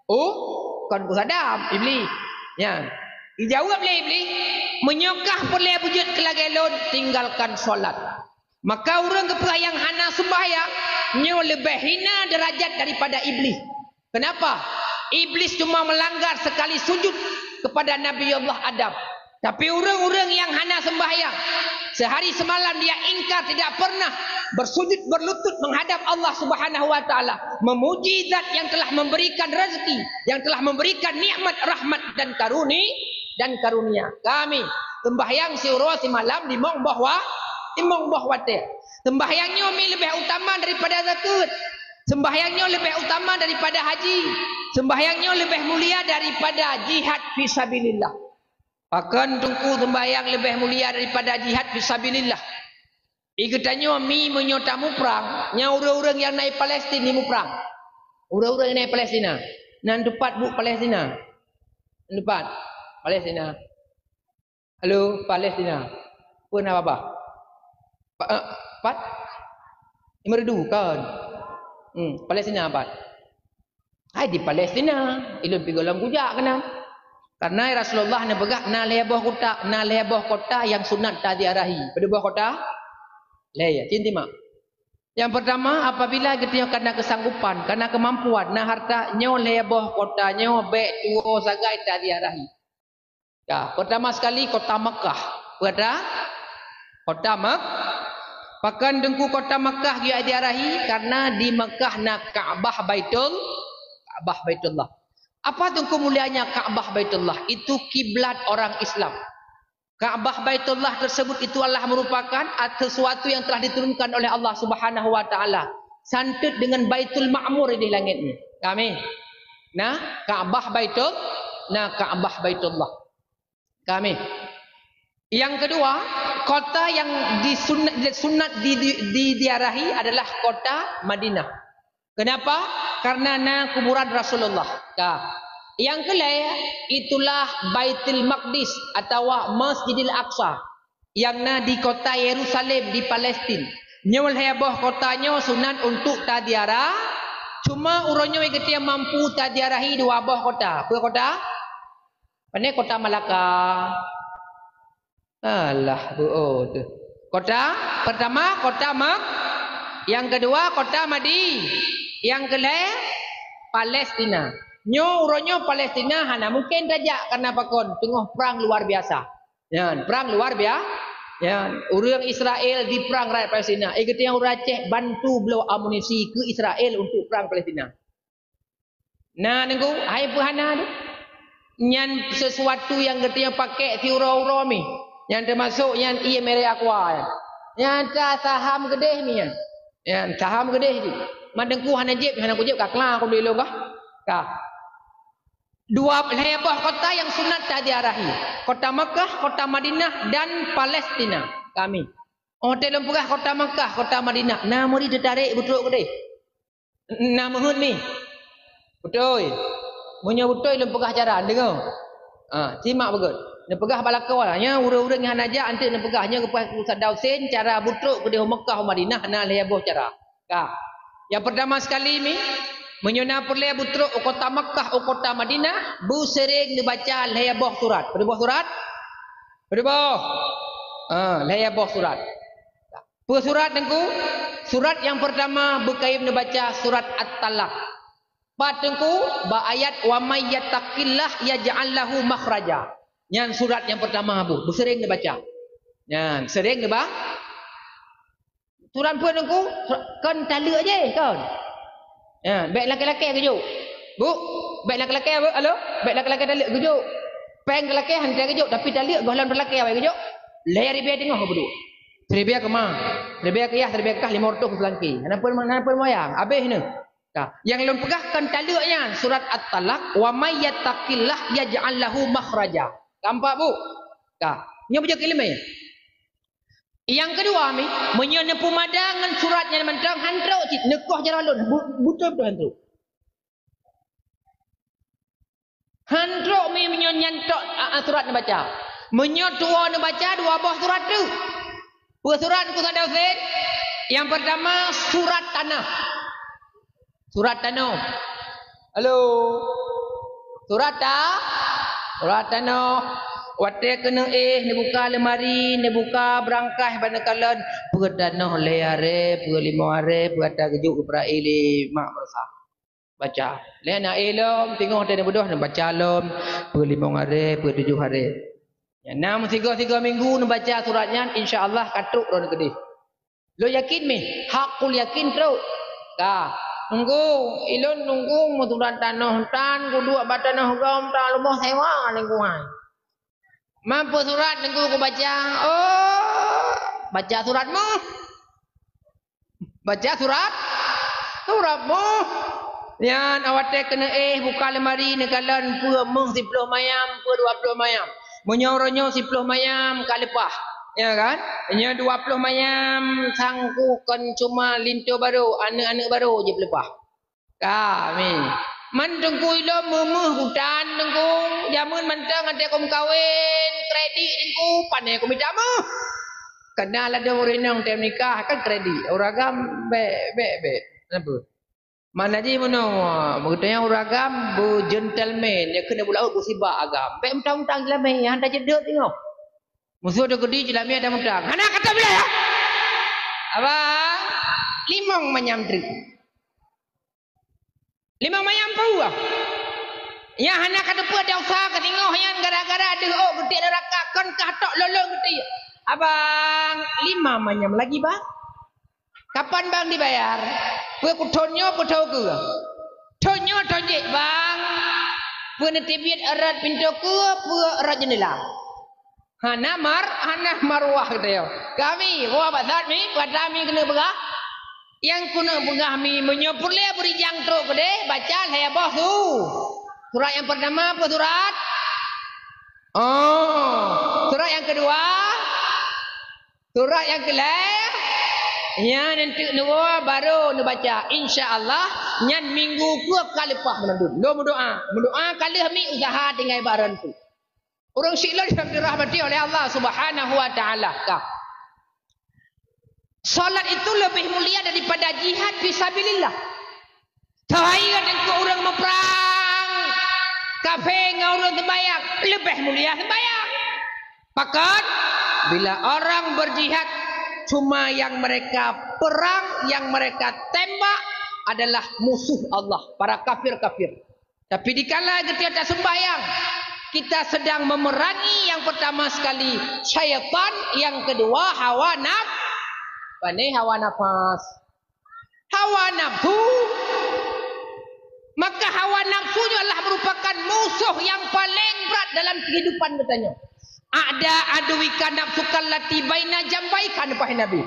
Oh, kon keu Adam, Iblih. Nyan. Ijaweueb lé Iblih, "Meunyoe kah peureulée beujeuet keu lagée lôn, tinggalkan sholat." Maka ureuëng geupeugah nyang hana seumbahyang, nyoe leubeh hina deurajat daripada Iblih. Kenapa? Iblis cuma melanggar sekali sujud kepada Nabi Allah Adam. Tapi ureuëng-ureuëng nyang hana seumbahyang, sehari semalam dia ingkar, tidak pernah bersujud berlutut menghadap Allah Subhanahu wa Ta'ala, memuji Zat yang telah memberikan rezeki, yang telah memberikan nikmat, rahmat dan karuni-, dan karunia. Kami seumbahyang siuroe simalam limong boh wa-, limong boh watée. Seumbahyang nyoe mi leubeh utama daripada zakeuet. Seumbahyang nyoe leubeh utama daripada haji. Seumbahyang nyoe leubeh mulia daripada jihad fi sabilillah. Pakon teungku seumbahyang leubeh mulia daripada jihad fi sabilillah? I geutanyoe mi meunyoe tamuprang, nyang ureuëng-ureuëng nyang na i Palestina ni muprang. Ureuëng-ureuëng nyang na i Palestina. Nan teupat buet Palestina. Nan teupat Palestina. Halo, Palestina. Peue na babah? Pa-, eh, pat? Imeureudu, kon? Hmm, Palestina pat? Hai di Palestina, ilôn pi gohlom kujak keunan. Karena Rasulullah neupeugah na lhée boh kota, na lhée boh kota nyang sunat taziarahi. Padub boh kota? Lhée, ya, cinti mak. Nyang peurtama, apabila geutanyoe kana keusanggupan, kana keumampuan, na harta, nyoe lhée boh kota nyoe bék tuwoe sagai taziarahi. Ya, pertama sekali kota Mekah. Peue kota? Kota Mek-, pakon teungku kota Mekah geuyue ziarahi? Karena di Mekah na Ka'bah Baitul, Ka'bah Baitullah. Apa teungku mulianya Ka'bah Baitullah? Itu kiblat orang Islam. Ka'bah Baitullah tersebut itu adalah merupakan at-, sesuatu yang telah diturunkan oleh Allah Subhanahu wa Ta'ala. Santet dengan Baitul Ma'mur di langit ni. Amin. Nah, Ka'bah Baitul-, nah, Ka'bah Baitullah. Kami. Yang kedua, kota yang disunat, sunat di, di, diziarahi adalah kota Madinah. Kenapa? Karena na kuburan Rasulullah. Ka. Yang kelhée, itulah Baitul Maqdis atawa Masjidil Aqsa yang na di kota Yerusalem di Palestin. Nyoe lhée boh kota nyoe sunat untuk taziarah, cuma uroe nyoe geutanyoe mampu taziarahi dua boh kota. Peue kota? Pane kota Malaka? Alah, bu-, oh, tu. Kota pertama, kota Mek-, yang kedua, kota Madi-, yang kelhée, Palestina. Nyoe, uroe nyoe Palestina hana mungken tajak, karena pakon? Teungoh prang luar biasa. Nyan, prang luar bia-, nyan, ureuëng Israel diprang rakyat Palestina. Eh, geutanyoe ureuëng Aceh bantu bloe amunisi keu Israel untuk prang Palestina. Na nunggu, hai peuhana tu. Nyan sesuatu nyang geutanyoe pakai siuroe-uroe mi. Nyan teumasok nyan ié merek Aqua nyan. Nyan ka saham keudeh mi nyan. Nyan saham keudeh jih. Man teungku hana jieb, hana kujieb ka kla aku dulu kah? Ka. Dua lhée boh kota nyang sunat taziarahi. Kota Makkah, kota Madinah dan Palestina. Kami. Oh, teu lôn peugah kota Makkah, kota Madinah. Na murit teutarek beutrok keudeh. Na meuheuet mi. Beutôi. Meunyoe beutôi lôn peugah cara, deungoe. Ha, simak beugét. Neupeugah bak lakoe, nyan ureuëng-ureuëng nyang hana jak, eunteuk neupeugah, nyoe geupeugah Ustaz Dausen, cara beutrok keudeh u Mekah u Madinah na lhée boh cara. Ka. Nyang peurtama sekali mi, meunyoe na peureulée beutrok u kota Mekah, u kota Madinah, beuseuréng neubaca lhée boh surat. Padub boh surat? Padub boh? Ah, lhèe boh surat. Peue surat Teungku? Surat nyang peurtama beukayém neubaca surat At-Talaq. Pat Teungku? Bak ayat, "Wa may yattaqillaha yaj'al lahu makhraja." Nyan surat nyang peurtama bu, beuseuréng neubaca. Nyan, seuréng neuba-, surat peue Teungku? Kon taleuek jih, kon? Nyan, bèk lakèe-lakèe geujok. Bu, bèk lakèe-lakèe, bu, halo? Bèk lakèe-lakèe taleuek geujok. Pèng talakèe hana geujok, tapi taleuek gohlom talakèe awai geujok. Lhèe ribèe teungoh geuduek. Siribèe keumah, siribèe keuyah, siribèe keukah, limong reutôh keu seulangké. Hana peue, hana peue moyang, abéh neuh. Ka. Nyang lôn peugah kon taleuek nyan, surat At-Talaq, "Wa may yattaqillaha yaj'al lahu makhraja." Tampak bu? Ka. Nyoe beujeuet ileumèe. Nyang keudua mi, meunyoe neupeumada ngon surat nyan mantong, han trok cit, neukoh jaroe lôn, bu-, beutôi-beutôi han trok. Han trok mi meunyoe nyan tok, a, a, surat neubaca. Meunyoe tuwoe neubaca dua boh surat teuk. Peue surat Teungku Ustaz Husen? Nyang peurtama surat tanoh. Surat tanoh. Halo. Surat ta-, surat tanoh. Watèe keuneuk éh, neubuka leumari, neubuka beurangkah bak neukalon, peue tanoh lhèe aré, peue limong aré, peue ata geujok keu peura-i lé mak meureusa. Baca. Lé na éh lom, teungoh teuh neubeudôh, neubaca lom, peue limong aré, peue tujoh aré. Nyang na meusigoe-sigoe minggu neubaca surat nyan, insya Allah ka trok droeneuh keudéh. Lôn yakin mih, hakul yakin trok. Ka. Nunggu, ilôn nunggu meusurat tanoh tan, kuduek bak tanoh gom, ta lumoh sewa lingkungan. Man peue surat Teungku kubaca? Oh, baca surat moh. Baca surat, surat moh. Nyan watèe keuneuk éh buka leumari neukalon peue moh siploh mayam, peue dua ploh mayam. Meunyoe uroe nyoe siploh mayam ka leupah. Ya kan? Meunyoe dua ploh mayam sangku kon cuma linto barô, aneuk-aneuk barô jeuet leupah. Ka, mi. Man Teungku ilôn meumeuh utan Teungku, jameun mantong até keu meukawen, kredit Teungku, pané keu mita meuh. Kana ladôm ureueng inong tém nikah kan kredit, ureueng agam bèk, bèk, bèk. Kenapa? Mana jih meunoe, meutanyoe ureueng agam beu gentleman, ya keuneuk beulaôt beusibak agam. Bèk meuntang-meuntang jeulamé, han tajeudeuek teungoh. Musoh teuh keudi jeulamé ada meuntang. Hana kata bila ya? Abang, limong manyam treuk. Limong manyam peue? Nyang hana ka teupeue desya keu singoh nyan gara-gara deuh ôk geutiek neuraka kon kah tok lôn-lôn geutiek. Abang, lima manyam lagi, Bang. Kapan, Bang, dibayar? Peue keu thon nyoe, peue thon keue? Thon nyoe thon jih, Bang. Peue neuteubiet rot pintoe keue, peue rot jeundela? Hana mar-, hana maruah geutanyoe. Kami, wah, bak that mi, peue atra mi keuneuk peugah? Nyang keuneuk peugah mi, meunyoe peureulèe beurijang trok keudéh, baca lhèe boh su-, surat nyang peurtama peue surat? Oh, surat nyang keudua? Surat nyang keulhèe? Nyan eunteuk neuwoe barô neubaca. Insya Allah, nyan minggu keue ka leupah meunan dum. Lôn meudoa. Meudoa ka lheueh mi usaha tinggai bak droeneuh. Ureueng syiek lôn nyang dirahmati oleh Allah Subhanahu wa Ta'ala. Ka. Salat itu lebih mulia daripada jihad fi sabilillah. Seuhai teungku ureueng meuprang kafé ngon ureueng seumbahyang, leubeh mulia seumbahyang. Pakon? Bila orang berjihad, cuma yang mereka perang, yang mereka tembak adalah musuh Allah, para kafir-kafir. Tapi dikala geutanyoe taseumbahyang, kita sedang memerangi yang pertama sekali syaitan, yang kedua hawa naf-, pane hawa nafas. Hawa nafsu. Maka hawa nafsu nyoe adalah merupakan musuh yang paling berat dalam kehidupan geutanyoe. "A'da aduwika nafsuka allati baina jambaika," neupahi Nabi.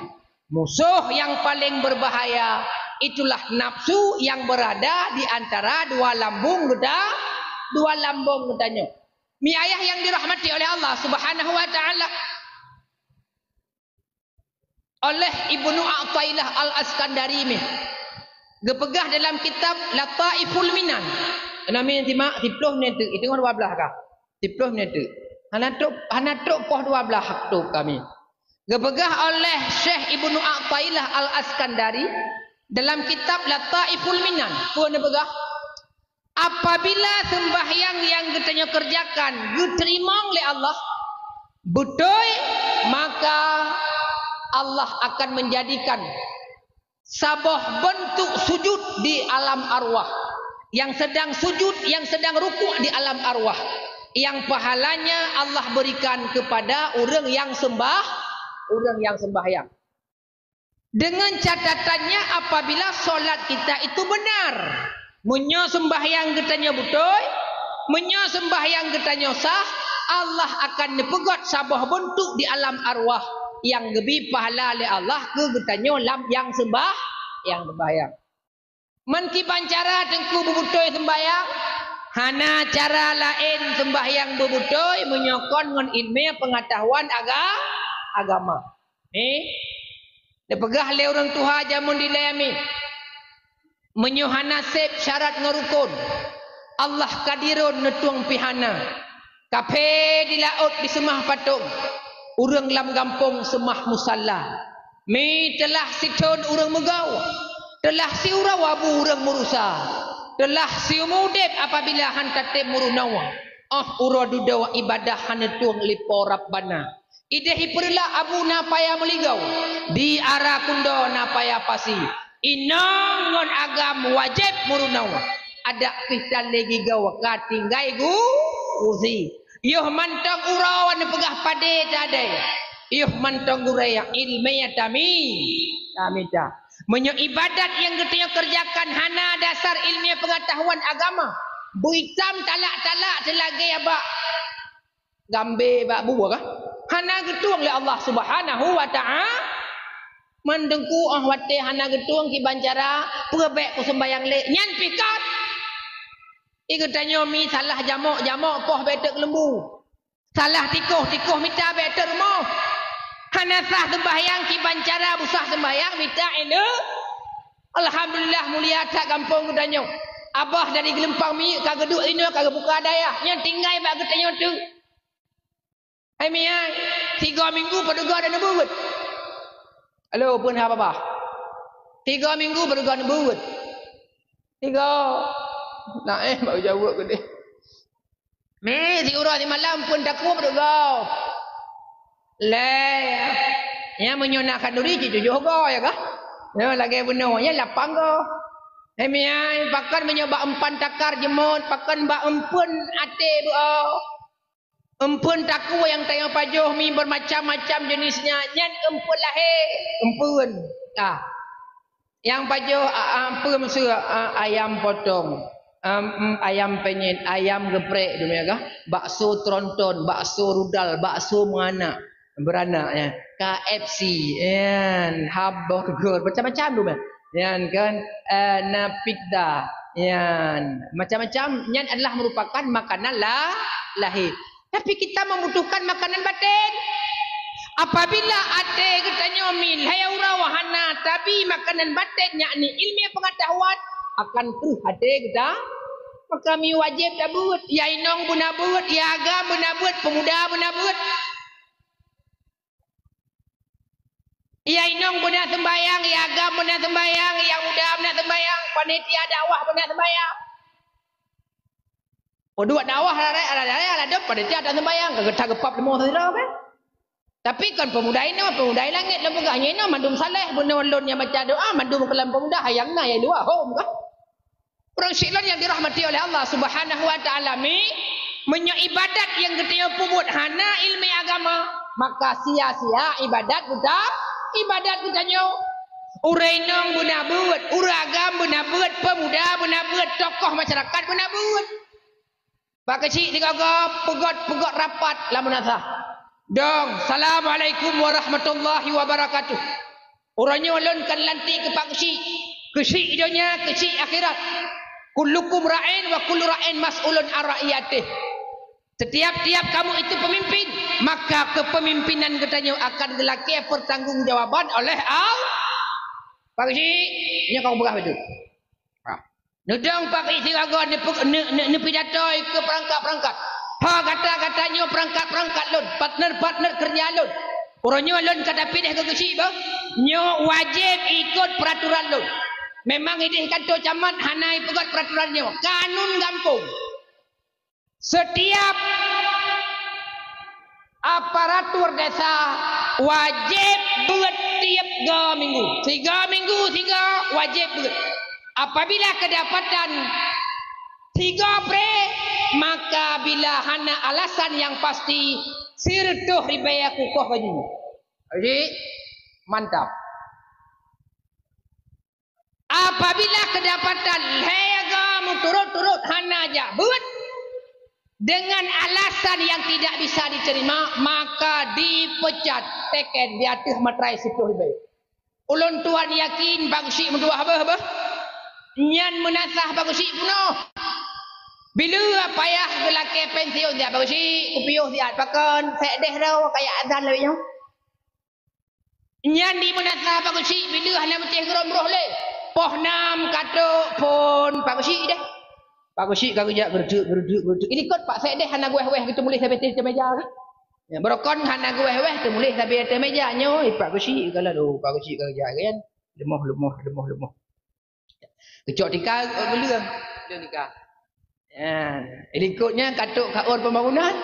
Musuh yang paling berbahaya itulah nafsu yang berada di antara dua lambung geuta-, dua lambung geutanyoe. Mi ayah yang dirahmati oleh Allah Subhanahu wa Ta'ala. Oleh Ibnu Athaillah Al-Iskandari mih geupeugah dalam kitab Lataiful Minan. Keunoe mi simak, siploh menit teuk, itu dua belas ka. Siploh menit teuk. Hana trok, hana trok poh dua belas trok kami. Geupeugah oleh Syekh Ibnu Athaillah Al-Iskandari dalam kitab Lataiful Minan. Peue neupeugah? Apabila seumbahyang nyang geutanyoe keureujakan geuteurimong lé Allah, Beutôi, maka Allah akan menjadikan saboh beuntuk sujud di alam arwah. Yang sedang sujud, yang sedang rukuk di alam arwah. Yang pahalanya Allah berikan kepada ureuëng yang sembah, ureuëng yang sembahyang. Dengan catatannya apabila solat kita itu benar. Meunyoe sembahyang geutanyoe beutôi, meunyoe sembahyang geutanyoe sah, Allah akan neupeugöt saboh beuntuk di alam arwah nyang geubri pahala lé Allah keu geutanyoe lam nyang sembah, nyang sembahyang. Man kiban cara Teungku beubeutôi sembahyang? Hana cara laén sembahyang beubeutôi meunyoe kon ngon ileumèe peungeutahuan aga-, agama. Eh? Neupeugah lé ureuëng tuha jamén dilèe mi, meunyoe hana sép syarat ngon rukon, Allah ka dirôn neutueng pih hana. Kaphé di laôt diseumah patong, ureuëng lam gampông seumah musalla. Mi teulah sithôn ureuëng meugawa, teulah siuroe abu ureuëng meurusa, teulah siumu udeb apabila han tatém meurunoe, óh uroe dudoe ibadah han neutueng lé Po Rabbana. Ideh ipeureulah abu na paya meuligau, di ara kundoe na paya pasi. Inong ngon agam wajéb meurunoe, adak pih tan lé gigau ka tinggai gu-, gusi. Yoh mantong uroe neupeugah padé tadai, yoh mantong gurée ileumèe tami-, tamita. Meunyoe ibadat nyang geutanyoe keureujakan hana dasar ileumèe peungeutahuan agama, beuitam talak-talak teulagée bak gambé bak buboh kah? Hana geutueng lé Allah Subhanahu wa Ta'ala. Man Teungku, óh watée hana geutueng kiban cara, peue bék kuseumbahyang lé. Nyan pih kon. I geutanyoe mi salah jamok-jamok poh bék teuk lembu. Salah tikoh-tikoh mita bék teuk rumoh. Hana sah seumbahyang kiban cara busah seumbahyang mita ileumèe. Alhamdulillah, mulia that gampông geutanyoe. Abah dari Geulumpang Minyeuk ka geuduek inoe ka geubuka dayah. Nyan tinggai bak geutanyoe teuk. Hai miai, tiga minggu padub goe dan neubeuet. Halo, peue haba babah? Tiga minggu padub goe neubeuet. Tiga. Nah, eh, baru jaweueb keudeh. Mi, siuroe simalam pun takue padub goe. Lé. Nyan meunyoe na khanduri cit tujoh goe, ya kah? Nyoe lagée bunoe, nyan lapan goe. Hai miai, pakon meunyoe bak empan takar jeumot, pakon bak empeuen até beuo. Empeuen takue nyang tanyoe pajoh mi bermacam-macam jenisnya, nyan empeuen lahé, empeuen. Ah. Nyang pajoh, a, a, empeuen meuseu, a, ayam potong, em, em, ayam penyet, ayam geprek, dum ya kah? Bakso tronton, bakso rudal, bakso meuranak, beuranak, ya. K F C, yan, hamburger, macam-macam dum ya. Yan kan, eh, na pizza, yan, macam-macam. Nyan adalah merupakan makanan la-, lahé. Tapi kita membutuhkan makanan batin. Apabila até geutanyoe mi lhée uroe hana tabi makanan batin, yakni ilmiah pengetahuan, akan kreueh até geuta. Maka mi wajéb tabeuet, ya inong beuna beuet, ya agam beuna beuet, pemuda beuna beuet. Ya inong beuna seumbahyang, ya agam beuna seumbahyang, ya muda beuna seumbahyang, panitia dakwah beuna seumbahyang. Peuduek dakwah rarai, rarai, rarai, ladom panitia dan seumbahyang, ka geuta geupap leumo sidroe kan? Tapi kon pemuda inoe, pemuda i langét lôn peugah, nyoe inoe mandum saleh, bunoe lôn nyang baca doa, mandum keulam pemuda, hayang na ya luwa hom kah? Ureuëng syiek lôn nyang dirahmati oleh Allah Subhanahu wa Ta'ala mi, meunyoe ibadat nyang geutanyoe peubuet hana ileumèe agama, maka sia-sia ibadat geuta-, ibadat geutanyoe. Ureuëng inong beuna beuet, ureuëng agam beuna beuet, pemuda beuna beuet, tokoh masyarakat beuna beuet. Pak Keuchik sigoe-goe peugöt-peugöt rapat lam meunasah. Dong, "Assalamualaikum warahmatullahi wabarakatuh." Uroe nyoe lôn kon lantik keu Pak Keuchik. Keuchik donya, keuchik akhirat. "Kullukum ra'in wa kullu ra'in mas'ulun an ra'iyatih." Setiap-tiap kamu itu pemimpin, maka kepemimpinan geutanyoe akan geulakée pertanggungjawaban oleh Allah. Pak Keuchik, nyoe ka kupeugah beutôi. Ha. Neudong Pak Keuchik sigoe-goe neupe-, ne-, ne-, neupidato keu peurangkat-peurangkat. Ho gata-gata nyoe peurangkat-peurangkat lôn, partner-partner keureuja lôn. Uroe nyoe lôn ka tapiléh keu Keuchik bah. Nyoe wajéb ikot peuraturan lôn. Memang ideh kanto camat hana ipeugöt peuraturan nyoe. Kanun gampông. Setiap Aparatur desa wajéb beuet tieb go minggu. Sigo minggu sigo wajéb beuet. Apabila keudapatan sigo pré, maka bila hana alasan nyang pasti, sireutôh ribèe kukoh baju. Jadi, mantap. Apabila keudapatan lhèe go meuturot-turot hana jak beuet dengan alasan yang tidak bisa diterima, maka dipecat, teken di ateueh matrai siplôh ribèe. Ulôn tuan yakin Pak Geuchik meutuah beuh, beuh. Nyan meunasah Pak Geuchik peunoh. Bila payah geulakèe pensiun siat Pak Geuchik, kupiôh siat pakon, sek deh droe kaya azan lagèe nyoe. Nyan di meunasah Pak Geuchik, bila hana meutéh geurom roh lé. Poh nam ka trôk phôn Pak Geuchik deh. Pak Geuchik ka geujak geureudeuek, geureudeuek, geureudeuek. Ilikot Pak Sek deh hana geuwèh-wèh geuteumuléh sabe ateueh meja kah? Ya, beurokon hana geuwèh-wèh teumuléh sabe ateueh meja nyoe, eh, Pak Geuchik ka lalu, Pak Geuchik ka geujak kan. Lemoh, lemoh, lemoh, lemoh. Geucok tika, eh, geuleueng. Geuleueng tika. Nyan. Ilikot nyan ka trôk ka ôn pembangunan.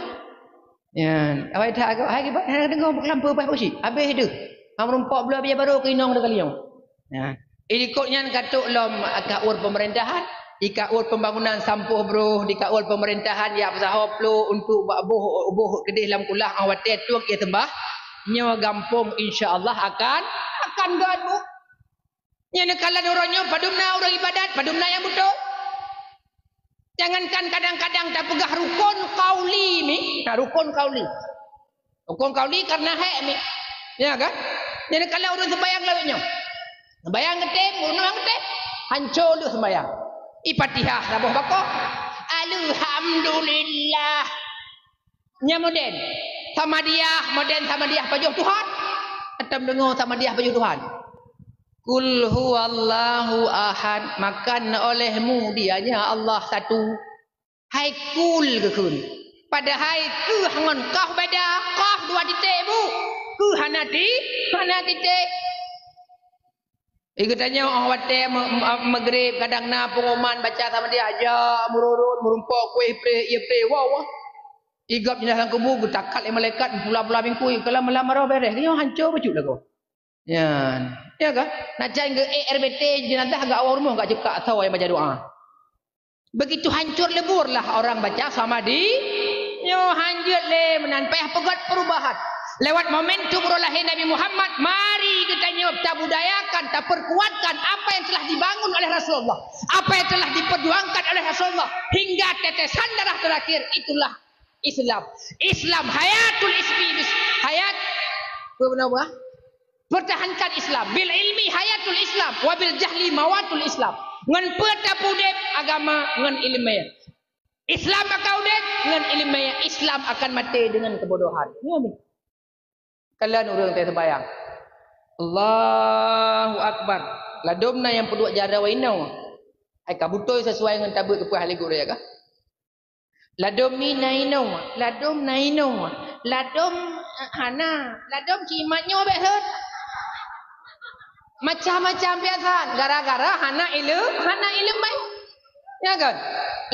Nyan. Awai that agak, hai kiban, hai deungoe beukeulampeu bah Pak Geuchik. Habéh deuh. Ham rumpok bloe biaya barô keu inong deukaliong. Nyan. Ilikot nyan ka trôk lom ka ôn pemerintahan. Di ka ôn pembangunan sampôh broh, di ka ôn pemerintahan ya peusaho plôk untuk bak boh, boh keudeh lam kulah, ah, watèe tueng ie seumbah. Nyoe gampông insya Allah akan, akan gét bu. Nyan neukalon uroe nyoe padum na ureueng ibadat, padum na nyang beutôi. Jangankan kadang-kadang tapeugah rukon qauli mi, na rukon qauli. Rukon qauli karena hék mi. Ya kan? Nyan neukalon ureueng seumbahyang lawét nyoe. Seumbahyang geutem, ureueng seumbahyang geutem. Hanco lheueh seumbahyang. I Fatihah saboh bako. Alhamdulillah. Nyan model Samadiyah, model Samadiyah pajoh Tuhan. Atam deungoe Samadiyah pajoh Tuhan. Qul huwallahu ahad, makan olehmu dianya Allah satu. Hai kul geukheun. Padahai keuh ngon kaf beda, kaf dua titik bu. Keuh hana ti, hana titik. Geutanyoe óh watèe me-, me-, Maghrib kadang na pengumuman baca Samadiyah, jak meururot, meurumpok, kueh preh, ie preh, wah, wah. Igab jenazah lam kubu, geutakat lé malaikat, pula-pula bingkui, keulam lam maroh bereh. Nyoe hanco bacut lagoe. Nyan. Ya kan? Na cai geu-ék R B T jenazah gak awak rumoh gak cukak tho nyang baca doa. Begitu hancur leburlah orang baca Samadi. Nyoe hanjeuet lé meunan payah peugét perubahan. Lewat momentum uroe lahé Nabi Muhammad, mari geutanyoe tabudayakan, taperkuatkan apa yang telah dibangun oleh Rasulullah, apa yang telah diperjuangkan oleh Rasulullah hingga tetesan darah terakhir, itulah Islam. Islam hayatul ismi bis-, hayat, apa nama? Pertahankan Islam. Bil ilmi hayatul Islam, wa bil jahli mawatul Islam. Ngon peue tapeudeb agama ngon ileumèe. Islam akan udeb ngon ileumèe, Islam akan maté dengan kebodohan. Nyoe mi. Kalon ureueng teuh sembahyang. Allahu Akbar. Ladôm na nyang peuduek jaroe inong. Hai ka beutôi sesuai ngon tabeuet keu peuhah lé gurèe ka. Ladôm mi na inong, ladôm na inong, ladôm, eh, hana, ladôm cit mat nyoe bèk seuet. Macam-macam biasa, gara-gara hana ileu-, hana ileumèe. Ya kan?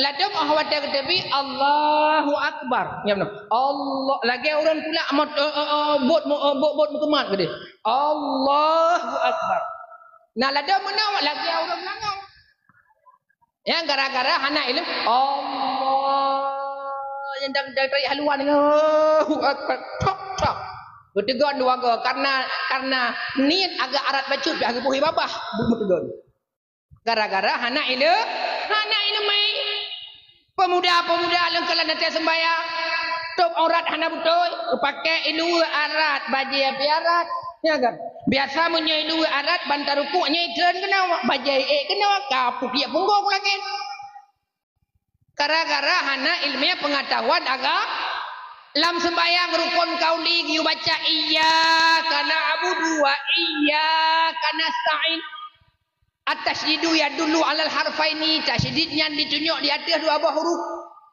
Ladôm óh watèe geuteubiet, Allahu Akbar. Ya beuna. Allah, lagèe ureueng tulak mot-, eh, eh, eh, bot mo-, eh, bot-bot meutumat geudeh. Allahu Akbar. Nah, ladôm meunan lagèe ureueng meulangong. Ya, gara-gara hana ileuem. Allah. Nyang dang, dang tarik haluan, Allahu Akbar. Tok, tok. Geuteugon dua go karena, karena niet agak arat bacut, pih geuboh babah. Geuteugon. Gara-gara hana ileuem, hana ileumèe. Pemuda-pemuda leueng keulan até sembayang, tôb aurat hana beutôi, geupakè ileue arat, bajèe pih arat, ya kan? Biasa meunyoe ileue arat, ban tarukuk nyoe itreun keunoe, bajèe ék keunoe, ka pukiek punggong langét. Gara-gara hana ileumèe peungatahuan aga-, lam sembayang rukon qauli geuyue baca, "Iyyaka na'budu wa iyyaka nasta'in." At-tasydid yadullu 'alal harfaini, tasydid nyan ditunjuk di ateueh dua boh huruf.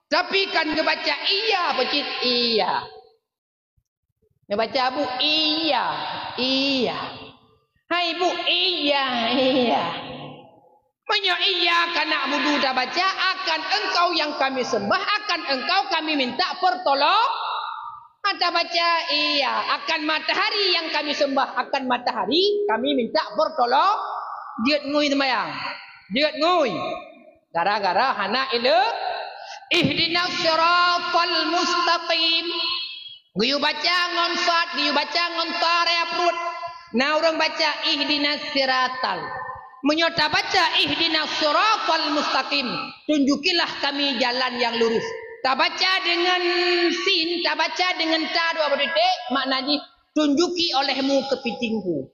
Tapi kan geubaca iya, peucit iya. Geubaca bu iya, iya. Hai bu, iya, iya. Meunyoe iyyaka na'budu tabaca, akan Engkau yang kami sembah, akan Engkau kami minta pertolong-, Tabaca, iya, akan matahari yang kami sembah, akan matahari kami minta pertolong. Jeuet ngui sembahyang. Jeuet ngui. Gara-gara hana ileuem. Ihdinas siratal mustaqim. Geuyue baca ngon sad, geuyue baca ngon ta raya pruet. Na ureuëng baca ihdinas siratal. Meunyoe tabaca ihdinas siratal mustaqim, tunjukilah kami jalan yang lurus. Tabaca dengan sin, tabaca dengan ta dua beudetik, makna jih, tunjuki olehmu keupitingku.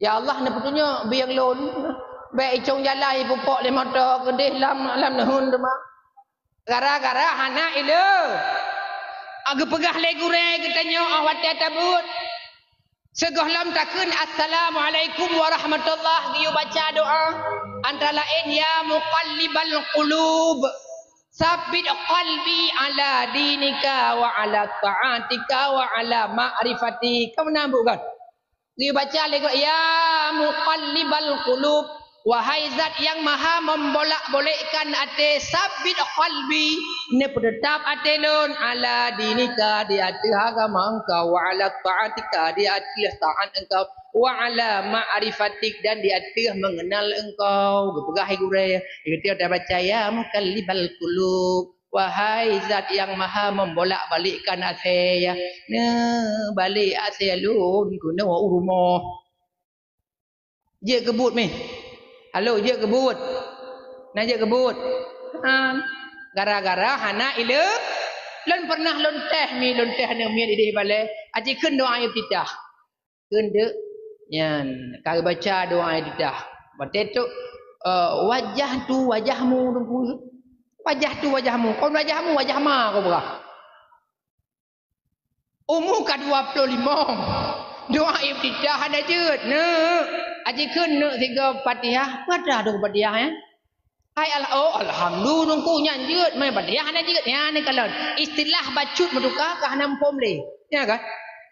Ya Allah, neupeutunyok bieng lôn. Bék icong jalan ipupok lé moto keudeh lam, lam neuheun teuma. Gara-gara hana ileuem. Geupeugah lé gurée geutanyoe óh watée tabeuet. Sigohlom takheun, "Assalamualaikum warahmatullah," geuyue baca doa. Antara laén, "Ya muqallibal qulub, tsabbit qalbi ala dinika wa ala taatika wa ala ma'rifatik." Ka meunan buet kan? Geuyue baca lé gurée, "Ya muqallibal qulub," wahai Zat nyang maha membolak-balikkan até, tsabbit qalbi, neupeuteutab até lôn, ala dinika, di ateueh agama Engkau, wa ala taatika, di ateueh taat Engkau, wa ala ma'rifatik, dan di ateueh mengenal Engkau. Geupeugah lé gurée, geutanyoe tabaca, "Ya muqallibal qulub," wahai Zat nyang maha membolak-balikkan até, ya, neubalek até lôn keunoe u rumoh. Jeuet keu buet mih. Halo, jeuet keu buet. Na jeuet keu buet. Han. Gara-gara hana ileuem. Lôn pernah lôn teh mih, lôn teh aneuk miet idéh balée. Aci kheun doa iftitah. Kheun deuk. Nyan, ka geubaca doa iftitah. Watée tu, eh, wajjahtu wajhahmu, Teungku. Wajjahtu wajhahmu. Kon wajhahmu, wajah ma kau peugah. Umu ka dua ploh limong. Doa iftitah hana jeuet, neuk. Aci kheun neuk sigoe Fatihah, peue atra dong Fatihah, ya? Hai al-, oh, alhamdulillah, Teungku, nyan jeuet, meunan Fatihah hana jeuet. Nyan kalon. Istilah bacut meutuka ka hana muphom lé. Ya kan?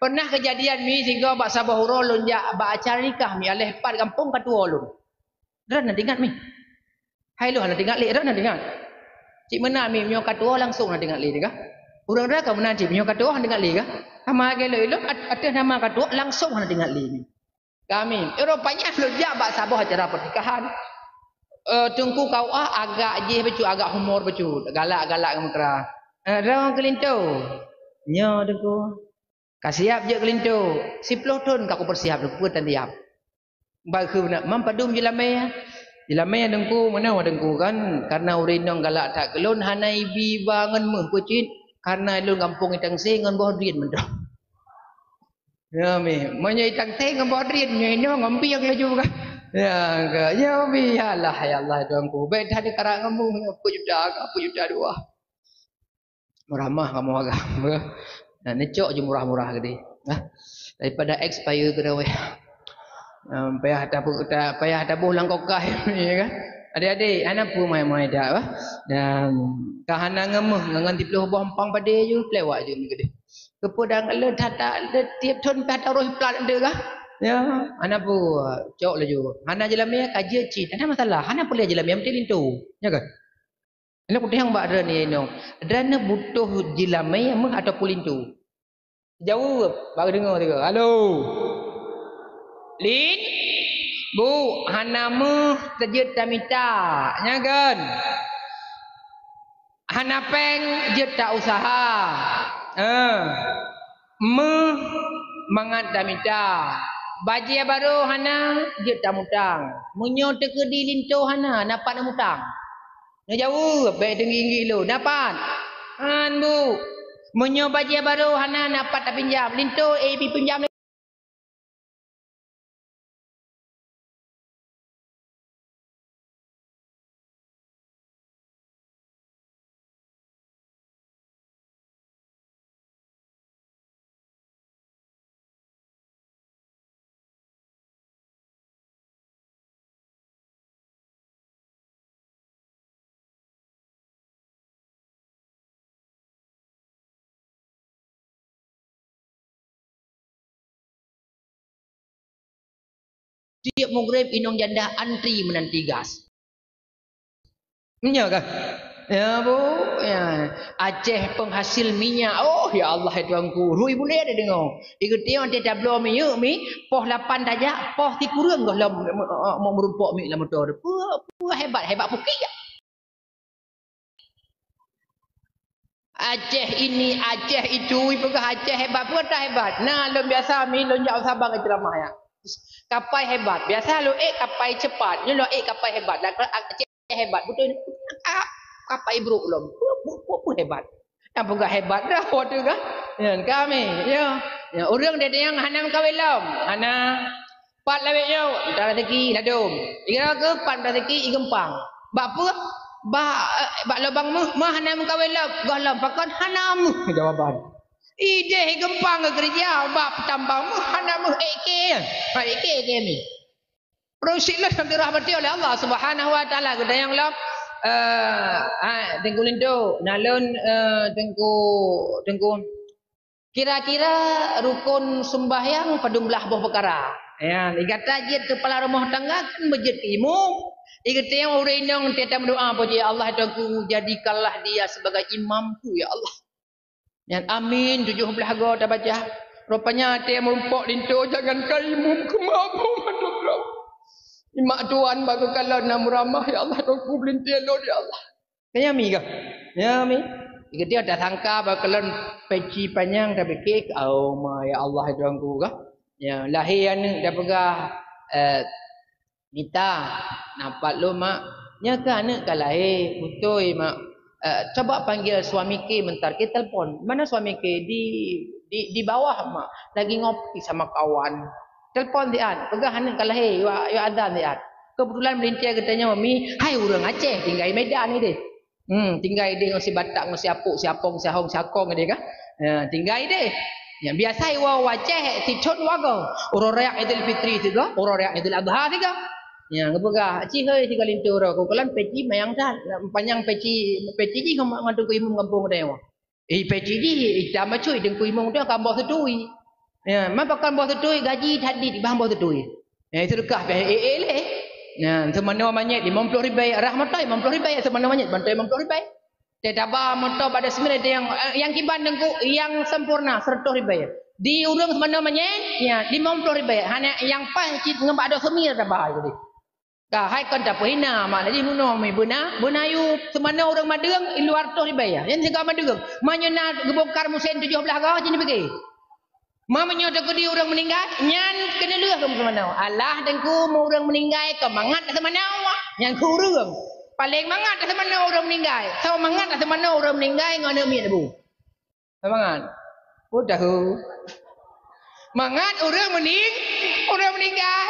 Pernah keujadian mih sigoe bak saboh uroe lôn jak bak acara nikah mih, aléh pat gampông ka tuwoe lôn. Droeneuh na teuingat mih. Hai lôn hana teuingat lé, droeneuh na teuingat. Cit meunan mih, meunyoe ka tuwoe langsong hana teuingat lé teuh kah? Ureuëng droe ka meunan cit, meunyoe ka tuwoe hana teuingat lé kah? Sama lagée lôn, ilôn at-, ateueh nama ka tuwoe langsong hana teuingat lé mih. Kami, rupanya lôn jak bak saboh acara pernikahan. Eh, Teungku K U A agak jih bacut, agak humor bacut, galak-galak ngon meukra. Eh, droe keu linto. Nyoe Teungku. Ka siab jeuet keu linto. Siploh thon ka kupeusiab, Teungku, tan siab. Bak kheun na, "Man padum jeulamé?" "Jeulamé Teungku, meunoe Teungku kan, karena ureuëng inong galak that keu lôn, hana ibi ba ngon méuh peucit, karena lôn gampông Itang Seng ngon Boh Drien mantong." Ya mih, meunyoe Itang Seng ngon Boh Drien, nyoe inong ngon bieng laju kan. Ya, ka, ya mih, ya Allah, ya Allah, Teungku. Bék that dikarat ngon méuh, nyoe peuet juta, ka peuet juta dua. Murah mah kamoe agam. Nah, neucok ju murah-murah geude. Nah, daripada expire keudaweh. Nah, payah tabu-, ta-, payah taboh lam kulkas, ya kan? Adik-adik, hana peue main-main dak, bah. Dan ka hana ngon méuh, ngon siploh boh empang padé ju, pelewak ju geude. Keupeue dang le that, that, le tiep thon pih taroh plat de kah? Ya, hana peue, cok laju. Hana jeulamé ka jeuet cit, hana masalah. Hana peue lé jeulamé, meusti linto. Ya kan? Lôn kutanyong bak droeneuh inong, droeneuh butoh jeulamé méuh ataupun linto? Jaweueb, bak deungoe sigoe. Halo. Lin? Bu, hana méuh jeuet tamita. Nyan kan? Hana péng jeuet ta-useuha. Eh. Méuh mangat tamita. Bajée barô hana jeuet tamutang. Meunyoe teukeudi linto hana, na pat neumutang? Neujaweueb, bék teungginggi lôn. Na pat? Han bu. Meunyoe bajée barô hana, na pat tapinjam. Linto, eh, pi pinjam. Tiep mugreb inong janda antri meunanti gas. Meunyoe kah? Ya, Bu. Ya. Aceh penghasil minyak. Oh, ya Allah, ya Tuhanku. Rui bulée ada dengar. Igeutiang teuh tabloe minyeuk mi, poh lapan tajak, poh sikureueng goh lom, eh, eh, meurumpok mi lam motor. Peue, peue hebat, hebat pukik. Aceh ini, Aceh itu, ipeugah Aceh hebat. Peue ata hebat? Na lôn biasa mi, lôn jak Sabang ceramah ya. Kapai hebat. Biasa lôn ék kapai cepat. Nyoe lôn ék kapai hebat. Lam Aceh hebat. Beutôi. Kap-, kapai brôk lom. Peue, peue, peue, peue hebat. Nyang peugah hebat dah, peue tu kan? Ya, kami. Ya. Ya, ureueng dia yang hana meukawen lom. Hana. Pat lawét nyoe, mita raseuki ladôm. Igira keu pat mita raseuki igeumpang. Bak peue? Bak, eh, bak lubang méuh, méuh hana meukawen lom, goh lom pakon hana méuh jawaban. Idéh igeumpang keu keureuja, bak peutambang méuh hana méuh ék kée. Ha, ék kée kée mi. Ureueng syiek lôn nyang dirahmati oleh Allah Subhanahu wa Taala, geutanyoe lom, eh, ha, Teungku Linto, na lôn, eh, Teungku, Teungku Kira-kira rukon seumbahyang padum blaih boh peukara. Ya, gata jeuet kepala rumah tangga kan beujeuet keu imum. Igeuteueng ureueng inong teutab meudoa, "Ya Allah, Tuhanku, jadikanlah dia sebagai imamku, ya Allah." Nyan amin tujoh blaih go tabaca. Rupanya teutab meurumpok linto, jangankan imum keu makmum, aduh, imak tuan bak geukalon na meuramah, "Ya Allah, Tuhanku, beulintie lôn, ya Allah." Kan nyami kah? Nyami. Geutanyoe tasangka bak kalon peci panyang, tapike, "Oh ma, ya Allah, ya Tuhanku," kah? Ya, lahé aneuk tapeugah, eh, "Mita, na pat lôn, Mak?" "Nyoe keuh aneuk ka lahé, beutôi, Mak." "Eh, coba panggil suami ke bentar, ke telepon." "Mana suami ke?" "Di, di, di bawah, Mak. Lagi ngopi sama kawan." Telepon siat, peugah aneuk ka lahé, yue, yue azan siat. Keubeutulan meulintie geutanyoe mi, hai ureueng Aceh, tinggai Medan idéh. Hmm, tinggai idéh ngon si Batak, ngon si Apok, si Apong, si Ahong, si Akong idéh kah? Ya, tinggai idéh. Ya, biasa iwoe u Aceh, sithon wagoe. Uroe raya Idul Fitri sigoe, uroe raya Idul Adha sigoe. Ya, geupeugah, "Ci hei, sigoe linto uroe, ku kalon peci mayang that, panyang peci, peci jih ngon, ngon teungku imum gampông geutanyoe." Eh, peci jih, itam bacut, teungku imum tu akan boh seutui. Ya, ma pakon boh seutui, gaji that dit, bah boh seutui. Eh, seudeukah pih, eh, eh, lé. Ya, seumanoe manyét limong ploh ribèe, rah mantong limong ploh ribèe, seumanoe manyét mantong limong ploh ribèe. Teutab moto bak Dok Semir nyang, eh, nyang kiban teungku, nyang sempurna, seratus ribèe. Di ureueng seumanoe manyét, ya, limong ploh ribèe. Hana nyang paih cit ngon bak Dok Semir taba jadi. Ka hai kon tapeuhina, makna jih bunoe mi beuna, beuna yue seumanoe ureueng madeueng, i luwa reutôh ribèe. Nyan sigoe madeueng. Meunyoe na geubongkar musém tujoh blaih goe, cit pike. Ma meunyoe teukeudi ureueng meuninggai, nyan keuneulheueh keu seumanoe. Alah teungku, meu ureueng meuninggai, kon mangat seumanoe, nyan keu ureueng. Paleng mangat seumanoe ureueng meuninggai. Soe mangat seumanoe ureueng meuninggai ngon aneuk miet bu. Mangat. Peue tahu. Mangat ureueng meuning-, ureueng meuninggai.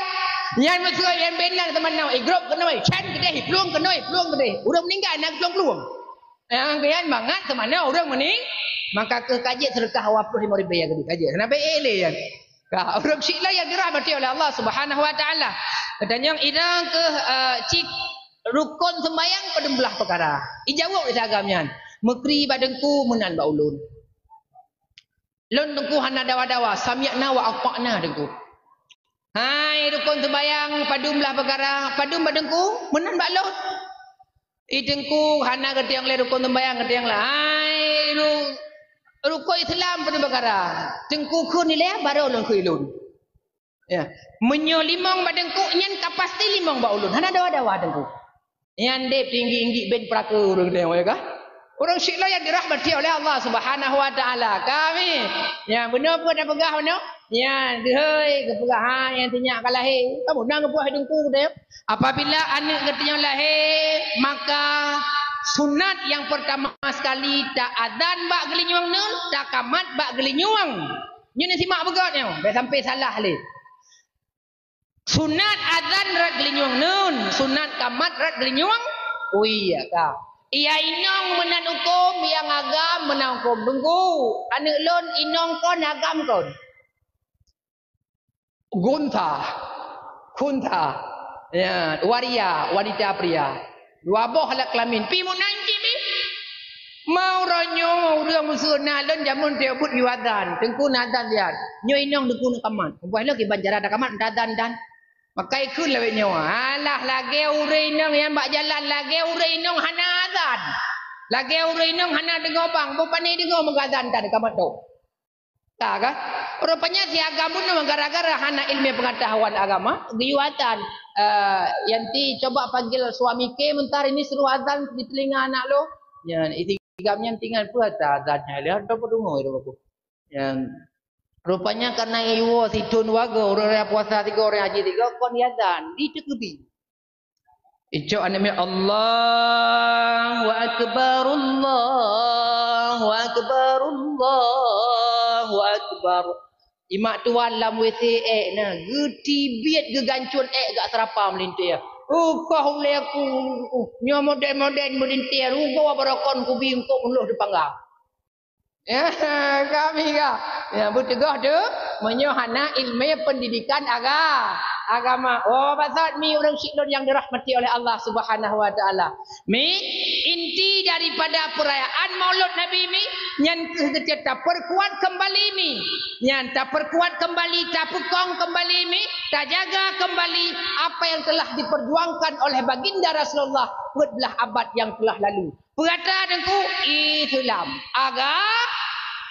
Nyan meuseue nyan beunan seumanoe, igrôp keunoe, can keudeh, iplueng keunoe, iplueng keudeh. Ureueng meuninggai na geuplueng-plueng. Nyang keuyan mangat seumanoe ureueng meuning-, maka keuh ka jeuet seudeukah dua ploh limong ribèe keudeh, ka jeuet. Hana bèe lé nyan. Ka, ureueng syiek lôn nyang dirahmati oleh Allah Subhanahu wa Taala. Geutanyong, "Ina keuh, eh, cit rukon seumbahyang padum blaih peukara?" Ijaweueb lé si agam nyan, "Meukri bak teungku, meunan bak ulôn." Lôn teungku hana dawa-dawa, sami'na wa ata'na teungku. Hai rukon seumbahyang padum blaih peukara, padum bak teungku, meunan bak lôn. I teungku hana geutanyong lé rukon seumbahyang, geutanyong lé, hai ru-, rukon Islam padum peukara. Teungku kheun ilèe, barô lôn kheun lôn. Ya. Meunyoe limong bak teungku, nyan ka pasti limong bak ulôn. Hana dawa-dawa teungku. Nyan deb tinggi-tinggi ben peuraka ureueng teuh, ya kah? Ureueng syiek lôn nyang dirahmati oleh Allah Subhanahu wa Taala. Kami, ya, bunoe peue tapeugah bunoe? Nyan, deuhôi, geupeugah, ha, nyang sinyak ka lahé. Kamu na geupeugah teungku teuh. Apabila aneuk geutanyoe lahé, maka sunat nyang peurtama sekali ta azan bak geulinyueng neun, ta kamat bak geulinyueng. Nyoe neusimak beugöt nyoe, bèk sampai salah lé. Sunat azan rot geulinyueng neun, sunat kamat rot geulinyueng. Oh iya ka. Iya inong meunan hukôm, nyang agam meunan hukôm. Teungku, aneuk lôn inong kon agam kon. Gunta, khunta, ya, waria, wanita pria. Dua boh alat kelamin. Pi meunan cit pi. Mau uroe nyoe ureueng meuseue na lôn jameun teuh buet yue azan. Teungku na azan siat. Nyoe inong teungku na kamat. Bah lôn kiban cara ta kamat meuta azan dan. Makai kheun lawét nyoe. Alah lagèe ureueng inong nyang bak jalan, lagèe ureueng inong hana azan. Lagèe ureueng inong hana deungoe bang, beu pane deungoe meugadang tan ka meutueng. Ka, ka? Rupanya si agam bunoe gara-gara hana ilmu pengetahuan agama, geuyue azan. Eh, Yanti, coba panggil suami ke, sebentar ini suruh azan di telinga anak lo. Nyan, isi gam nyan tinggai peue ata azan nyan, lihat tu peudungoe tu aku. Nyan, rupanya karena iwoe sithon warga, ureueng raya puasa tiga, ureueng haji tiga, kon azan, di teukeubie. Icok aneuk miet, "Allahu Akbar, Allahu Akbar, Allahu Akbar." Imak tuan lam W C ék na, geutibiet geugancon ék gak seurapa meulintèe. "Uh, koh ulèe ku, uh, nyoe modern-modern meulintèe, rugoe barokon kubi eungkôt meulôh teupanggang." Ya, kami ka. Ya, beuteugoh tu, meunyoe hana ilmu pendidikan aga-, agama. Oh, basat mi ureueng syiek lôn nyang dirahmati oleh Allah Subhanahu wa Taala. Mi, inti daripada perayaan Maulud Nabi mi, nyan keuh geutanyoe taperkuat kembali mi. Nyan taperkuat kembali, tapeukong kembali mi, tajaga kembali apa yang telah diperjuangkan oleh Baginda Rasulullah peuet blaih abad yang telah lalu. Peue ata Teungku? Islam. Aga-,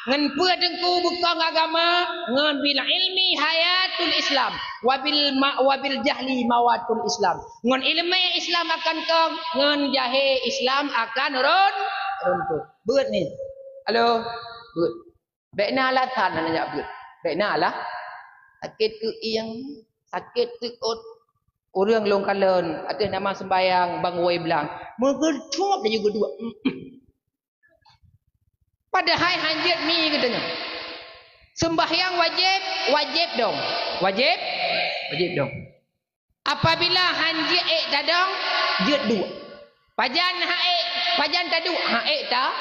ngon peue Teungku bukon agama? Ngon bil ilmi hayatul Islam, wa bil ma-, wa bil jahli mawatul Islam. Ngon ileumèe Islam akan kong, ngon jahé Islam akan run-, runtuh. Beuet ni. Halo? Beuet. Bèk na alasan hana jak beuet. Bèk na alah. Sakét keuieng, sakét seuôt. Ureueng lôn kalon ateueh nama seumbahyang bangai blang. Meugeutôp laju geuduek. Padahai hanjeuet mi geutanyoe. Seumbahyang wajéb, wajéb dong. Wajéb, wajéb dong. Apabila hanjeuet ék tadong, jeuet duek. Pajan ha ék, pajan taduek, ha ék ta-,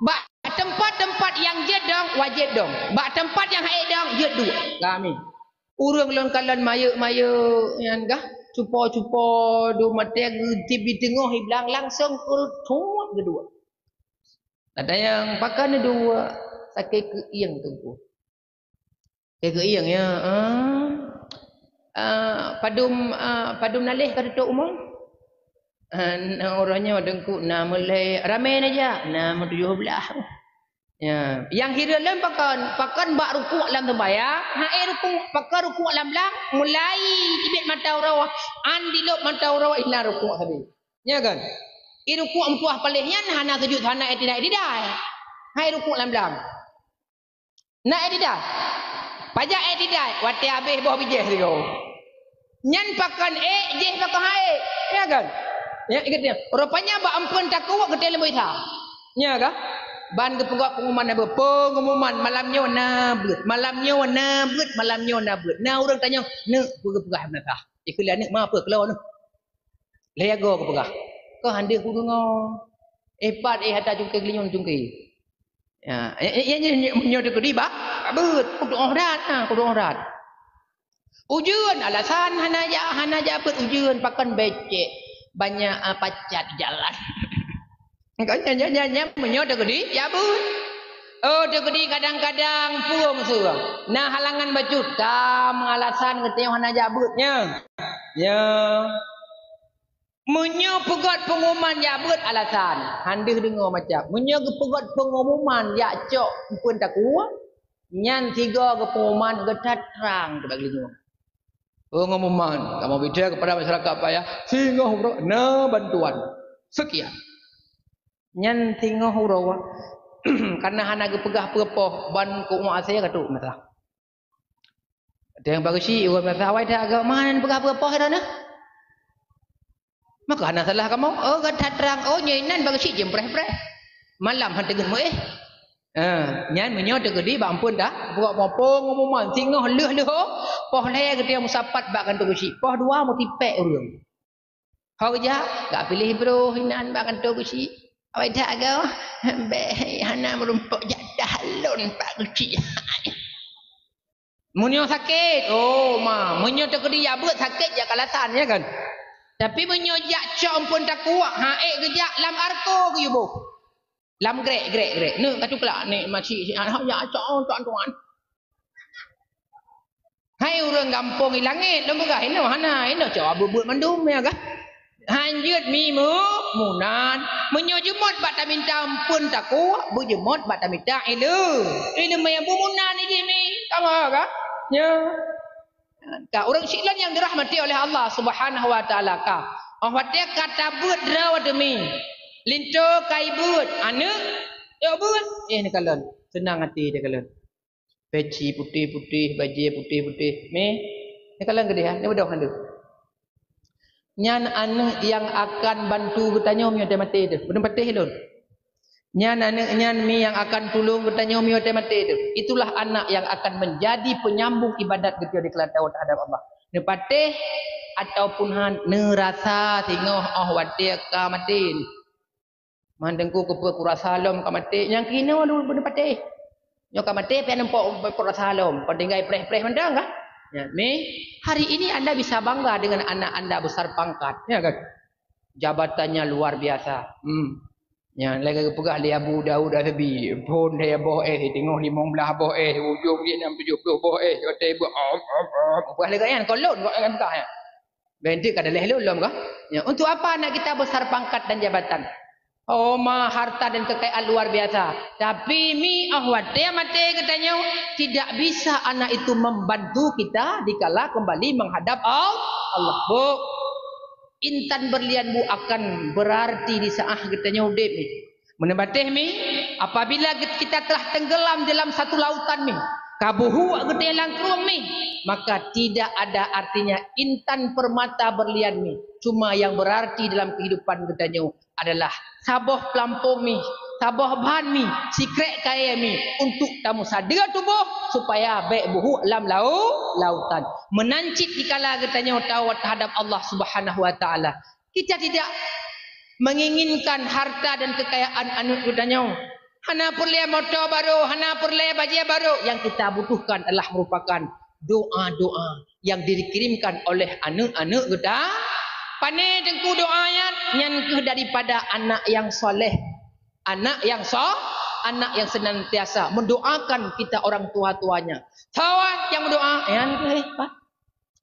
bak teumpat-teumpat nyang jeuet dong, wajéb dong. Bak teumpat nyang ha ék dong, jeuet duek. Kami. Ureueng lôn kalon mayeuek-mayeuek nyan gah, cupo-cupo, dum maté geujieb di teungoh i blang langsong keureut geuduek. Ada nyang pakon duek, sakét keuieng Teungku. Keu-, keuieng, ya, ah. Ah, padum, ah, padum naléh ka tutôp umu? Ah, na uroe nyoe Teungku na meulhèe, ramé na jak, na meutujoh blaih. Ya, nyang hireuen lom pakon, pakon bak rukuk lam seumbahyang, ha ék rukuk, pakon rukuk lam blang, mulai teubiet mata uroe, an dilop mata uroe, ina rukuk sabe. Nya kan? I rukuk meutuah paléh nyan hana sujud, hana i'tidal, i'tidal. Ha ék rukuk lam blang. Na i'tidal. Pajan i'tidal, watèe habéh boh bijéh sigoe. Nyan pakon ék, jéh pakon ha ék. Ya kan? Ya, ingat ya. Rupanya bak amphon takue geutém lom Isa. Nya kan? Ban geupeugah pengumuman na beuet. Pengumuman malam nyoe na beuet. Malam nyoe na beuet, malam nyoe na beuet. Na ureueng tanyong, "Neuk, peue geupeugah na tah?" Ikheun lé aneuk, "Ma peue, keulôn neuk." Lhèe go geupeugah, "Kah han deuh kudeungoe. Eh, pat eh ata cungké geulinyueng cungké." Ya, eh, eh, eh, nyoe, nyoe teukeudi bak, bak beuet, kudoh that, ha, kudoh that. Ujeuen, alasan hana ja-, hana jak beuet ujeuen, pakon becek, banyak, ah, pacat jalan. Nyan, nyan, nyan, nyan, meunyoe teukeudi, jak beuet. Oh, teukeudi kadang-kadang pueng seuh. Na halangan bacut, ka meualasan geutanyoe hana jak beuet nyan. Ya. Meunyoe peugöt pengumuman jak beuet alasan, han deuh deungoe macam. Meunyoe geupeugöt pengumuman jak cok amphon takue, nyan sigoe geupengumuman geutat trang keu bak geulinyueng. Pengumuman, kamoe bida kepada masyarakat payah, singoh uroe na bantuan. Sekian. Nyan singoh uroe, karena hana geupeugah peue poh, ban keu umat asèe ka trok masalah. Teuh bak geuchik, ureueng biasa awai that agam, "Man peugah peue poh droeneuh?" Maka hana salah kamoe. Oh, gata trang. Oh, nyoe inan bak geuchik jeuem preh-preh. Malam han teungeut meuéh. Ha, nyan meunyoe teukeudi bak amphon dah, buka pengumuman singoh lheueh-lheueh, poh lhèe geutanyoe meusapat bak kantô geuchik. Poh dua meutipék ureueng. Ho geujak, gak piléh broh inan bak kantô geuchik. Awai that agam, bèk hana meurumpok jatah lôn bak geuchik. Meunyoe sakét, oh ma, meunyoe teukeudi jak beuet sakét jak kalatan, ya kan? Tapi meunyoe jak cok amphon takue, ha ék geujak lam arko geuyue boh. Lam grek, grek, grek. Neuk ka cuklak, neuk macik, si, ah, jak cok, cok tuan. Hai ureueng gampông i langét, lôn peugah, inoe hana, inoe cok beuet-beuet mandum, ya kan? Hanjeuet mi mu-, munan. Meunyoe jeumot bak taminta ampeun takue, beujeumot bak taminta ileu. Ileu meunan bumunan jih mi. Sama ka? Ya. Ka ureuëng syiek lôn nyang dirahmati oleh Allah Subhanahu wa Taala ka. Oh watée ka tabeuet droe teumi. Linto ka ibeuet, aneuk yok beuet. Eh, neukalon. Seunang até neukalon. Peci putéh-putéh, bajée putéh-putéh. Meh, neukalon keudeh, ha? Neubeudôh hana. Nyan aneuk nyang akan bantu geutanyoe meunyoe maté teuh. Beuneupatéh lôn. Nyan aneuk nyan mi nyang akan tulông geutanyoe meunyoe maté teuh. Itulah anak yang akan menjadi penyambung ibadat geutanyoe di keulantau terhadap Allah. Neupatéh ataupun han, neurasa singoh oh watée ka maté. Man teungku keupeue kurasa lom ka maté, nyang kinoe lôn beuneupatéh. Nyoe ka maté pih neupok, neupok rasa lom, kon tinggai preh-preh mantong ka. Ya, mi, hari ini anda bisa bangga dengan anak anda besar pangkat, ya kan? Jabatannya luar biasa. Hmm. Ya, lagée geupeugah lé Abu Daud Al-Sabi, phon daya boh eh, teungoh limong blaih boh eh, ujong jih nam tujoh ploh boh eh, watée beu-, om, om, om. Peugah lagée nyan, kon lôn, kon lôn peugah nyan. Bèk deuh ka daleh lôn lom kah? Ya, untuk apa anak kita besar pangkat dan jabatan? Oh, ma, harta dan kekayaan luar biasa. Tapi mi, oh, watèe maté geutanyoe, tidak bisa anak itu membantu kita dikala kembali menghadap Al-, Allah. Bu, intan berlian bu akan berarti di saat geutanyoe udép ni. Meunan batéh mi, apabila get-, kita telah tenggelam dalam satu lautan mi, ka beuhuek geutanyoe lam krueng mi, maka tidak ada artinya intan permata berlian mi. Cuma yang berarti dalam kehidupan geutanyoe adalah saboh pelampong mi, saboh ban mi, sikrek kayèe mi untuk tameusadeue tuboh supaya bèk beuhuek lam lau-, lautan. Meunan cit dikala geutanyoe tawat terhadap Allah Subhanahu wa Taala. Kita tidak menginginkan harta dan kekayaan aneuk geutanyoe. Hana peureulèe moto barô, hana peureulèe bajèe barô. Yang kita butuhkan adalah merupakan doa-doa yang dikirimkan oleh aneuk-aneuk geuta-, pané teungku doa nyan, nyan keuh daripada anak yang saleh. Anak yang sa-, anak yang senantiasa mendoakan kita orang tua-tuanya. Sawan nyang meudoa, nyan keuh hebat.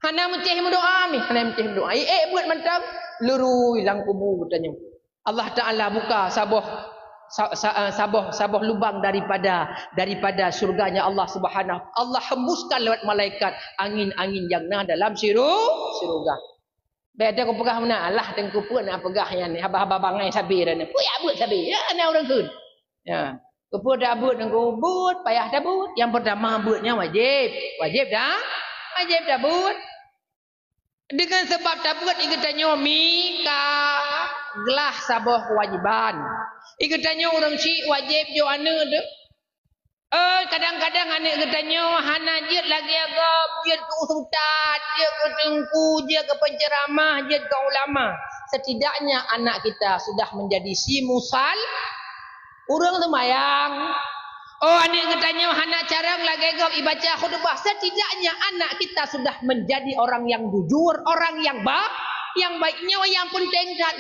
Hana meucéh meudoa mi, hana meucéh meudoa. Ék beuet mantong, lurui lam kubu geutanyoe. Allah Taala buka saboh, sa-, sa-, eh, saboh, saboh lubang daripada, daripada syurganya Allah Subhanahu. Allah hembuskan lewat malaikat angin-angin yang na dalam syuru-, syurga. Bèk teupeugah meunan, alah teungku peue na peugah nyan, haba-haba bangai sabe dah ni. Peue jak beuet sabe? Ya, na ureueng kheun. Ya. Keupeue tabeuet ngon beuet, payah tabeuet. Nyang peurtama beuet nyan wajéb. Wajéb dah? Wajéb tabeuet. Deungon sabab tabeuet geutanyoe mi ka glah saboh keuwajéban. Geutanyoe ureueng chik wajéb jok aneuk teuh. Eh, kadang-kadang aneuk geutanyoe hana jeuet lagèe gob, jeuet keu ustaz, jeuet keu teungku, jeuet keu penceramah, jeuet keu ulama. Setidaknya anak kita sudah menjadi si musal-, ureueng seumayang. Oh, aneuk geutanyoe hana carông lagèe gob ibaca khutubah. Setidaknya anak kita sudah menjadi orang yang jujur, orang yang ba-, yang baik. Nyoe nyang peunteng that.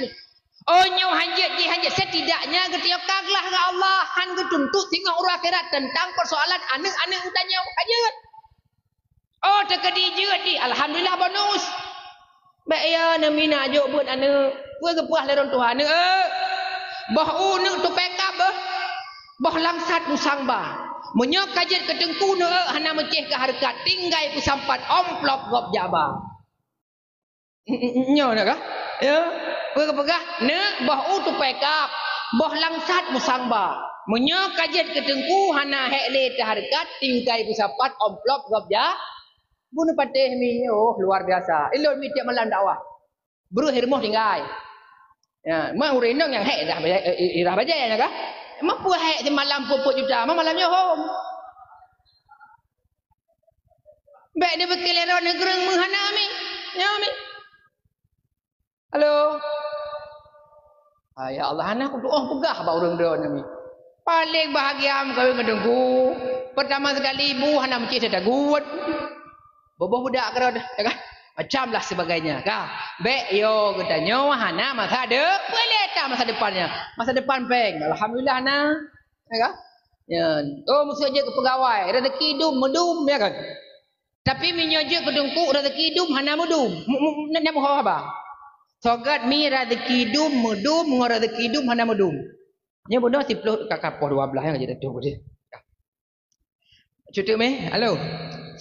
Oh, nyoe hanjeuet jih hanjeuet. Setidaknya geutanyoe ka glah ngon Allah, han geutuntot singoh uroe akhirat teuntang peusoalan aneuk-aneuk geutanyoe. Hanjeuet. Oh, teukeudi jeuet jih, alhamdulillah bonus. Bèk ya neumina jok beuet aneuk. Peue geupeugah lé ureueng tuha aneuk, eh? Boh u neuk tupèe kab beuh. Boh langsat musang ba. Meunyoe ka jeuet keu teungku neuk, eh, hana meucéh keu hareukat, tinggai peusampat amplop gob jak ba. Nyoe na kah? Ya. Peugah-peugah, neuk boh u tupèe kab, boh langsat musang ba. Meunyoe ka jeuet keu teungku hana hék lé teuhareukat, tinggai peusapat amplop gob jak. Beuneupatéh mi, oh, luar biasa. Ilôn mi tiep malam dakwah. Breuh i rumoh tinggai. Ya, ma ureueng inong nyang hék dah bajèe, eh, eh, dah bajèe na kah? Ma peue hék simalam peuet-peuet juta, ma malam nyoe hom. Bèk dibeuki lé droeneuh geureung meuhana mi. Nyoe mi. Halo. Ah, ya Allah, hana kutu'oh peugah bak ureueng droeneuh mi. Paléng bahagia meukawen ngon teungku. Peurtama sekali ibu hana meucéh teuguet. Boboh budak keudroe, ya kan? Macam lah sebagainya, kan? Bèk yo geutanyoe hana masa de-, boleh tak masa depannya? Masa depan péng. Alhamdulillah na. Ya kan? Ya. Oh, musoh jeuet keu peugawai, rezeki dum meudum, ya kan? Tapi meunyoe jeuet keu teungku, rezeki dum hana meudum. Mu-, mu-, na, na meuho haba. Sogat mi raseuki dum meudum ngon raseuki dum hana meudum. Nyoe bunoe siplôh ka kapoh dua blah nyang jadi tuh deh. Cuti meh, halo.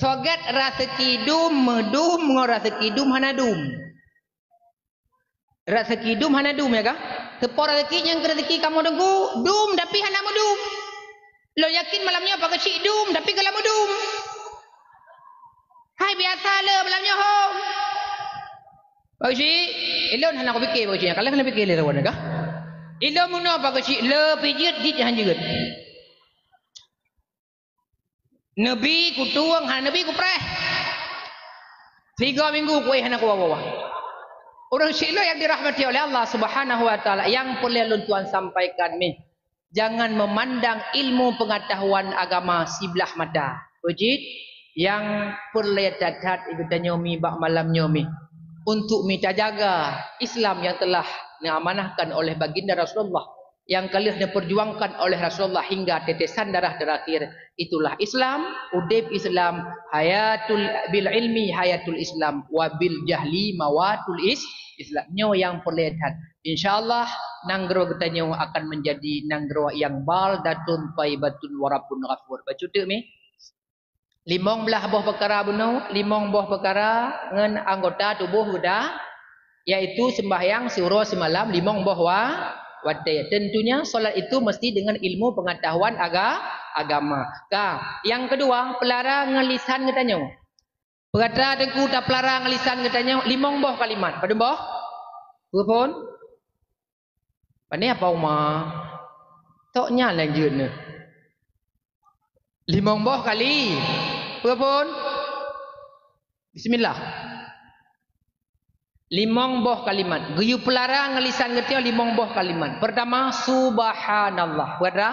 Sogat raseuki dum meudum ngon raseuki dum hana dum. Raseuki dum hana dum ya kah? Seupôt raseuki nyang keu raseuki kamoe teungku dum tapi hana meudum. Lôn yakin malam nyoe Pak Geuchik dum tapi ka lam meudum. Hai biasa le malam nyoe ho. Pak Geuchik, ilôn hana kupike Pak Geuchik, kalau hana pike le lawan kah? Ilôn meunoe Pak Geuchik le pijit jih han jeuet. Neubi kutueng hana neubi kupreh. Tiga minggu kuéh hana kuwoe-woe. Ureuëng syik lôn nyang dirahmati oleh Allah Subhanahu wa Taala, nyang peureulée lôn tuan sampaikan mih, jangan memandang ilmu pengetahuan agama siblah mata. Beujeuet nyang peureulée that-that geutanyoe mi bak malam nyoe mi untuk mi tajaga Islam yang telah neuamanahkan oleh baginda Rasulullah, nyang ka lheueh neupeurjuangkan oleh Rasulullah hingga tetesan darah terakhir, itulah Islam, udeb Islam, hayatul, bil ilmi hayatul Islam, wa bil jahli mawatul is-, Islam. Nyoe nyang peureulée that. Insya Allah, nanggroe geutanyoe akan menjadi nanggroe nyang baldatun thaibatun wa rabbun ghafur. Bacut teuk mi? Limong blaih boh peukara bunoe, limong boh peukara ngon anggota tuboh geuda, yaitu sembahyang siuroe simalam limong boh wa-, watée. Tentunya solat itu mesti dengan ilmu pengetahuan aga-, agama. Ka, nyang keudua, peulara ngon lisan geutanyoe. Peugata teungku tapeulara ngon lisan geutanyoe limong boh kalimat. Padum boh? Peue phon? Pane apa uma? Tok nyan lanjut neuh. Limong boh kali. Peue phon? Bismillah. Limong boh kalimat. Geuyue peulara ngon lisan geutanyoe limong boh kalimat. Pertama, subhanallah. Peugata?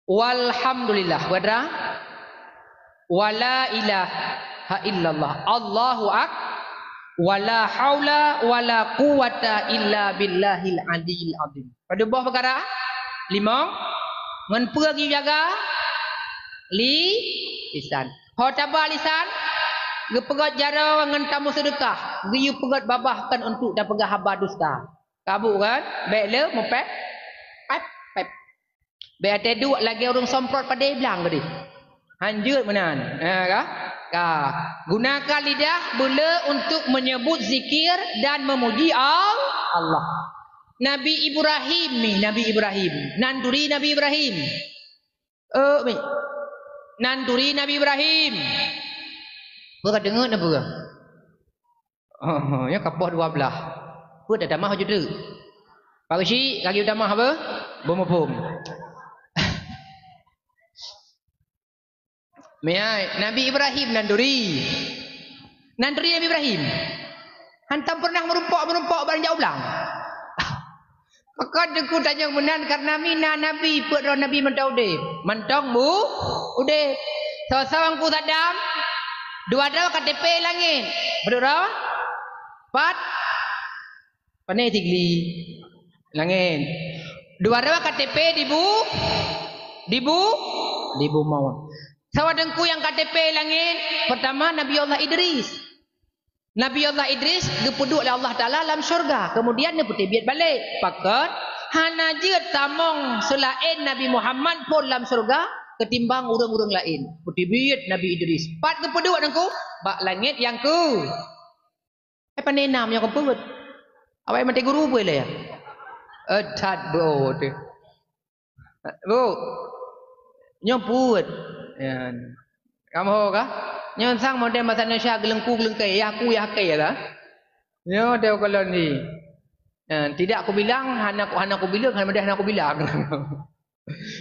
Walhamdulillah. Peugata? Wala ilaha illallah. Allahu ak-, wala haula wala quwwata illa billahil aliyil azim. Padum boh peukara? Limong. Ngon peue geuyue jaga? Li-, lisan. Ho taba lisan, geupeugét jaroe ngon tameuseudekah, geuyue peugét babah kon untuk tapeugah haba dusta. Ka bu kan? Bék le meupép, pép, pép. Bék até duek lagée ureuëng somprot padé blang keudeh. Hanjeuet meunan. Ha, ka? Ka. Gunakan lidah beule untuk menyebut zikir dan memuji Al-, Allah. Nabi Ibrahim ni, Nabi Ibrahim. Nan turi Nabi Ibrahim. Eh, mi. Nan turi Nabi Ibrahim. Peue ka deungoe na peue? Oh, oh, nyoe ka poh dua blah. Peue tatamah ju teuk? Pak Geuchik, ka geuyue tamah apa? Beumeupom. Meuai, Nabi Ibrahim nan turi. Nan turi Nabi Ibrahim. Hantom peureunah meurumpok-meurumpok barang jak u blang. Pakon teungku tanyong meunan, kareuna mina nabi peuet droe nabi mantong udeb. Mantong bu-, udeb. Soe-soe Teungku Saddam, dua droe K T P langét. Padum droe? Pat? Pane Sigli? Langét. Dua droe K T P di bu-, di bu-, di bumoe. Soe teungku nyang K T P langét? Pertama Nabi Allah Idris. Nabi Allah Idris geupeuduek lé Allah Taala lam syurga, kemudian neupeuteubiet balek. Pakon? Hana jeuet tamong seulaén Nabi Muhammad phon lam syurga ketimbang ureuëng-ureuëng laén. Peuteubiet Nabi Idris. Pat geupeuduek teungku? Bak langét nyang keu. Eh, pane nam nyang keu peuet. Awai maté guru peue lé? Eh, that bro teuh. Bu, nyoe peuet. Ya. Kamoe ho kah? Nyoe sang model masa Indonesia geuleungku-geuleungkai, yah ku yah kai ya kah? Nyoe deh ukalon ni. Ya, tidak kubilang, hana ku, hana kubileung, hana model hana kubilang.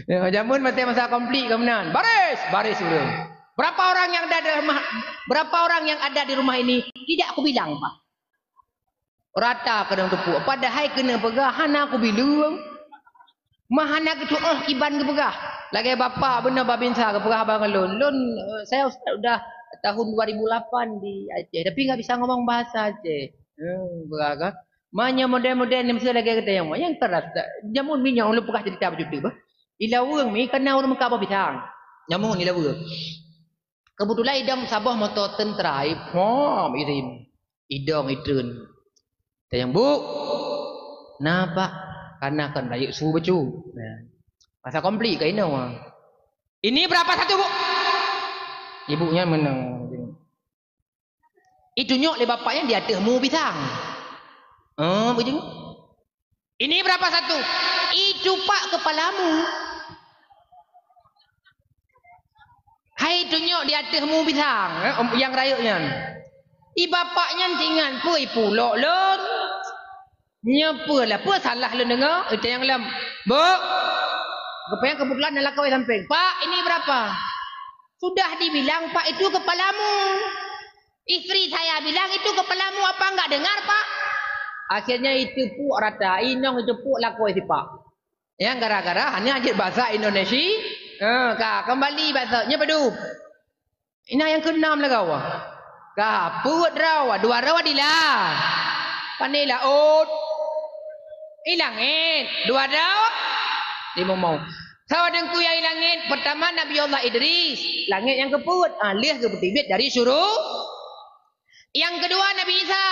Ya, jameun maté masa konflik ka meunan. Baris, baris ureuëng. Berapa orang yang ada di rumah, berapa orang yang ada di rumah ini? Tidak kubilang, Pak. Rata keudong teupuk. Padahai keuneuk peugah hana kubileung. Mah hana geutuoh kiban geupeugah. Lagée bapak beuna babinsa geupeugah haba ngon lôn. Lôn, eh, saya ustaz udah tahun dua ribu lapan di Aceh, tapi nggak bisa ngomong bahasa Aceh. Hmm, peugah kan? Mah nyoe model-model ni mesti lagée geutanyoe. Nyang keras. Jameun minyok ulôn peugah cerita bacut teuk bah. Ilaweueng mi kana ureuëng meuka boh pisang. Jameun ilaweueng. Keubeutulan idong saboh moto teuntra, iphom irim. Idong itreun. Tanyong, "Bu, na, Pak?" Kana kon rayeuk su bacut. Nah. Masa konflik ka inoe. "Ini berapa satu, Bu?" Ibu nyan menang. Itunyok lé bapak nyan di ateueh mu pisang. Oh, beujeuet. "Ini berapa satu?" "Itu, Pak, kepalamu." Hai tunyok di ateueh mu pisang, eh, nyang rayeuk nyan. I bapak nyan teuingat, "Peue ipulok lôn? Nyoe peue lah, peue salah lôn deungoe?" Tanyong lom, "Bu, geupeugah keubeutulan na lakoe sampéng." "Pak, ini berapa?" "Sudah dibilang, Pak, itu kepalamu. Istri saya bilang itu kepalamu, apa enggak dengar, Pak?" Akhirnya iteupuk rata, inong iteupuk lakoe sipak. Nyang gara-gara hana jeuet basa Indonesia. Ha, ka, kembali basa. Nyoe padub. Ina nyang keenam lagèe awak. Ka, peuet droe, dua droe dila. Pane laôt. I langét, dua droe. Di bumoe. Sawa deungku nyang i langét, pertama Nabi Allah Idris, langét nyang keupeuet, ah, lheueh geupeuteubiet dari syuru-, Nyang keudua Nabi Isa.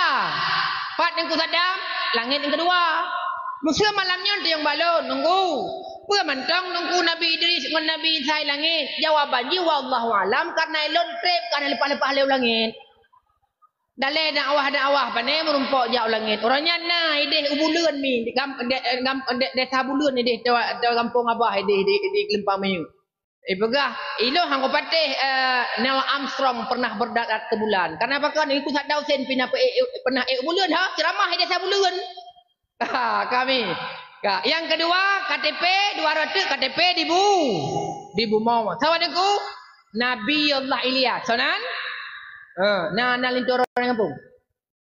Pat Teungku Saddam, langét nyang keudua. Meuseu malam nyoe teunyong balon, nunggu. Peue mantong nunggu Nabi Idris ngon Nabi Isa i langét? Jawaban jih, "Wallahu alam, karena ilôn treb ka na leupah-leupah lé u langét." Dalé dakwah-dakwah pane meurumpok jak u langét. Uroe nyan na idéh u buleuen mi, di gam-, de-, gam-, de-, desa buleuen idéh, di gampông Abah idéh, di, di Geulumpang Miyueb. Ipeugah, "Ilôn han kupatéh, eh, Neil Armstrong pernah berdarat ke bulan. Kenapa kan Teungku Saddam Hussein pernah pe-, eh, pernah ék buleuen, ha? Ceramah di desa buleuen." Ha, kami. Ka, nyang keudua, K T P, dua ratus K T P di bu-, di bumoe. Sawa deungku, Nabi Allah Ilyas. Soe nan? Ha, na, na linto ureueng gampông.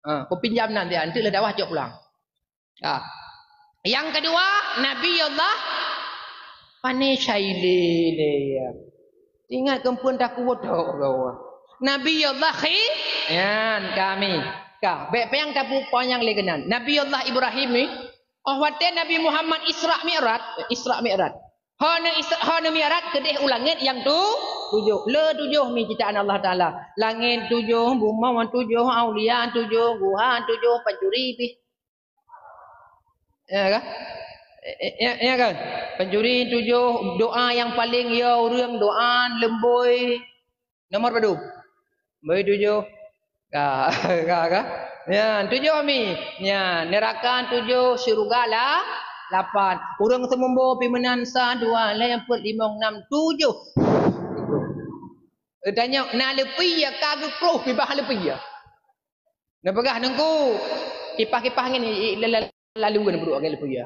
Ha, kupinjam nan dia, enteuk lheueh dakwah cok pulang. Ha. Nyang keudua, Nabi Allah, pane Syaili lé, ya. Ingat keumpun takuwot tok gawa. Nabi Allah khi-, yan kami. Ka, bèk payang tapupanyang lé keunan. Nabi Allah Ibrahim ni, oh watèe Nabi Muhammad Isra Mi'raj, Isra Mi'raj. Hana Isra, hana Mi'raj keudéh u langét nyang tu-, tujoh. Le tujoh mi ciptaan Allah Taala. Langét tujoh, bumoe tujoh, aulia tujoh, guha tujoh, pancuri pih. Ya kan? Eh, eh, ya, ya kan? Pancuri tujoh, doa nyang paleng ya ureueng doa leumboi. Nomor padum? Boi tujoh. Ka, ka, ka. Nyan, tujoh mi. Nyan, neraka tujoh, syeuruga la-, lapan. Ureueng seumumbo pi meunan sa, dua, lhèe, peuet, limong, nam, tujoh. Tanyong, na leupie ya ka geuproh, pibah leupie ya. Neupeugah Teungku, kipah-kipah ngieng i, i, la-, la-, lalu keuneuk peuduek lagèe leupie.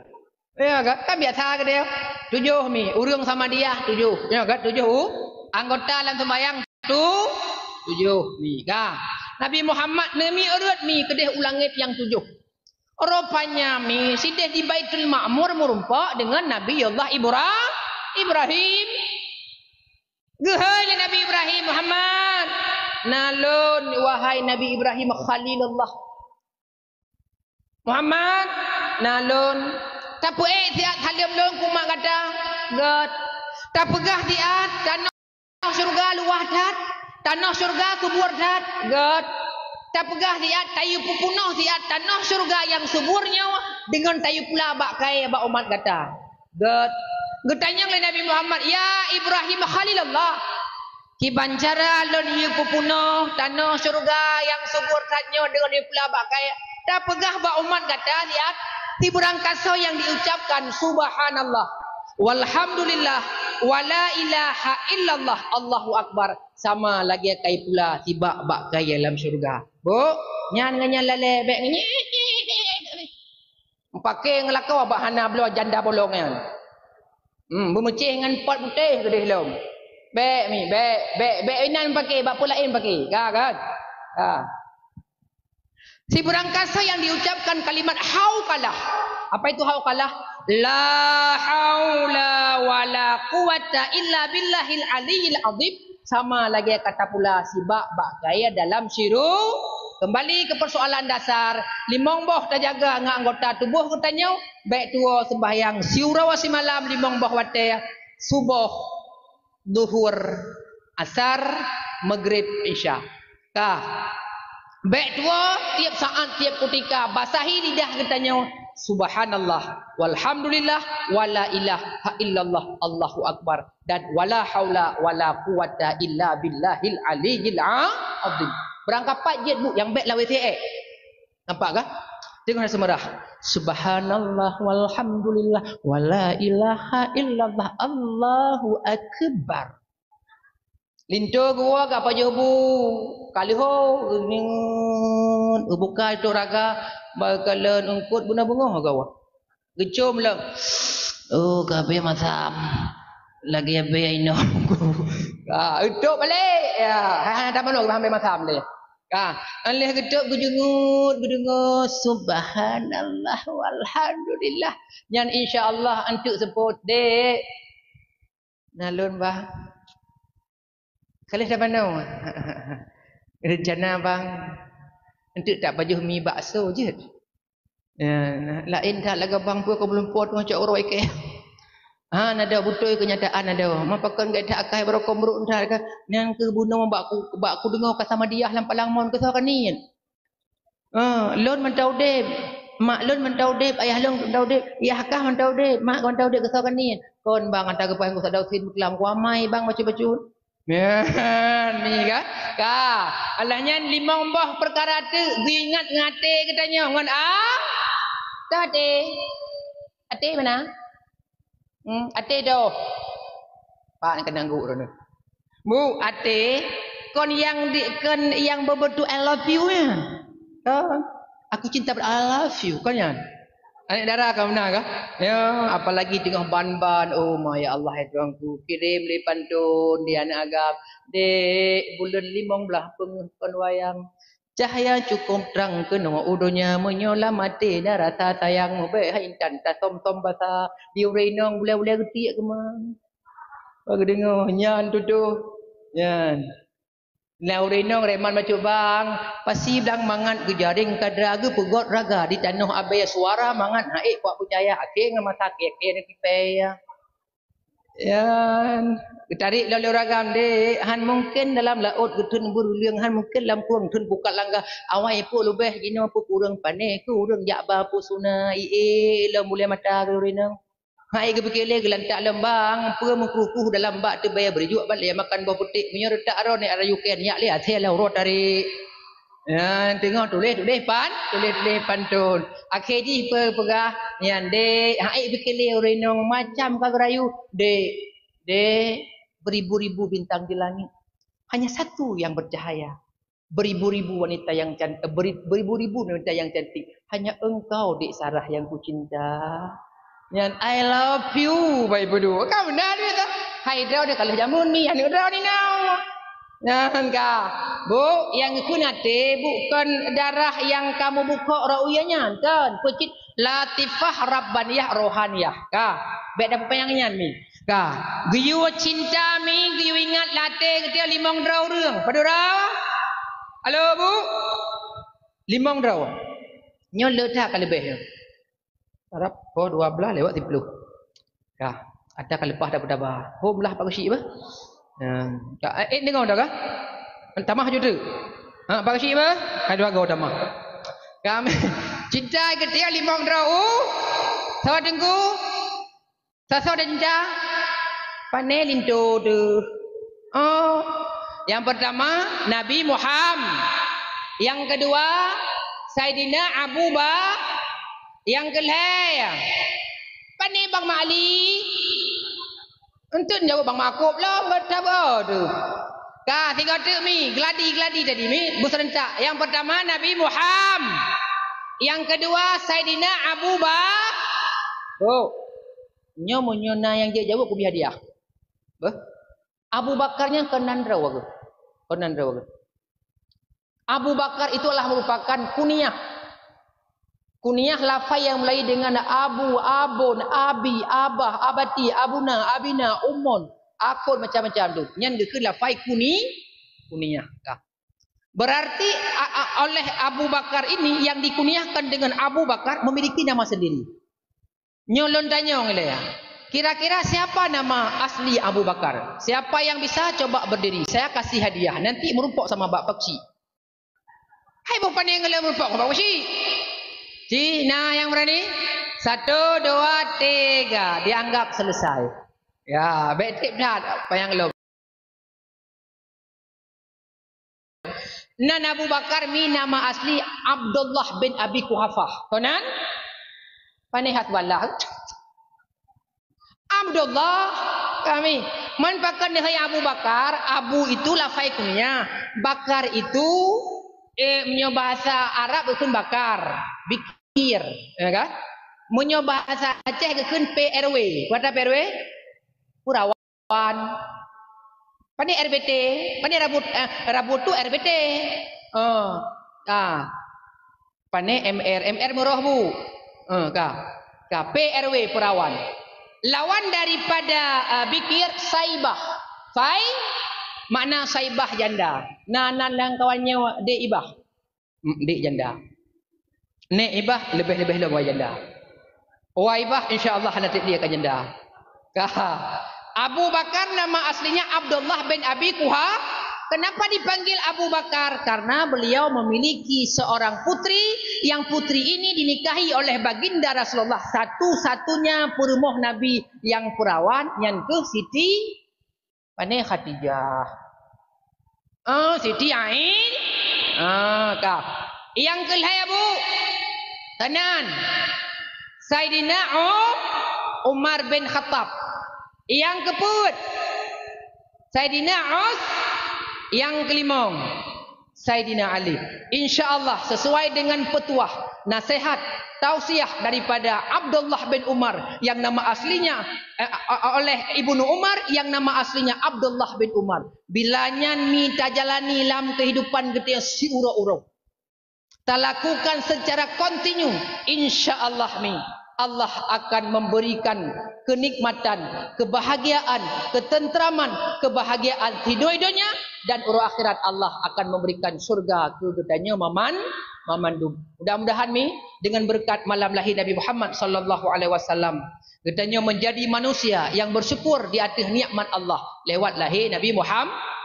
Ya kan? Kan biasa keudéh. Tujoh mi, ureueng Samadiyah tujoh. Ya kan? Tujoh u-, anggota lam seumayang tu-, tujoh mi. Ka. Nabi Muhammad neumi ureueng mi keudéh u langét nyang tujoh. Rupanya mi sidéh di Baitul Ma'mur meurumpok deungon Nabi Allah Ibra-, Ibrahim. Geuhôi lé Nabi Ibrahim, "Muhammad, na lôn, wahai Nabi Ibrahim Khalilullah. Muhammad, na lôn. Tapeuék siat saleuem lôn keu umat gata." Gèt. "Tapeugah siat tanoh syeuruga luwah that, tanoh syeuruga subur that." Gèt. "Tapeugah siat tayue peupunoh siat tanoh syeuruga nyang subur nyoe deungon tayue pula bak kayèe bak umat gata." Gèt. Geutanyong lé Nabi Muhammad, "Ya Ibrahim Khalilullah, kiban cara lôn yue peupunoh tanoh syeuruga nyang subur that nyoe deungon yue pula bak kayèe?" Tapeugah bak umat gata siat, sibeurangkasoe nyang diucapkan, "Subhanallah, walhamdulillah, wala ilaha illallah, Allahu Akbar," sama lagèe kayèe pula sibak bak kayèe lam syeuruga. Bu, nyan ngon nyan lalè, bèk ngon nyan. Meupaké ngon lakoe bak hana bloe janda bolong nyan. Hmm, beumeucéh ngon pot putéh keudéh lom. Bèk mi, bèk, bèk, bèk inan paké, bak peue laén paké. Ka kan? Ka. Sibeurangkasoe nyang diucapkan kalimat hauqalah. Apa itu hauqalah? La haula wala quwwata illa billahil aliyyil azim. Sama lagèe kata pula sibak bak kayèe dalam syeuruga. Kembali ke persoalan dasar, limong boh tajaga ngon anggota tuboh geutanyoe, bèk tuwoe seumbahyang siuroe simalam limong boh watèe, suboh, duhur, asar, maghrib, isya. Ka. Bék tuwoe tieb saát, tieb kutika, basahi lidah geutanyoe, "Subhanallah, walhamdulillah, wala ilaha illallah, Allahu akbar, dan wala haula wala quwwata illa billahil aliyyil a-, azim." Beurangkapat jeuet bu nyang bék lawét siek. Nampak kah? Teungoh seumeurah. "Subhanallah, walhamdulillah, wala ilaha illallah, Allahu akbar." Linto geuwoe ka pajoh bu, ka leuho, geuningeut, geubuka tok raga, bak kalon eungkot beuna beungoh gawa. Geucom lom. Oh, ka bée masam. Lagée bée inong. Ah, eutôb balek. Ya, ha, ha, tak manoe, ha, bée masam lé. Ah, an lheueh geutôb geudeungoe, geudeungoe, "Subhanallah, walhamdulillah." Nyan insya Allah anteuk seupôt, Dek. Na lôn, Bang. Ka lheueh tabanoe. Reuncana, Bang, anteuk tapajoh mi bakso jeuet. Ya, laén that lagée Bang peue ka meulumpo teungoh cok uroe ikée. Ha, na deuh beutôi keunyataan na deuh. Ma pakon gata akai barokon meurok that ka. Nyan keuh bunoe bak ku, bak kudeungoe ka samadiyah lam Palang Mon keusoe ka niet. Ah, lôn mantong udeb, mak lôn mantong udeb, ayah lôn mantong udeb, yah kah mantong udeb, mak kah mantong udeb, keusoe ka niet. Kon bang ata geupaih ngon sadau sit meukelam ku amai bang bacut-bacut. Nyan, mi ka? Ka. Alah nyan limong boh peukara teuk geuingat ngon até geutanyoe ngon a-, ka até. Até mana? Hmm, até doh. Pak keunan gurée droeneuh. Bu, até kon nyang di, kon nyang beubeutôi I love you nyan. Kon, "Aku cinta padamu, I love you," kon nyan. Aneuk dara ka meunan kah? Ya, apalagi teungoh ban-ban, oh ma ya Allah ya Tuhanku, kirém lé pantôn di aneuk agam. Dek, buleuen limong blaih peungeuh kon wayang. Cahya cukôp trang keunoe u donya, meunyoe lam até na rasa sayang, bék hai intan tasöm-söm basa, di ureueng inong bulèe-bulèe geutiek keumang. Bak geudeungoe nyan tutoh. Nyan. Lam ureueng inong reman bacut bang, pasi blang mangat geujaréng kadra geupeugöt raga di tanoh abèe suara mangat ha'ék kuat peucaya akhé ngon masa kèe-kèe neukipèe. Yan, geutarek lom lé ureueng agam, dek, han mungken dalam laôt geutheun beureuleung, han mungken lam krueng theun pukat langga. Awai peuet leubeh jinoe peukureueng pané keu ureueng jak ba peusuna, ié lom bulèe mata keu ureueng inong. Hai geupike lé geulantak lom bang, peue meukruh-kruh dalam bak teubèe beureujuk ban lé makan boh putéh. Meunyoe reutak droe nèk rayu kèe nyak lé asèe lam uroe tarek. Nyan teungoh tuléh-tuléh pan, tuléh-tuléh pantôn. Akhé jih peupeugah, nyan dek, hai beukeulé ureueng inong macam ka geurayu, dek, dek, beribu-ribu bintang di langit, hanya satu yang bercahaya. Beribu-ribu wanita yang can-, eh, beri-, beribu-ribu wanita yang cantik, hanya engkau dek Sarah yang kucinta. Nyan, "I love you," bai peuduek. Ka meunan tu. Hai droe ka lheueh jameun mi, aneuk droe ni na. Nyan ka. Bu, nyang geukheun até, bukon darah nyang ka meubukok rot u ie nyan, kon. Peucit latifah rabbaniyah rohaniyah. Ka. Bèk dapeuet panyang nyan mi. Ka. Geuyue cinta mi, geuyue ingat lam até geutanyoe limong droe ureueng. Padub droe? Halo, Bu? Limong droe. Nyoe le that ka leubeh nyoe. Arab, oh, dua belas lewat sepuluh. Ka, ata ka leupah daba-daba. Hom lah Pak Geuchik bah. Ha, ka, eh, eh, deungoe dah kah? Tamah ju tu. Ha, Pak Geuchik bah. Hai dua go tamah. Kami cinta geutanyoe limong droe. Sawa teungku. Sasoe dan ja. Pané linto tu. Oh, yang pertama Nabi Muhammad. Yang kedua Saidina Abu Ba-, Nyang keu lhèe, pane Bang Mali? Eunteuk jaweueb Bang Makub lom, beutaba tu. Ka, sigoe teuk mi, gladi-gladi tadi mi, beuserentak. Nyang peurtama Nabi Muham-, nyang keudua Saidina Abu Ba-, oh, nyoe meunyoe na nyang jeuet jaweueb, kubri hadiah. Beuh? Abu Bakar nyan kon nan droe geuh. Kon nan droe geuh. Abu Bakar itu adalah merupakan kunyah. Kunyah lafai yang mulai dengan Abu, Abun, Abi, Abah, Abati, Abuna, Abina, Umun, Akun, macam-macam tu. Nyan geukheun lafai kuni-, kunyah. Ka. Berarti, a, a, oleh Abu Bakar ini yang dikunyahkan dengan Abu Bakar memiliki nama sendiri. Nyoe lôn tanyong ilèe, kira-kira siapa nama asli Abu Bakar? Siapa yang bisa coba berdiri? Saya kasih hadiah. Nanti meurumpok sama bak Pak Geuchik. Hai boh pané ngon lé meureumpok bak usi. Cih na nyang beurani? Satu, dua, tiga. Dianggap selesai. Ya, bèk trép that panyang lom. Nan Abu Bakar mi nama asli Abdullah bin Abi Kuhafah. Kon nan? Pané hat bala. Abdullah kami. Man pakon hai Abu Bakar, Abu itu lafai kunyah. Bakar itu, eh, meunyoe bahasa Arab geukheun bakar, bikir, ya kan? Meunyoe bahasa Aceh geukheun P R W. Peue arti P R W? Perawan. Pané R B T? Pané rabot, eh, rabot tu R B T. Oh, ah. Pané M R, M R meuroh bu. Eh, ka. Ka, P R W perawan. Lawan daripada, eh, bikir, saibah. Sai, makna saibah janda. Na, na, na kawan nyoe dek ibah. Hmm, dek janda. Nek ibah leubeh-leubeh lom wai janda. Wai ibah insya Allah hana trép dia ka janda. Ka. Abu Bakar nama aslinya Abdullah bin Abi Kuha. Kenapa dipanggil Abu Bakar? Karena beliau memiliki seorang putri, yang putri ini dinikahi oleh Baginda Rasulullah, satu-satunya peurumoh Nabi yang perawan, nyan keuh Siti, pané, Khadijah. Oh, Siti Ain. Ah, ka. Nyang keu lhèe, Bu. Keunan. Saidina U-, Umar bin Khattab. Nyang keupeuet, Saidina Us. Nyang keulimong, Saidina Ali. Insya Allah, sesuai dengan petuah, nasihat, tausiah daripada Abdullah bin Umar yang nama aslinya, eh, oleh Ibnu Umar yang nama aslinya Abdullah bin Umar. Bila nyan mi tajalani lam kehidupan geutanyoe siuroe-uroe, talakukan secara kontinu, insya Allah mi, Allah akan memberikan kenikmatan, kebahagiaan, ketentraman, kebahagiaan di donya dan uroe akhirat Allah akan memberikan syurga keu geutanyoe maman, mamandum. Mudah-mudahan mi, dengan berkat malam lahir Nabi Muhammad sallallahu alaihi wasallam, geutanyoe menjadi manusia yang bersyukur di atas nikmat Allah lewat lahir Nabi Muhammad.